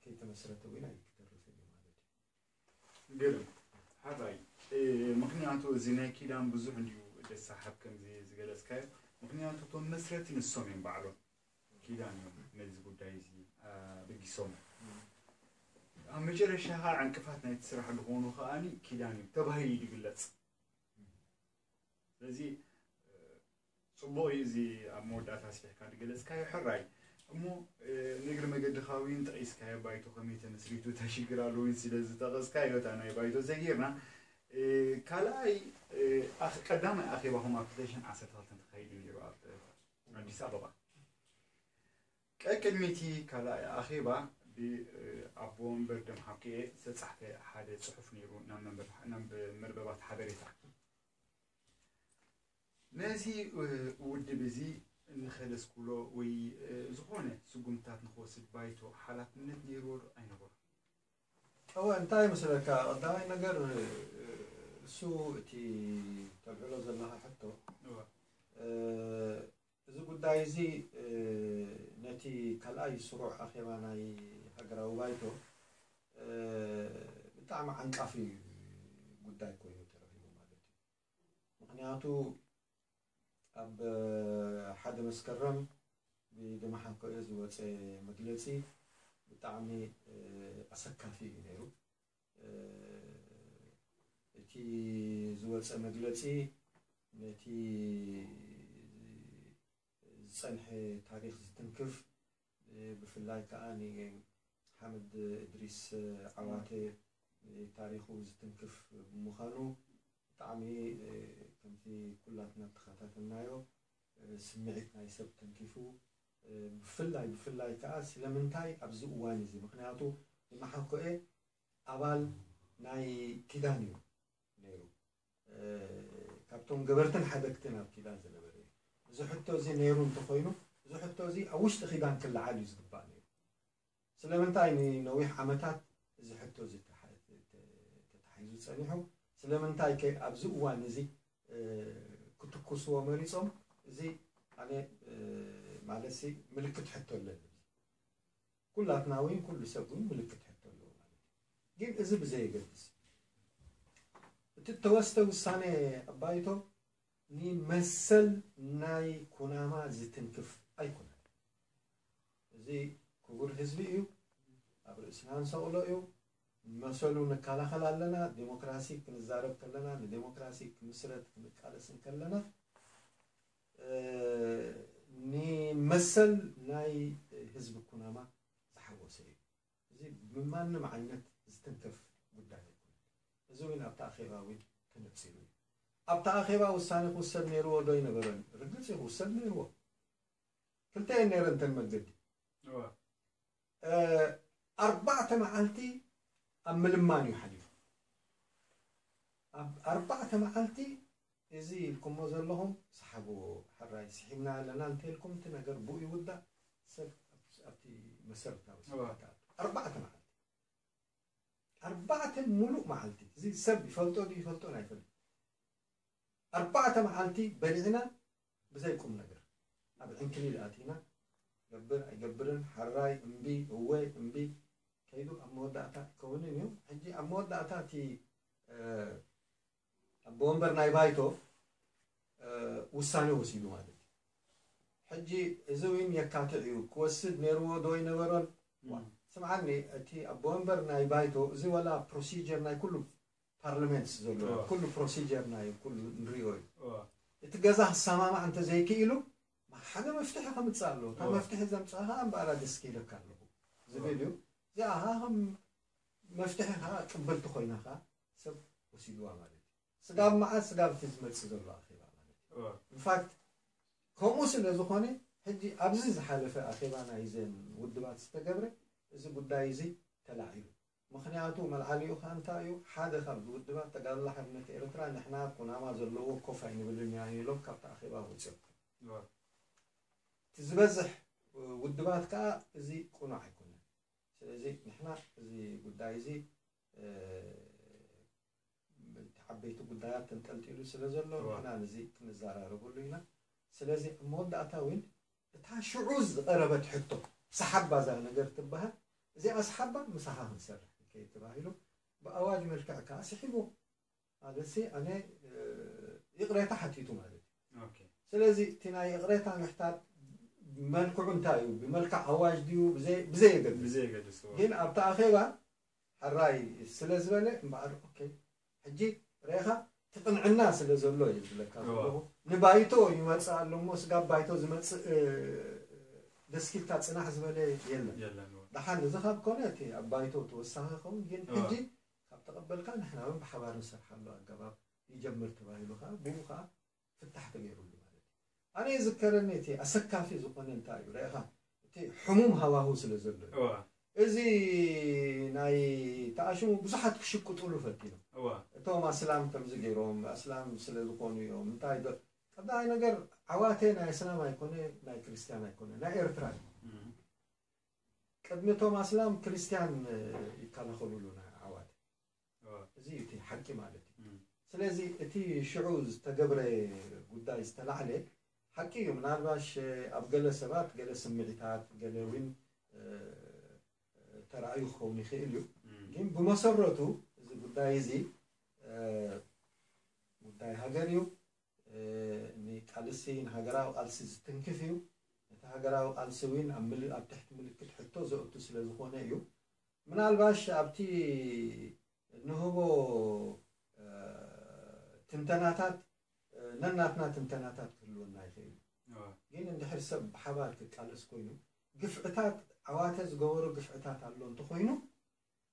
ከይተመስረተ እውን ኣይክተርፍን እዩ ማለት እዩ። ግርም ሓራይ። ምክንያቱ እዚ ናይ ኪዳን ብዙሕ እንዲዩ ደሳሓብ ከምዚ ዝገለጽካዮ። ምክንያቱ እቶም መስረቲ ንሶም እዮም ባዕሎም ኪዳን እዮም ነዚ ጉዳይ እዚ በጊሶም። ኣብ መጨረሻ ከዓ ዕንቅፋት ናይቲ ስራሕ ዝኾኑ ከዓኒ ኪዳን እዩ ተባሂሉ እዩ ዝግለጽ። ስለዚ ጽቡቕ እዩ እዚ ኣብ መወዳእታ ኣስፊሕካ ዝገለጽካዮ ሕራይ። እሞ ንእግሪ መገድኻ እውን ጠቒስካዮ ባይቶ ከመይ ተመስሪቱ እታ ሽግር ኣሎ እውን ስለ ዝጠቐስካዮ እታ ናይ ባይቶ ዘጊርና ካልኣይ ቀዳማይ ኣኼባኹም ኣብ ክልተ ሽሕን ዓሰርተ ክልተን ተኻይዱ ነይሩ ኣብ ኣዲስ ኣበባ። ቀቅድሚ እቲ ካልኣይ ኣኼባ ብኣቦ ወንበር ደምሓኩኤ ዝተጻሕፈ ሓደ ጽሑፍ ነይሩ ናብ መርበባት ሓበሬታ። ነዚ ውድብ እዚ ንኸለስኩሎ ወይ ዝኾነ ስጉምትታት ንኽወስድ ባይቶ ሓላፍነት ነይርዎ ዶ ኣይነበሮ? እወ እንታይ ይመስለካ፣ ቀዳማይ ነገር እሱ እቲ ተልዕሎ ዘለኻ ሕቶ እዚ ጉዳይ እዚ ነቲ ካልኣይ ስሩዕ ኣኼባ ናይ ሃገራዊ ባይቶ ብጣዕሚ ዓንቃፊ ጉዳይ ኮይኑ ተረኺቡ ማለት እዩ። ምክንያቱ ኣብ ሓደ መስከረም ብደመሓኮኤ ዝወፀ መግለፂ ብጣዕሚ ኣሰካፊ እዩ ነይሩ። እቲ ዝወፀ መግለፂ ነቲ ዝፀንሐ ታሪክ ዝትንክፍ ብፍላይ ከዓ ንሓምድ እድሪስ ዓዋተ ታሪኩ ዝትንክፍ ብምዃኑ ብጣዕሚ ከምቲ ኩላትና ተኸታተልናዮ ስምዒት ናይ ሰብ ተንኪፉ ብፍላይ ብፍላይ ከዓ ስለምንታይ ኣብዚ እዋን እዚ ምክንያቱ ንመሓኮኤ ኣባል ናይ ኪዳን እዩ ነይሩ። ካብቶም ገበርትን ሓደግትን ኣብ ኪዳን ዝነበረ እዩ። እዚ ሕቶ እዚ ነይሩ እንተኮይኑ እዚ ሕቶ እዚ ኣብ ውሽጢ ኪዳን ክለዓል እዩ ዝግባእ ነይሩ። ስለምንታይ ንነዊሕ ዓመታት እዚ ሕቶ እዚ ተታሒዙ ፀኒሑ? ስለምንታይ ከ ኣብዚ እዋን እዚ ክትኩስዎ መሪፆም? እዚ ኣነ ማለት ሲ ምልክት ሕቶ ኣለኒ። ኩላትና ወይ ኩሉ ሰብ እውን ምልክት ሕቶ ኣለዎ ማለት እዩ። ግን እዚ ብዘየገድስ እቲ እተወስደ ውሳኔ ኣባይቶ ንመሰል ናይ ኩናማ ዝትንክፍ ኣይኮነን። እዚ ክቡር ህዝቢ እዩ፣ ኣብ ርእስና ንሰቕሎ እዩ። መሰሉ ንከላኸል ኣለና። ዴሞክራሲ ክንዛረብ ከለና ንዴሞክራሲ ክምስረት ክንቃለስ እንከለና ንመሰል ናይ ህዝቢ ኩናማ ዝሓወሰ እዩ። እዚ ብማንም ዓይነት ዝትንከፍ ጉዳይ ኣይኮነን። እዚ እውን ኣብቲ ኣኼባ እውን ተነጺሩ እዩ። ኣብቲ ኣኼባ ውሳኔ ክውሰድ ነይርዎ ዶ ኣይነበረን? ርግጽ እዩ ክውሰድ ነይርዎ። ክልተ እየን ነይረን እተን መገዲ። ኣርባዕተ መዓልቲ ኣብ ምልማን እዩ ሓሊፉ። ኣብ ኣርባዕተ መዓልቲ እዚ ኢልኩሞ ዘለኹም ሰሓብዎ ሕራይ ስሒብና ኣለና እንተኢልኩም እቲ ነገር ብኡ ይውዳእ። ሰብ ኣብቲ መሰረታዊ ስሕተት ኣርባዕተ መዓልቲ ኣርባዕተ ሙሉእ መዓልቲ እዚ እዚ ሰብ ይፈልጦ ድዩ ይፈልጦን ኣይፈልጥ። ኣርባዕተ መዓልቲ በሊዕና ብዘይ ቁም ነገር ኣብ ዕንክሊል ኣቲና፣ ገብር ኣይገብርን፣ ሓራይ እምቢ፣ እወ እምቢ፣ ከይዱ ኣብ መወዳእታ ይከውንን እዩ። ሕጂ ኣብ መወዳእታ እቲ ኣቦ ወንበር ናይ ባይቶ ውሳኔ ወሲዱ ማለት እዩ። ሕጂ እዚ እውን የካትዕ እዩ፣ ክወስድ ነይርዎ ዶ ኣይነበሮን? ስምዓኒ፣ እቲ ኣቦ ወንበር ናይ ባይቶ፣ እዚ ወላ ፕሮሲጀር ናይ ኩሉ ፓርላመንት ዘሎ፣ ኩሉ ፕሮሲጀር ናይ ኩሉ ንሪኦ እዩ። እቲ ገዛ ክሰማማዕ እንተዘይክኢሉ ሓደ መፍትሒ ከምፅእ ኣለዎ። እታ መፍትሒ ዘምፅኣ ከዓ እምበኣር ደስ ክኢለካ ኣለኹ ዝብል እዩ። እዚኣ ከዓ ከም መፍትሒ ከዓ ቅብልቲ ኮይና ከዓ ሰብ ወሲድዋ ማለት እዩ። ስጋብ መዓስ? ስጋብ እቲ ዝመፅእ ዘሎ ኣኼባ ማለት እዩ። ኢንፋክት ከምኡ ስለ ዝኾነ ሕጂ ኣብዚ ዝሓለፈ ኣኼባ ናይ ዘን ውድባት ዝተገብረ እዚ ጉዳይ እዚ ተላዒሉ። ምኽንያቱ መልዓሊኡ ከዓ እንታይ እዩ? ሓደ ካብ ውድባት ተጋድሎ ሓርነት ኤርትራ ንሕና ኩናማ ዘለዎ ኮፍ ኣይንብልን ኢና ኢሎም ካብቲ ኣኼባ ወፂኦም። እቲ ዝበዝሕ ውድባት ከዓ እዚ ቅኑዕ ኣይኮነን። ስለዚ ንሕና እዚ ጉዳይ እዚ እቲ ዓበይቲ ጉዳያት ተንጠልጢሉ ስለ ዘሎ ንሕና ነዚ ክንዘራረበሉ ኢና። ስለዚ ኣብ መወዳእታ እውን እታ ሽዑ ዝቐረበት ሕቶ ሰሓባ እዛ ነገር ትበሃል፣ እዚኣ ሰሓባ ምሳኻ ክንሰርሕ ከይተባሂሉ ብኣዋጅ መልክዕ ከዓ ስሒቡ ማለትሲ ኣነ ይቕሬታ ሓቲቱ ማለት እዩ። ስለዚ እቲ ናይ ይቕሬታ ምሕታት መልክዑ እንታይ እዩ? ብመልክዕ ኣዋጅ ድዩ? ብዘይ- ብዘየገድስ ብዘየገድስ እዎ። ግን ኣብቲ ኣኼባ ሕራይ ስለ ዝበለ እምበኣር ኦኬ፣ ሕጂ ሬኻ ትቕንዕና ስለ ዘሎ እዩ ዝብለካ ዘለኹ። ንባይቶ ይመፅእ ኣሎ እሞ ስጋብ ባይቶ ዝመፅእ ደስኪልካ ፅናሕ ዝበለ የለን። የለን እዎ። ደሓን እዚ ካብ ኮነ እቲ ኣብ ባይቶ ተወሳኺ ይኸውን፣ ግን ሕጂ ካብ ተቐበልካ ንሕና እውን ብሓባር ንሰርሓሉ ኣገባብ ይጀምር ተባሂሉ ከዓ ብኡ ከዓ ፍታሕ ተገይሩሉ ማለት እዩ። ኣነ ይዝከረኒ እቲ ኣሰካፊ ዝኾነ እንታይ እዩ ርኢኻ፣ እቲ ሕሙም ሃዋሁ ስለ ዘሎ እዩ። እዋ። እዚ ናይ ተኣሽሙ ብዙሓት ክሽቅጡሉ ፈቲኖም። እዋ። እቶም ኣስላም ከምዚ ገይሮም ኣስላም ስለ ዝኾኑ እዮም እንታይ ዶ ቀዳይ ነገር ዓዋተ ናይ ኣስላም ኣይኮነ ናይ ክርስቲያን ኣይኮነ ናይ ኤርትራ እዩ። እም። ቅድሚ እቶም ኣስላም ክርስቲያን ይከላኸሉሉ ናይ ዓዋተ። እዚ እዩ እቲ ሓቂ ማለት እዩ። ስለዚ እቲ ሽዑ ዝተገብረ ጉዳይ ዝተላዕለ ሓቂ እዩ። ምናልባሽ ኣብ ገለ ሰባት ገለ ስምዒታት ገለ እውን ተራእዩ ክኸውን ይኽእል እዩ። ግን ብመሰረቱ እዚ ጉዳይ እዚ ጉዳይ ሃገር እዩ። ንቃልሲ ንሃገራዊ ቃልሲ ዝትንክፍ እዩ። ነቲ ሃገራዊ ቃልሲ እውን ኣብ ምል- ኣብ ትሕቲ ምልክት ሕቶ ዘእቱ ስለ ዝኾነ እዩ። ምናልባሽ ኣብቲ ንህቦ ትንተናታት ነናትና ትንተናታት ክህልወና ይኽእል እዩ። ግን እንድሕር ሰብ ብሓባር ክቃለስ ኮይኑ ግፍዕታት ዓዋተ ዝገበሮ ግፍዕታት ኣሎ እንተኾይኑ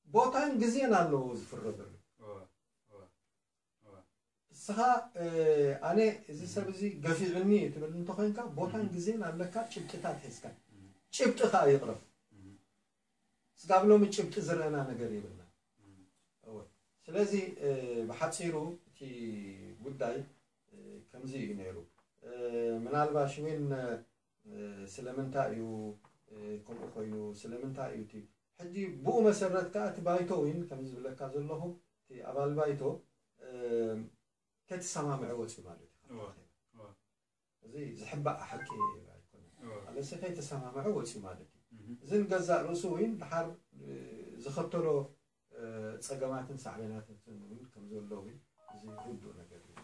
ቦታን ግዜን ኣለዎ ዝፍረደሉ። እስኻ ኣነ እዚ ሰብ እዚ ገፊዕኒ ትብል እንተኾይንካ ቦታን ግዜን ኣለካ፣ ጭብጥታት ሒዝካ ጭብጢ ከዓ ይቕረብ። ስጋብ ሎሚ ጭብጢ ዝረአና ነገር የብልና። እወ። ስለዚ ብሓፂሩ እቲ ጉዳይ ከምዚ እዩ ነይሩ። ምናልባሽ እውን ስለምንታይ እዩ ከምኡ ኮይኑ ስለምንታይ እዩ እቲ ሕጂ ብኡ መሰረት ከዓ እቲ ባይቶ እውን ከም ዝብለካ ዘለኹ እቲ ኣባል ባይቶ ከይተሰማምዐ ወፅዩ ማለት እዩ። እዚ ዝሕባእ ሓቂ ኣይኮነን። ኣለሲ ከይተሰማምዐ ወፅዩ ማለት እዩ። እዚ ንገዛእ ርእሱ እውን ድሓር ዝኸተሎ ፀገማትን ሳዕቤናትን እውን ከም ዘሎ እውን እዚ ርዱእ ነገር እዩ።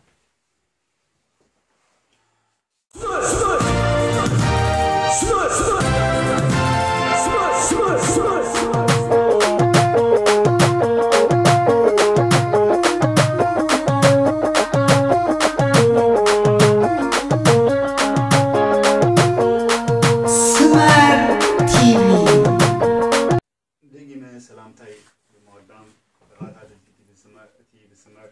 ስመር ቲቪ። ደጊመ ሰላምታይ ብምቕዳም ተኸታተልቲ ቲቪ ስመር፣ ቲቪ ስመር፣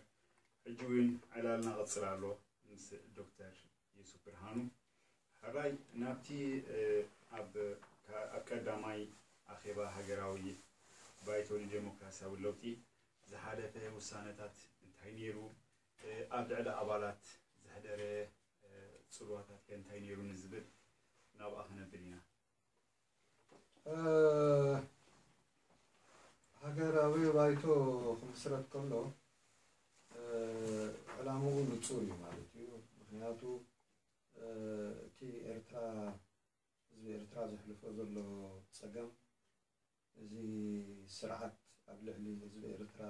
ሕጂ እውን ዕላልና ቀጽል ኣሎ ምስ ዶክተር ዩሱፍ ብርሃኑ። ሕራይ ናብቲ ኣብ ቀዳማይ ኣኼባ ሃገራዊ ባይቶ ንዴሞክራሲያዊ ለውጢ ዝሓለፈ ውሳነታት እንታይ ነይሩ፣ ኣብ ልዕሊ ኣባላት ዘሕደረ ፅልዋታት ከ እንታይ ነይሩ ንዝብል ናብኣ ክነብል ኢና። ሃገራዊ ባይቶ ክምስረት ከሎ ዕላምኡ ንጹር እዩ ማለት እዩ። ምኽንያቱ እቲ ኤርትራ ህዝቢ ኤርትራ ዘሕልፎ ዘሎ ጸገም፣ እዚ ስርዓት ኣብ ልዕሊ ህዝቢ ኤርትራ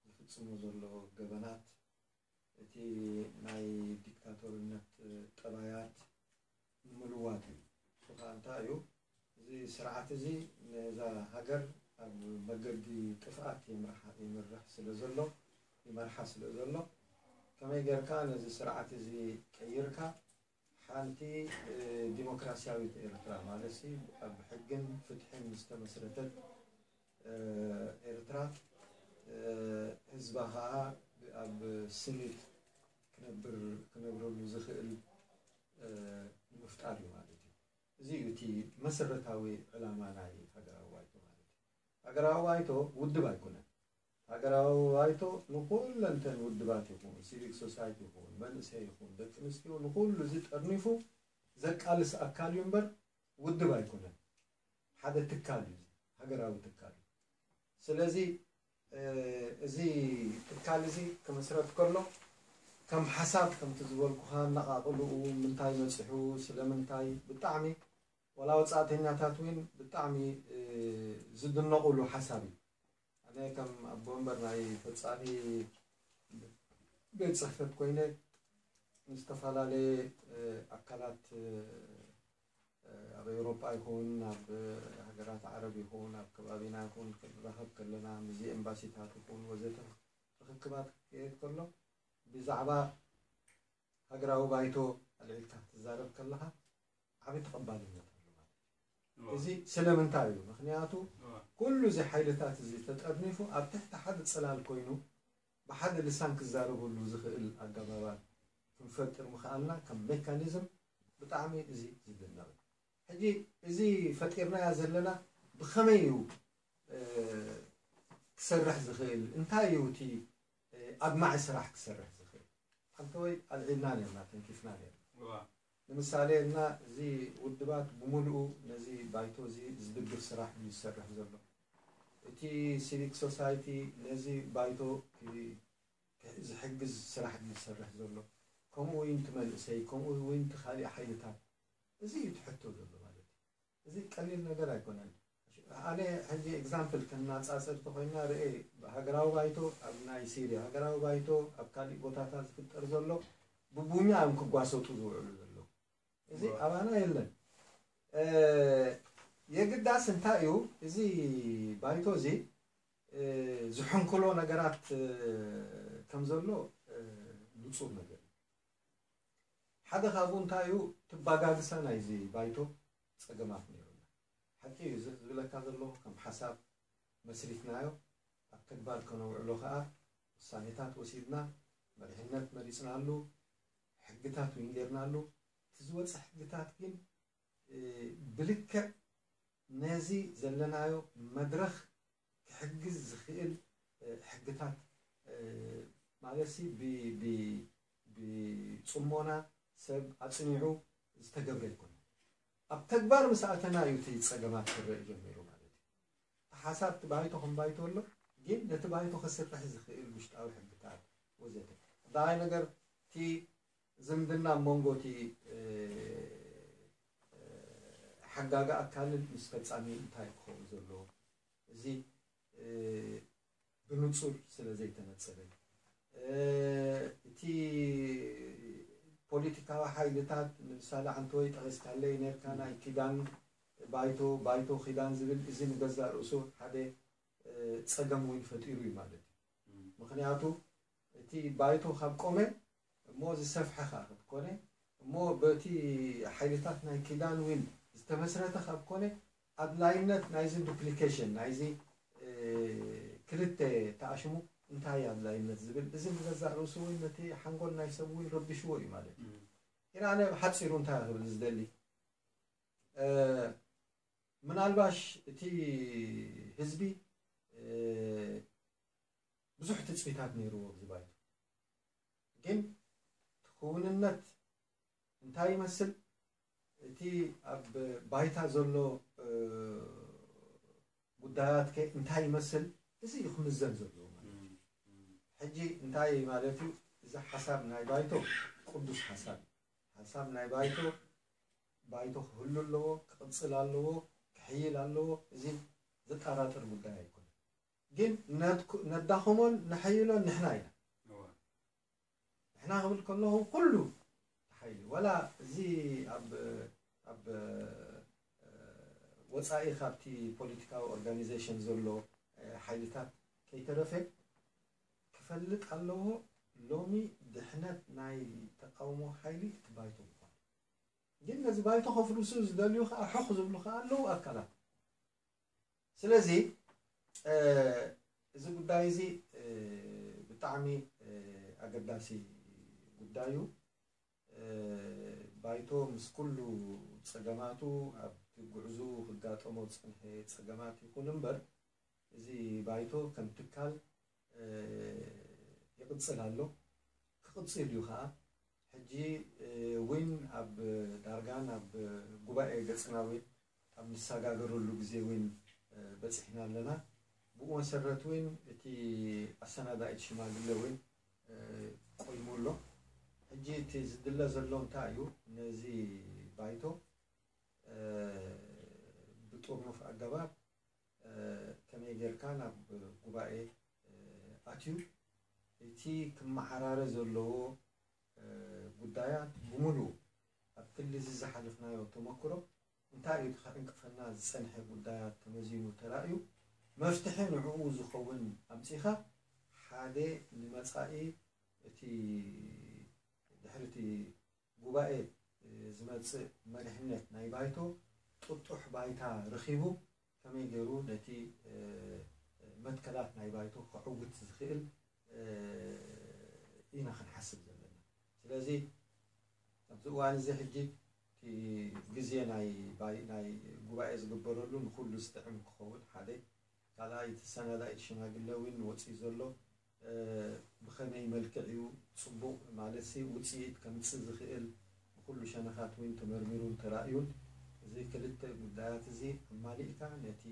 ዝፍጽሞ ዘሎ ገበናት፣ እቲ ናይ ዲክታቶርነት ጠባያት ንምልዋጥ እዩ። እሱ ከዓ እንታይ እዩ? እዚ ስርዓት እዚ ነዛ ሃገር ኣብ መገዲ ጥፍኣት ይምርሓ- ይምርሕ ስለ ዘሎ ይመርሓ ስለ ዘሎ፣ ከመይ ጌርካ ነዚ ስርዓት እዚ ቀይርካ ሓንቲ ዲሞክራሲያዊት ኤርትራ ማለት ሲ ኣብ ሕግን ፍትሕን ዝተመስረተት ኤርትራ፣ ህዝባ ከዓ ኣብ ስኒት ክነብር ክነብረሉ ዝኽእል ንምፍጣር እዩ ማለት እዩ። እዚ እዩ እቲ መሰረታዊ ዕላማ ናይ ሃገራዊ ባይቶ ማለት እዩ። ሃገራዊ ባይቶ ውድብ ኣይኮነን። ሃገራዊ ባይቶ ንኩለንተን ውድባት ይኹን፣ ሲቪክ ሶሳይቲ ይኹን፣ መንእሰይ ይኹን፣ ደቂ ኣንስትዮ፣ ንኩሉ እዚ ጠርኒፉ ዘቃልስ ኣካል እዩ እምበር ውድብ ኣይኮነን። ሓደ ትካል እዩ፣ ሃገራዊ ትካል እዩ። ስለዚ እዚ ትካል እዚ ክምስረት ከሎ ከም ሓሳብ ከምቲ ዝበልኩኻ ኣነቓቕልኡ ምንታይ መፂሑ ስለምንታይ ብጣዕሚ ዋላ ወፃእተኛታት እውን ብጣዕሚ ዝድነቑሉ ሓሳብ እዩ። ኣነ ከም ኣቦ ወንበር ናይ ፈፃሚ ቤት ፅሕፈት ኮይነ ምስ ዝተፈላለየ ኣካላት ኣብ ኤውሮጳ ይኹን ኣብ ሃገራት ዓረብ ይኹን ኣብ ከባቢና ይኹን ክንራኸብ ከለና ምስዚ ኤምባሲታት ይኹን ወዘተ ርኽክባት ክካየድ ከሎ ብዛዕባ ሃገራዊ ባይቶ ኣልዒልካ ክትዛረብ ከለኻ ዓቢ ተቐባልነት ኣሎ ማለት እዩ። እዚ ስለምንታይ እዩ? ምኽንያቱ ኩሉ እዚ ሓይልታት እዚ ተጠርኒፉ ኣብ ትሕቲ ሓደ ጽላል ኮይኑ ብሓደ ልሳን ክዛረበሉ ዝኽእል ኣገባባት ክንፈጥር ምኽኣልና ከም ሜካኒዝም ብጣዕሚ እዚ ዝድነቕ እዩ። ሕጂ እዚ ፈጢርናዮ ዘለና ብኸመይ እዩ ክሰርሕ ዝኽእል? እንታይ እዩ እቲ ኣድማዒ ስራሕ ክሰርሕ ዝኽእል? ሓንተወይ ኣልዒልና ነርና፣ ተንኪፍና ነርና። ንምሳሌ እና እዚ ውድባት ብምሉኡ ነዚ ባይቶ እዚ ዝድግፍ ስራሕ እዩ ዝሰርሕ ዘሎ። እቲ ሲቪክ ሶሳይቲ ነዚ ባይቶ ዝሕግዝ ስራሕ እዩ ዝሰርሕ ዘሎ። ከምኡ እውን እቲ መንእሰይ፣ ከምኡ እውን እቲ ካሊእ ሓይልታት። እዚ እዩ ትሕቶ ዘሎ ማለት እዩ። እዚ ቀሊል ነገር ኣይኮነን። ኣነ ሕጂ ኤግዛምፕል ከናጻጽር ተኮይና ርኤ ሃገራዊ ባይቶ ኣብ ናይ ሲርያ ሃገራዊ ባይቶ ኣብ ካሊእ ቦታታት ዝፍጠር ዘሎ ብቡኛ እዮም ክጓሰጡ ዝውዕሉ ዘለዉ። እዚ ኣባና የለን። የግዳስ እንታይ እዩ እዚ ባይቶ እዚ ዝሕንክሎ ነገራት ከም ዘሎ ንጹር ነገር እዩ። ሓደ ካብኡ እንታይ እዩ ትባጋግሳ ናይዚ ባይቶ ጸገማት ነይሩና። ሓቂ እዩ ዝብለካ ዘለኹ ከም ሓሳብ መስሪትናዮ ኣብ ተግባር ከነውዕሎ ከኣ ውሳኔታት ወሲድና መሪሕነት መሪጽናሉ ሕግታት እውን ጌርናሉ። እቲ ዝወጸ ሕግታት ግን ብልክዕ ነዚ ዘለናዮ መድረኽ ክሕግዝ ዝኽእል ሕግታት ማለትሲ ብጽሞና ሰብ ኣጽኒዑ ዝተገብረ ኣይኮነን። ኣብ ተግባር ምስ ኣተና እዩ እቲ ጸገማት ክረእ ጀሚሩ ማለት እዩ። እቲ ሓሳብ እቲ ባይቶ ከም ባይቶ ኣሎ፣ ግን ነቲ ባይቶ ከስርሕ ዝኽእል ውሽጣዊ ሕግታት ወዘተ። ቀዳማይ ነገር እቲ ዝምድና ኣብ መንጎ እቲ ሓጋጊ ኣካልን ምስ ፈጻሚ እንታይ ክኸውን ዘለዎ እዚ ብንጹር ስለ ዘይተነጸረ እቲ ፖለቲካዊ ሓይልታት ንምሳሌ ዓንተወይ ጠቒስካለይ ነርካ ናይ ኪዳን ባይቶ ባይቶ ኪዳን ዝብል እዚ ንገዛእ ርእሱ ሓደ ጸገም እውን ፈጢሩ እዩ ማለት እዩ። ምኽንያቱ እቲ ባይቶ ካብ ቆመ እሞ ዝሰፍሐ ከዓ ክትኮነ እሞ በቲ ሓይልታት ናይ ኪዳን ዊን ዝተመስረተ ካብ ኮነ ኣድላይነት ናይዚ ዱፕሊኬሽን ናይዚ ክልተ ተኣሽሙ እንታይ ኣድላይነት ዝብል እዚ ንገዛእ ርእሱ እውን ነቲ ሓንጎል ናይ ሰብ እውን ረቢሽዎ እዩ ማለት እዩ። ኢራነ ብሓፂሩ እንታይ ክብል ዝደሊ ምናልባሽ እቲ ህዝቢ ብዙሕ ትፅቢታት ነይርዎ ኣብዚ ባይቶ። ግን እቲ ክውንነት እንታይ ይመስል? እቲ ኣብ ባይታ ዘሎ ጉዳያት ከ እንታይ ይመስል? እዚ እዩ ክምዘን ዘለዎ ማለት እዩ። ሕጂ እንታይ ማለት እዩ? እዚ ሓሳብ ናይ ባይቶ ቅዱስ ሓሳብ እዩ። ሓሳብ ናይ ባይቶ፣ ባይቶ ክህሉ ኣለዎ፣ ክቕጽል ኣለዎ፣ ክሕይል ኣለዎ። እዚ ዘጠራጥር ጉዳይ ኣይኮነን። ግን ነድኩ-፣ ነዳኸሞን ነሐይሎን ንሕና ኢና። ንሕና ክብል ከለኹ ኩሉ ሓይሊ፣ ዋላ እዚ ኣብ፣ ኣብ ወጻኢ ካብቲ ፖለቲካዊ ኦርጋኒዜሽን ዘሎ ሓይልታት ከይተረፈ ክፈልጥ ኣለዎ። ሎሚ ድሕነት ናይ ተቃውሞ ሓይሊ እቲ ባይቶ ምዃኑ። ግን ነዚ ባይቶ ከፍርሱ ዝደልዩ ከኣ፣ ሕኽ ዝብሉ ከኣ ኣለዉ ኣካላት። ስለዚ እዚ ጉዳይ እዚ ብጣዕሚ ኣገዳሲ ጉዳይ እዩ። ባይቶ ምስ ኩሉ ጸገማቱ፣ ኣብቲ ጉዕዞ ክጋጠሞ ዝጸንሐ ጸገማት ይኹን እምበር፣ እዚ ባይቶ ከም ትካል ይቕጽል ኣሎ፣ ክቕጽል እዩ ኸኣ። ሕጂ እውን ኣብ ዳርጋ ናብ ጉባኤ ገጽና እውን ኣብ ንሰጋገረሉ ግዜ እውን በጺሕና ኣለና። ብኡ መሰረት እውን እቲ ኣሰናዳኢት ሽማግለ እውን ቆይሙ ኣሎ። ሕጂ እቲ ዝድለ ዘሎ እንታይ እዩ? ነዚ ባይቶ ብጥርኑፍ ኣገባብ ከመይ ጌርካ ናብ ጉባኤ ኣትዩ፣ እቲ ክመዓራረ ዘለዎ ጉዳያት ብምሉኡ ኣብ ክሊ እዚ ዝሓለፍናዮ ተመክሮ እንታይ እዩ እቲ ከዕንቅፈና ዝጸንሐ ጉዳያት ተመዚኑ ተራእዩ፣ መፍትሒ ንዕኡ ዝኸውን ኣምጺኻ፣ ሓደ ንመጻኢ እቲ ድሕሪ እቲ ጉባኤ ዝመጽእ መሪሕነት ናይ ባይቶ ጥጡሕ ባይታ ረኺቡ ከመይ ገይሩ ነቲ መትከላት ናይ ባይቶ ከዕውት ዝኽእል ኢና ክንሓስብ ዘለና። ስለዚ ኣብዚ እዋን እዚ ሕጂ እቲ ግዜ ናይ ባይ-፣ ናይ ጉባኤ ዝግበረሉ ንኹሉ ዝጥዕም ክኸውን ሓደ፣ ካልኣይ እቲ ኣሰናዳኢት ሽማግለ እውን ወፂኡ ዘሎ ብኸመይ መልክዕ እዩ ጽቡቕ ማለትሲ ውጽኢት ከምጽእ ዝኽእል ብኹሉ ሸነኻት እውን ተመርሚሩን ተራእዩን፣ እዚ ክልተ ጉዳያት እዚ ኣማሊእካ ነቲ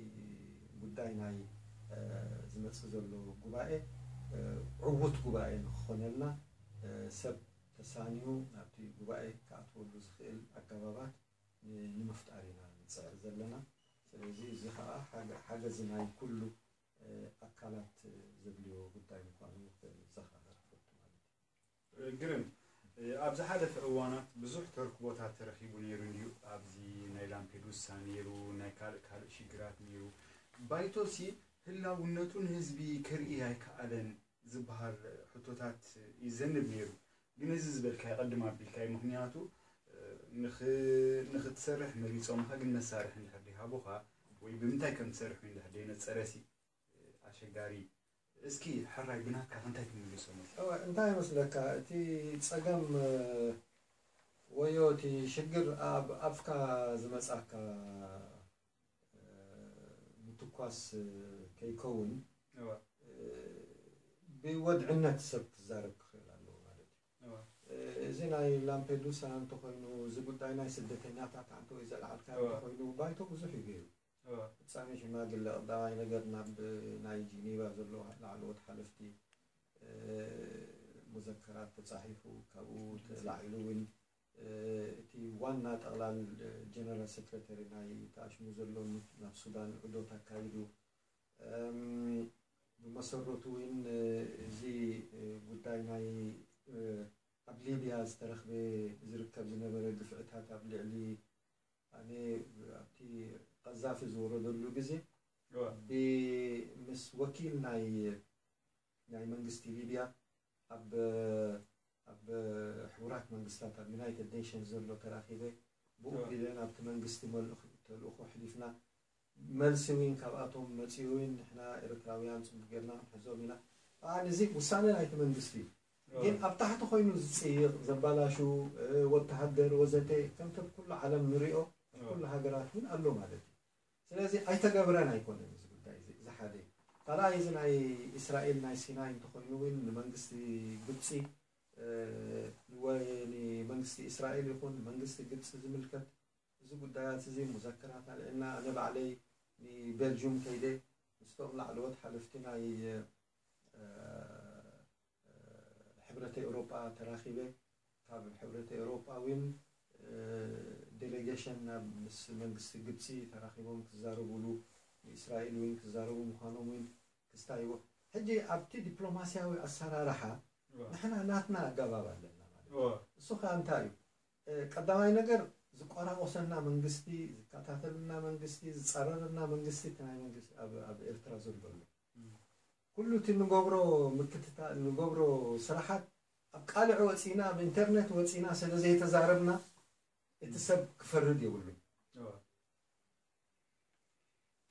ጉዳይ ናይ ዝመጽእ ዘሎ ጉባኤ ዕዉት ጉባኤ ንክኾነልና ሰብ ተሳንዩ ናብቲ ጉባኤ ክኣትወሉ ዝኽእል ኣገባባት ንምፍጣር ኢና ንጽዕር ዘለና። ስለዚ እዚ ኸኣ ሓገ-፣ ሓገዝ ናይ ኩሉ ኣካላት ዘድልዮ ጉዳይ ምዃኑ ክዘኻኸር እፈቱ ማለት እዩ። ግርም። ኣብ ዝሓለፈ እዋናት ብዙሕ ተርክቦታት ተረኺቡ ነይሩ እንድዩ። ኣብዚ ናይ ላምፔዱሳ ነይሩ፣ ናይ ካልእ ካልእ ሽግራት ነይሩ። ባይቶሲ ህላውነቱ ንህዝቢ ከርኢ ኣይከኣለን ዝበሃል ሕቶታት ይዘንብ ነይሩ። ግን እዚ ዝበልካዮ ቅድም ኣቢልካዮ፣ ምኽንያቱ ንኽ-፣ ንኽትሰርሕ መሪጾምኻ፣ ግን መሳርሒ እንድሕር ደይሃቡኻ ወይ ብምንታይ ከም ትሰርሕ እንድሕር ደይነጸረሲ ኣሸጋሪ። እስኪ ሕራይ ብናትካ እንታይ ትምልሶ መስለካ? እወ፣ እንታይ ይመስለካ፣ እቲ ጸገም፣ ወዮ እቲ ሽግር ኣብ ኣፍካ ዝመጻካ ምትኳስ ከይከውን፣ እወ። ብወድዕነት ሰብ ክዛረብ ክኽእል ኣለዎ ማለት እዩ። እወ። እዚ ናይ ላምፔዱሳ እንተኾይኑ፣ እዚ ጉዳይ ናይ ስደተኛታት ኣንተ ወይ ዘልዓልካ እወ። እንተኾይኑ፣ ባይቶ ብዙሕ እዩ ገይሩ። እወ። ፍጻሜ ሽማግለ ቀዳማይ ነገር ናብ ናይ ጂኔቫ ዘሎ ላዕለዎት ሓለፍቲ፣ እ፣ ሙዘከራት ተጻሒፉ፣ ካብኡ ተላዒሉ እውን፣ እ፣ እቲ ዋና ጠቕላል ጀነራል ሴክሬታሪ ናይ ተኣሽሙ ዘሎ ናብ ሱዳን ዑደት ኣካይዱ። እም፣ ብመሰረቱ እውን፣ እ፣ እዚ፣ እ፣ ጉዳይ ናይ፣ እ፣ ኣብ ሊብያ ዝተረኽበ ዝርከብ ዝነበረ ግፍዕታት ኣብ ልዕሊ ኣነ ኣብቲ ቀዛፊ ዝወረደሉ ግዜ እወ። ብ-፣ ምስ ወኪል ናይ፣ ናይ መንግስቲ ሊብያ ኣብ፣ ኣብ ሕቡራት መንግስታት፣ ኣብ ዩናይትድ ኔሽንስ ዘሎ ተራኺበ፣ ብኡ እወ። ኣቢለ ናብቲ መንግስቲ መልእኽ-፣ ተልእኾ ኣሕሊፍና። መልሲ እውን ካብኣቶም መጺኡ እውን ንሕና ኤርትራውያን ጽቡቕ ጌርና ክንሕዞም ኢና። ኣነ እዚ ውሳነ ናይቲ መንግስቲ እዩ። እወ። ግን ኣብ ታሕቲ ኮይኑ ዝጽይቕ፣ ዘባላሹ፣ እ፣ ወተሃደር ወዘተ ከምቲ ኣብ ኩሉ ዓለም ንሪኦ፣ ኣብ እወ። ኩሉ ሃገራት እውን ኣሎ ማለት እዩ። ስለዚ ኣይተገብረን ኣይኮነን እዚ ጉዳይ እዚ፣ እዚ ሓደ እዩ። ካልኣይ እዚ ናይ እስራኤል ናይ ሲናይ እንተኾይኑ እውን ንመንግስቲ ግብጺ፣ እ፣ ንወ-፣ ንመንግስቲ እስራኤል ይኹን ንመንግስቲ ግብጺ ዝምልከት እዚ ጉዳያት እዚ ሙዘከራት ኣልዒልና፣ ኣነ ባዕለይ ንቤልጁም ከይደ ምስቶም ላዕለዎት ሓለፍቲ ናይ፣ እ፣ እ፣ ሕብረት ኤውሮጳ ተራኺበ፣ ካብ ሕብረት ኤውሮጳ እውን ዴሌጌሽን ናብ ምስ መንግስቲ ግብፂ ተራኺቦም ክዛረቡሉ፣ ንእስራኤል እውን ክዛረቡ ምዃኖም እውን ክስታይዎ። ሕጂ ኣብቲ ዲፕሎማስያዊ ኣሰራርሓ ንሕና ናትና ኣገባብ ኣለና ማለት እዩ። እሱ ከዓ እንታይ እዩ? ቀዳማይ ነገር ዝቆራቆሰና መንግስቲ፣ ዝከታተልና መንግስቲ፣ ዝፀረረና መንግስቲ እቲ ናይ መንግስቲ ኣብ ኤርትራ ዘሎ ኣሎ። ኩሉ እቲ ንገብሮ ምክትታል፣ ንገብሮ ስራሓት ኣብ ቃልዕ ወፂና፣ ኣብ ኢንተርኔት ወፂና ስለ ዘይተዛረብና እቲ ሰብ ክፈርድ የብሉን።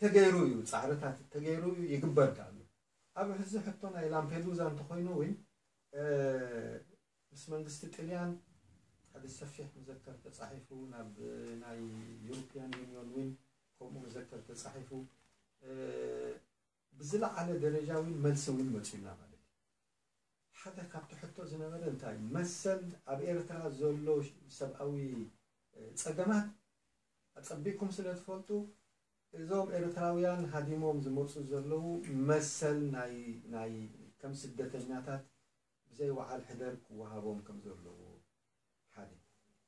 ተገይሩ እዩ፣ ፃዕርታት ተገይሩ እዩ፣ ይግበር ከኣሉ። ኣብ ሕዚ ሕቶ ናይ ላምፔዱዛ እንተኮይኑ እውን ምስ መንግስቲ ጥልያን ሓደ ሰፊሕ መዘከር ተፃሒፉ፣ ናብ ናይ ዩሮፒያን ዩኒዮን እውን ከምኡ መዘከር ተፃሒፉ፣ ብዝለዓለ ደረጃ እውን መልሲ እውን መፅኡና ማለት እዩ። ሓደ ካብቲ ሕቶ ዝነበረ እንታይ መሰል ኣብ ኤርትራ ዘሎ ሰብኣዊ ፀገማት ኣፀቢቅኩም ስለ ትፈልጡ፣ እዞም ኤርትራውያን ሃዲሞም ዝመፁ ዘለዉ መሰል ናይ ናይ ከም ስደተኛታት ብዘይ ወዓል ሕደር ክወሃቦም ከም ዘለዎ ሓደ።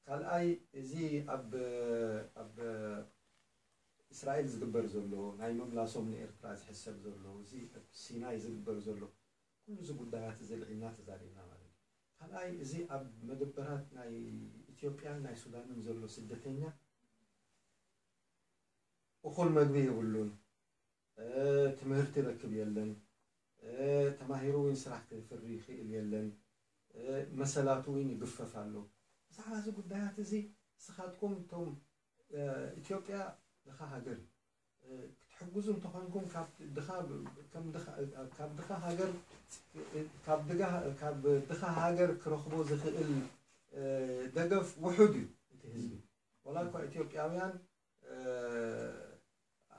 ካልኣይ፣ እዚ ኣብ ኣብ እስራኤል ዝግበር ዘሎ ናይ ምምላሶም ንኤርትራ ዝሕሰብ ዘሎ፣ እዚ ኣብ ሲናይ ዝግበር ዘሎ ኩሉ እዚ ጉዳያት እዚ ልዒልና ተዛሪብና ማለት እዩ። ካልኣይ፣ እዚ ኣብ መደበራት ናይ ኢትዮጵያን ናይ ሱዳንን ዘሎ ስደተኛ እኹል መግቢ የብሉን፣ ትምህርቲ ይረክብ የለን፣ ተማሂሩ እውን ስራሕ ክፍሪ ይኽእል የለን፣ መሰላቱ እውን ይግፈፍ ኣሎ። ብዛዕባ እዚ ጉዳያት እዚ ንስኻትኩም እቶም ኢትዮጵያ ድኻ ሃገር እዩ። ክትሕግዙ እንተኾንኩም ካብ ድኻ ከም ድኻ ካብ ድኻ ሃገር ካብ ድጋ ካብ ድኻ ሃገር ክረኽቦ ዝኽእል ደገፍ ውሑድ እዩ። እቲ ህዝቢ ዋላ እኳ ኢትዮጵያውያን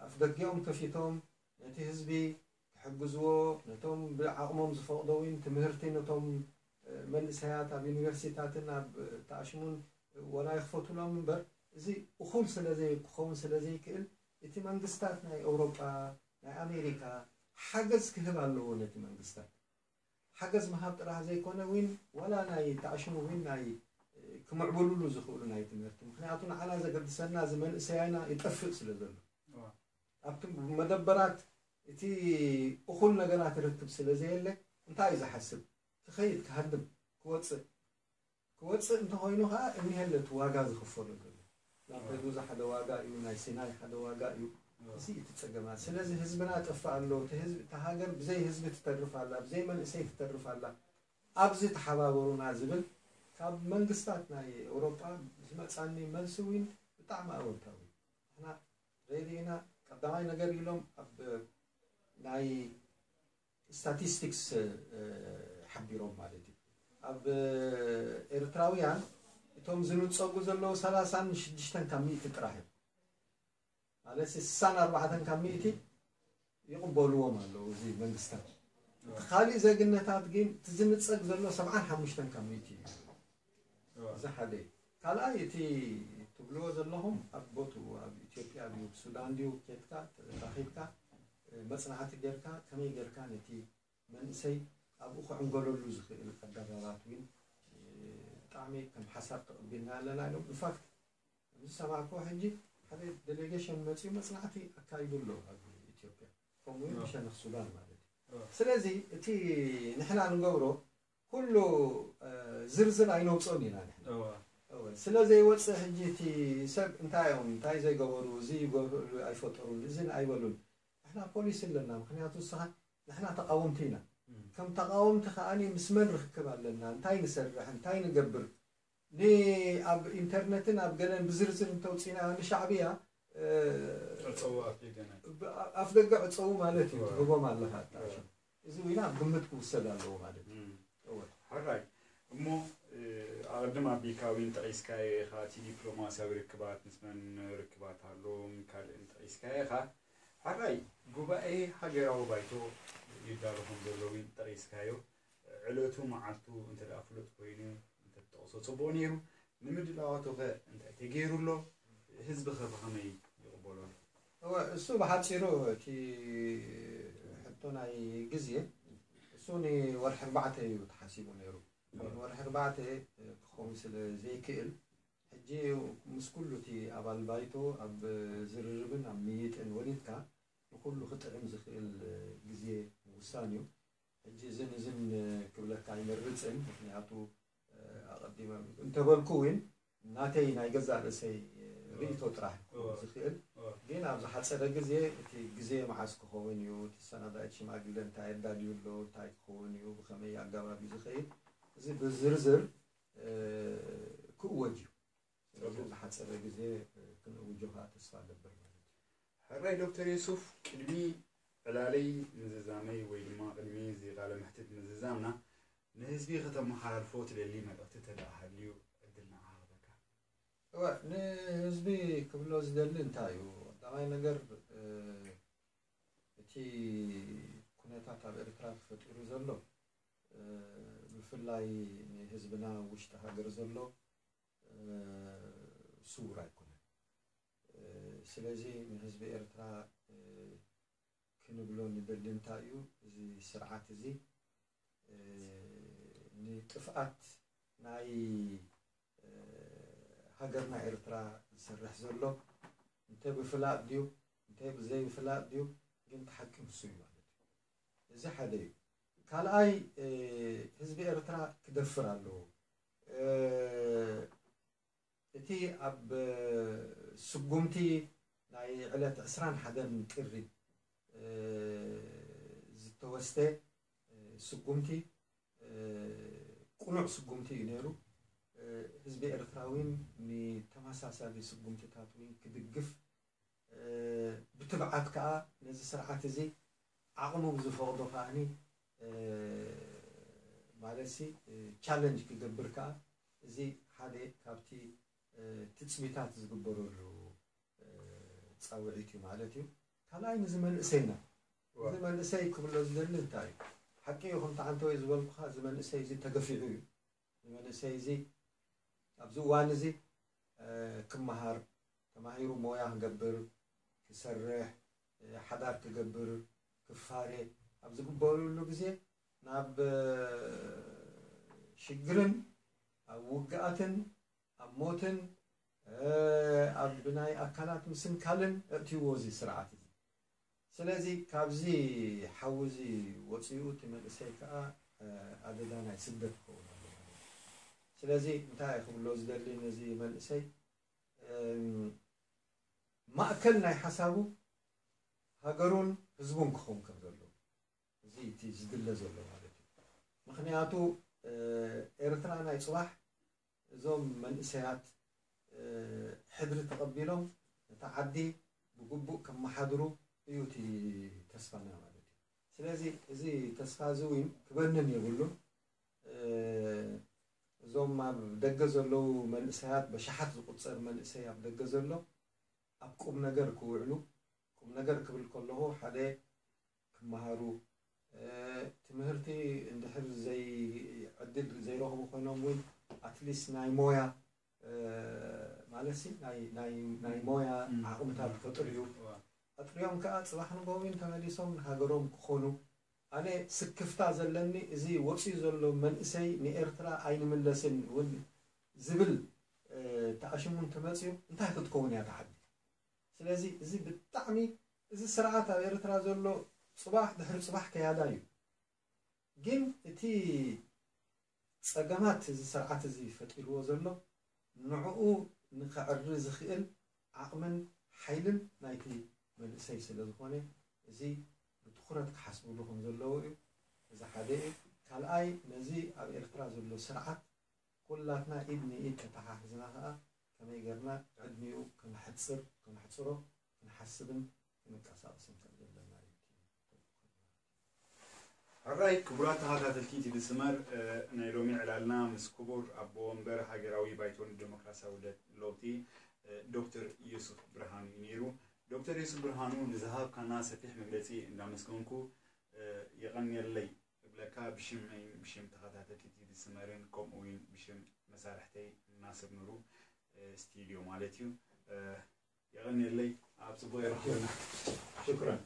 ኣፍ ደጊኦም ከፊቶም ነቲ ህዝቢ ክሕግዝዎ፣ ነቶም ብዓቕሞም ዝፈቕዶ እውን ትምህርቲ ነቶም መንእሰያት ኣብ ዩኒቨርሲታትን ኣብ ተኣሽሙን ዋላ ይኽፈቱሎም እምበር፣ እዚ እኹል ስለ ዘይክኸውን ስለ ዘይክእል፣ እቲ መንግስታት ናይ ኤውሮጳ፣ ናይ ኣሜሪካ ሓገዝ ክህብ ኣለዎ ነቲ መንግስታት። ሓገዝ ምሃብ ጥራሕ ዘይኮነ እውን ዋላ ናይ ተኣሽሙ እውን ናይ ክምዕብሉሉ ዝኽእሉ ናይ ትምህርቲ፣ ምክንያቱ ንዓና ዘገድሰና እዚ መንእሰያና ይጠፍእ ስለ ዘሎ ኣብቲ መደበራት እቲ እኹል ነገራት ርክብ ስለ ዘየለ እንታይ እዩ ዝሓስብ? ክኸይድ ክሃድም ክወፅእ ክወፅእ እንተኾይኑ ከዓ እኒሀለ እቲ ዋጋ ዝኽፈሎ ዘሎ ላምፔዱዛ ሓደ ዋጋ እዩ፣ ናይ ሲናይ ሓደ ዋጋ እዩ። እዚ እቲ ፀገማት። ስለዚ ህዝብና ጠፍእ ኣሎ። እቲ ህዝቢ እታ ሃገር ብዘይ ህዝቢ ትተርፍ ኣላ፣ ብዘይ መንእሰይ ትተርፍ ኣላ። ኣብዚ ተሓባበሩና ዝብል ካብ መንግስታት ናይ ኤውሮጳ ዝመፃኒ መልሲ እውን ብጣዕሚ ኣወንታዊ። ንሕና ሬድዮ ኢና ቀዳማይ ነገር ኢሎም ኣብ ናይ ስታቲስቲክስ ሓቢሮም ማለት እዩ። ኣብ ኤርትራውያን እቶም ዝንፀጉ ዘለዉ ሰላሳን ሽዱሽተን ካብ ሚእቲ ጥራሕ እዮም። ማለት ስሳን ኣርባዕተን ካብ ሚእቲ ይቕበልዎም ኣለዉ እዚ መንግስታት። እቲ ካልእ ዜግነታት ግን እቲ ዝንፀግ ዘሎ ሰብዓን ሓሙሽተን ካብ ሚእቲ እዩ። እዚ ሓደ እዩ። ካልኣይ እቲ ትብልዎ ዘለኹም ኣብ ቦትኡ ኣብ ኢትዮጵያ ድዩ ብሱዳን ድዩ ኬድካ ተራኺብካ መፅናዕቲ ጌርካ ከመይ ጌርካ ነቲ መንእሰይ ኣብኡ ክዕንገለሉ ዝኽእል ኣገባባት እውን ብጣዕሚ ከም ሓሳብ ተቐቢልና ኣለና ኢሎም። ኢንፋክት ከምዚ ዝሰማዕክዎ ሕጂ ሓደ ዴሌጌሽን መፅኡ መፅናዕቲ ኣካይዱ ኣሎ ኣብ ኢትዮጵያ፣ ከምኡ እውን ብሸነኽ ሱዳን ማለት እዩ። ስለዚ እቲ ንሕና ንገብሮ ኩሉ ዝርዝር ኣይነውፅኦን ኢና ንሕና። እወ፣ ስለ ዘይወፅእ ሕጂ እቲ ሰብ እንታይ እዮም እንታይ ዘይገበሩ፣ እዚ ይገብሩ ኣይፈጠሩን እዚን ኣይበሉን። ንሕና ፖሊሲ ኣለና፣ ምክንያቱ ንስኻ ንሕና ተቃወምቲ ኢና። ከም ተቃወምቲ ከዓኒ ምስ መን ርክብ ኣለና፣ እንታይ ንሰርሕ እንታይ ንገብር፣ ንኣብ ኢንተርነትን ኣብ ገለን ብዝርዝር እንተውፅእና ንሻዕብያ ዕፀዉ ኣፍ ደገና ኣፍ ደገ ዕፀዉ ማለት እዩ ትህቦም ኣለኻ ኣጣዕሽም። እዚ ዊና ኣብ ግምት ክውሰድ ኣለዎ ማለት እዩ። እወ። ሕራይ እሞ ኣቐድም ኣቢልካ እውን ጠቒስካዮ ኢኻ፣ እቲ ዲፕሎማስያዊ ርክባት ምስ መን ርክባት ኣሎ ካልእን ጠቒስካዮ ኢኻ። ሕራይ ጉባኤ ሃገራዊ ባይቶ ይዳሎ ከም ዘሎ እውን ጠቒስካዮ። ዕለቱ መዓልቱ እንተ ደኣ ፍሉጥ ኮይኑ እንተትጠቕሶ ጽቡቕ ነይሩ። ንምድላዋቱ ኸ እንታይ ተገይሩ ኣሎ? ህዝቢ ኸ ብኸመይ ይቕበሎ ኣሎ? እወ፣ እሱ ብሓጺሩ እቲ ሕቶ ናይ ግዜ እሱ ንወርሒ ኣርባዕተ እዩ ተሓሲቡ ነይሩ። ግን ወርሒ ኣርባዕተ ክኸውን ስለ ዘይክእል ሕጂ ምስ ኩሉ እቲ ኣባል ባይቶ ኣብ ዝርርብን ኣብ ምይጥን ወሊድካ ንኩሉ ክጥዕም ዝኽእል ግዜ ምውሳን እዩ። ሕጂ እዝን እዝን ክብለካ ኣይመርፅን፣ ምክንያቱ ኣቐዲመ እንተበልኩ እውን ናተይ ናይ ገዛእ ርእሰይ ርእቶ ጥራሕ ክኸውን ዝኽእል። ግን ኣብ ዝሓፀረ ግዜ እቲ ግዜ መዓስ ክኸውን እዩ፣ እቲ ሰናዳይት ሽማግለ እንታይ ኣዳልዩ ኣሎ፣ እንታይ ክኸውን እዩ፣ ብኸመይ ኣገባብ እዩ ዝኸይድ፣ እዚ ብዝርዝር ክእወጅ እዩ። ስለዚ ኣብ ዝሓፀረ ግዜ ክንእውጆ ከዓ ተስፋ እገብር ማለት እዩ። ሕራይ ዶክተር የሱፍ፣ ቅድሚ ዕላለይ ምዝዛመይ ወይ ድማ ቅድሚ እዚ ቃለ መሕትት ምዝዛምና ንህዝቢ ከተመሓላልፎ ትደሊ መልእኽቲ ተደኣ ሃልዩ ዕድል ንዓኻ ክህበካ። እወ፣ ንህዝቢ ክብሎ ዝደሊ እንታይ እዩ? ቀዳማይ ነገር እቲ ኩነታት ኣብ ኤርትራ ተፈጢሩ ዘሎ ብፍላይ ንህዝብና ውሽጢ ሃገር ዘሎ ስውር ኣይኮነን። ስለዚ ንህዝቢ ኤርትራ ክንብሎ ንደሊ እንታይ እዩ፣ እዚ ስርዓት እዚ ንጥፍኣት ናይ ሃገርና ኤርትራ ዝሰርሕ ዘሎ እንተ ብፍላጥ ድዩ እንተ ብዘይፍላጥ ድዩ፣ ግን እቲ ሓቂ ንሱ እዩ ማለት እዩ። እዚ ሓደ እዩ። ካልኣይ ህዝቢ ኤርትራ ክደፍር ኣለዎ። እቲ ኣብ ስጉምቲ ናይ ዕለት ዕስራን ሓደን ጥሪ ዝተወስደ ስጉምቲ ቅኑዕ ስጉምቲ እዩ ነይሩ። ህዝቢ ኤርትራ እውን ንተመሳሳሊ ስጉምትታት እውን ክድግፍ ብትብዓት ከዓ ነዚ ስርዓት እዚ ዓቕሙ ብዝፈቕዶ ከዓኒ ማለት ሲ ቻለንጅ ክገብር ከዓ እዚ ሓደ ካብቲ ትፅቢታት ዝግበረሉ ፃውዒት እዩ ማለት እዩ። ካልኣይ ንዚ መንእሰይና እዚ መንእሰይ ክብሎ ዝደሊ እንታይ እዩ? ሓቂ እዩ ከምቲ ዓንተወይ ዝበልኩኻ እዚ መንእሰይ እዚ ተገፊዑ እዩ። እዚ መንእሰይ እዚ ኣብዚ እዋን እዚ ክመሃር ተማሂሩ ሞያ ክገብር ክሰርሕ ሓዳር ክገብር ክፋሬ ኣብ ዝግበረሉ ግዜ ናብ ሽግርን ኣብ ውግኣትን ኣብ ሞትን ኣብ ናይ ኣካላት ምስንካልን እእትይዎ እዚ ስርዓት እዚ። ስለዚ ካብዚ ሓዊ እዚ ወፂኡ እቲ መንእሰይ ከዓ ኣደዳ ናይ ስደት ክኸውን ኣሎ ማለት እዩ። ስለዚ እንታይ ክብሎ ዝደሊ ነዚ መንእሰይ ማእከል ናይ ሓሳቡ ሃገሩን ህዝቡን ክኸውን ከም ዘለዎ እዚ እቲ ዝድለ ዘሎ ማለት እዩ። ምክንያቱ ኤርትራ ናይ ፅባሕ እዞም መንእሰያት ሕድሪ ተቐቢሎም ነታ ዓዲ ብግቡእ ከመሓድሩ እዩ እቲ ተስፋና ማለት እዩ። ስለዚ እዚ ተስፋ እዚ እውን ክበንን የብሉን። እዞም ኣብ ደገ ዘለዉ መንእሰያት በሽሓት ዝቁፀር መንእሰይ ኣብ ደገ ዘሎ ኣብ ቁም ነገር ክውዕሉ ቁም ነገር ክብል ከለኹ ሓደ ክመሃሩ ትምህርቲ እንድሕር ዘይ ዕድል ዘይረኽቡ ኮይኖም እውን ኣትሊስት ናይ ሞያ ማለት ሲ ናይ ሞያ ዓቕምታት ከጥርዩ ኣጥርዮም ከዓ ፅባሕ ንጎዊን ተመሊሶም ንሃገሮም ክኾኑ ኣነ ስክፍታ ዘለኒ እዚ ወፅዩ ዘሎ መንእሰይ ንኤርትራ ኣይንምለስን እውን ዝብል ተኣሽሙ እንተመፅዩ እንታይ ክትከውን እያ ተዓዲ ስለዚ እዚ ብጣዕሚ እዚ ስርዓት ኣብ ኤርትራ ዘሎ ፅባሕ ድሕሪ ፅባሕ ከያዳ እዩ ግን እቲ ፀገማት እዚ ስርዓት እዚ ፈጢርዎ ዘሎ ንዕኡ ንክዕሪ ዝኽእል ዓቕምን ሓይልን ናይቲ መንእሰይ ስለ ዝኾነ እዚ ብትኹረት ክሓስብሉ ከም ዘለዎ እዩ። እዚ ሓደ እዩ። ካልኣይ ነዚ ኣብ ኤርትራ ዘሎ ስርዓት ኩላትና ኢድ ንኢድ ተተሓሕዝና ከዓ ከመይ ገርና ዕድሚኡ ከነሕፅር ከነሕፅሮ ክንሓስብን ክንቀሳቐስን ከም ዘለና እዩ። ሕራይ ክቡራት ተኸታተልቲ ቲቪ ስመር ናይ ሎሚ ዕላልና ምስ ክቡር ኣቦ ወንበር ሃገራዊ ባይቶ ንደሞክራሲያዊ ለውጢ ዶክተር ዩሱፍ ብርሃኑ እዩ ነይሩ። ዶክተር ዩሱፍ ብርሃኑ ንዝሃብካና ሰፊሕ መግለፂ እንዳመስገንኩ የቐንየለይ እብለካ ብሽመይን ብሽም ተኸታተልቲ ቲቪ ስመርን ከምኡ እውን ብሽም መሳርሕተይ ናስር ኑሩ ስቱድዮ ማለት እዩ። የቐንየለይ ኣብ ፅቡቕ የረኽበና። ሽኩራን።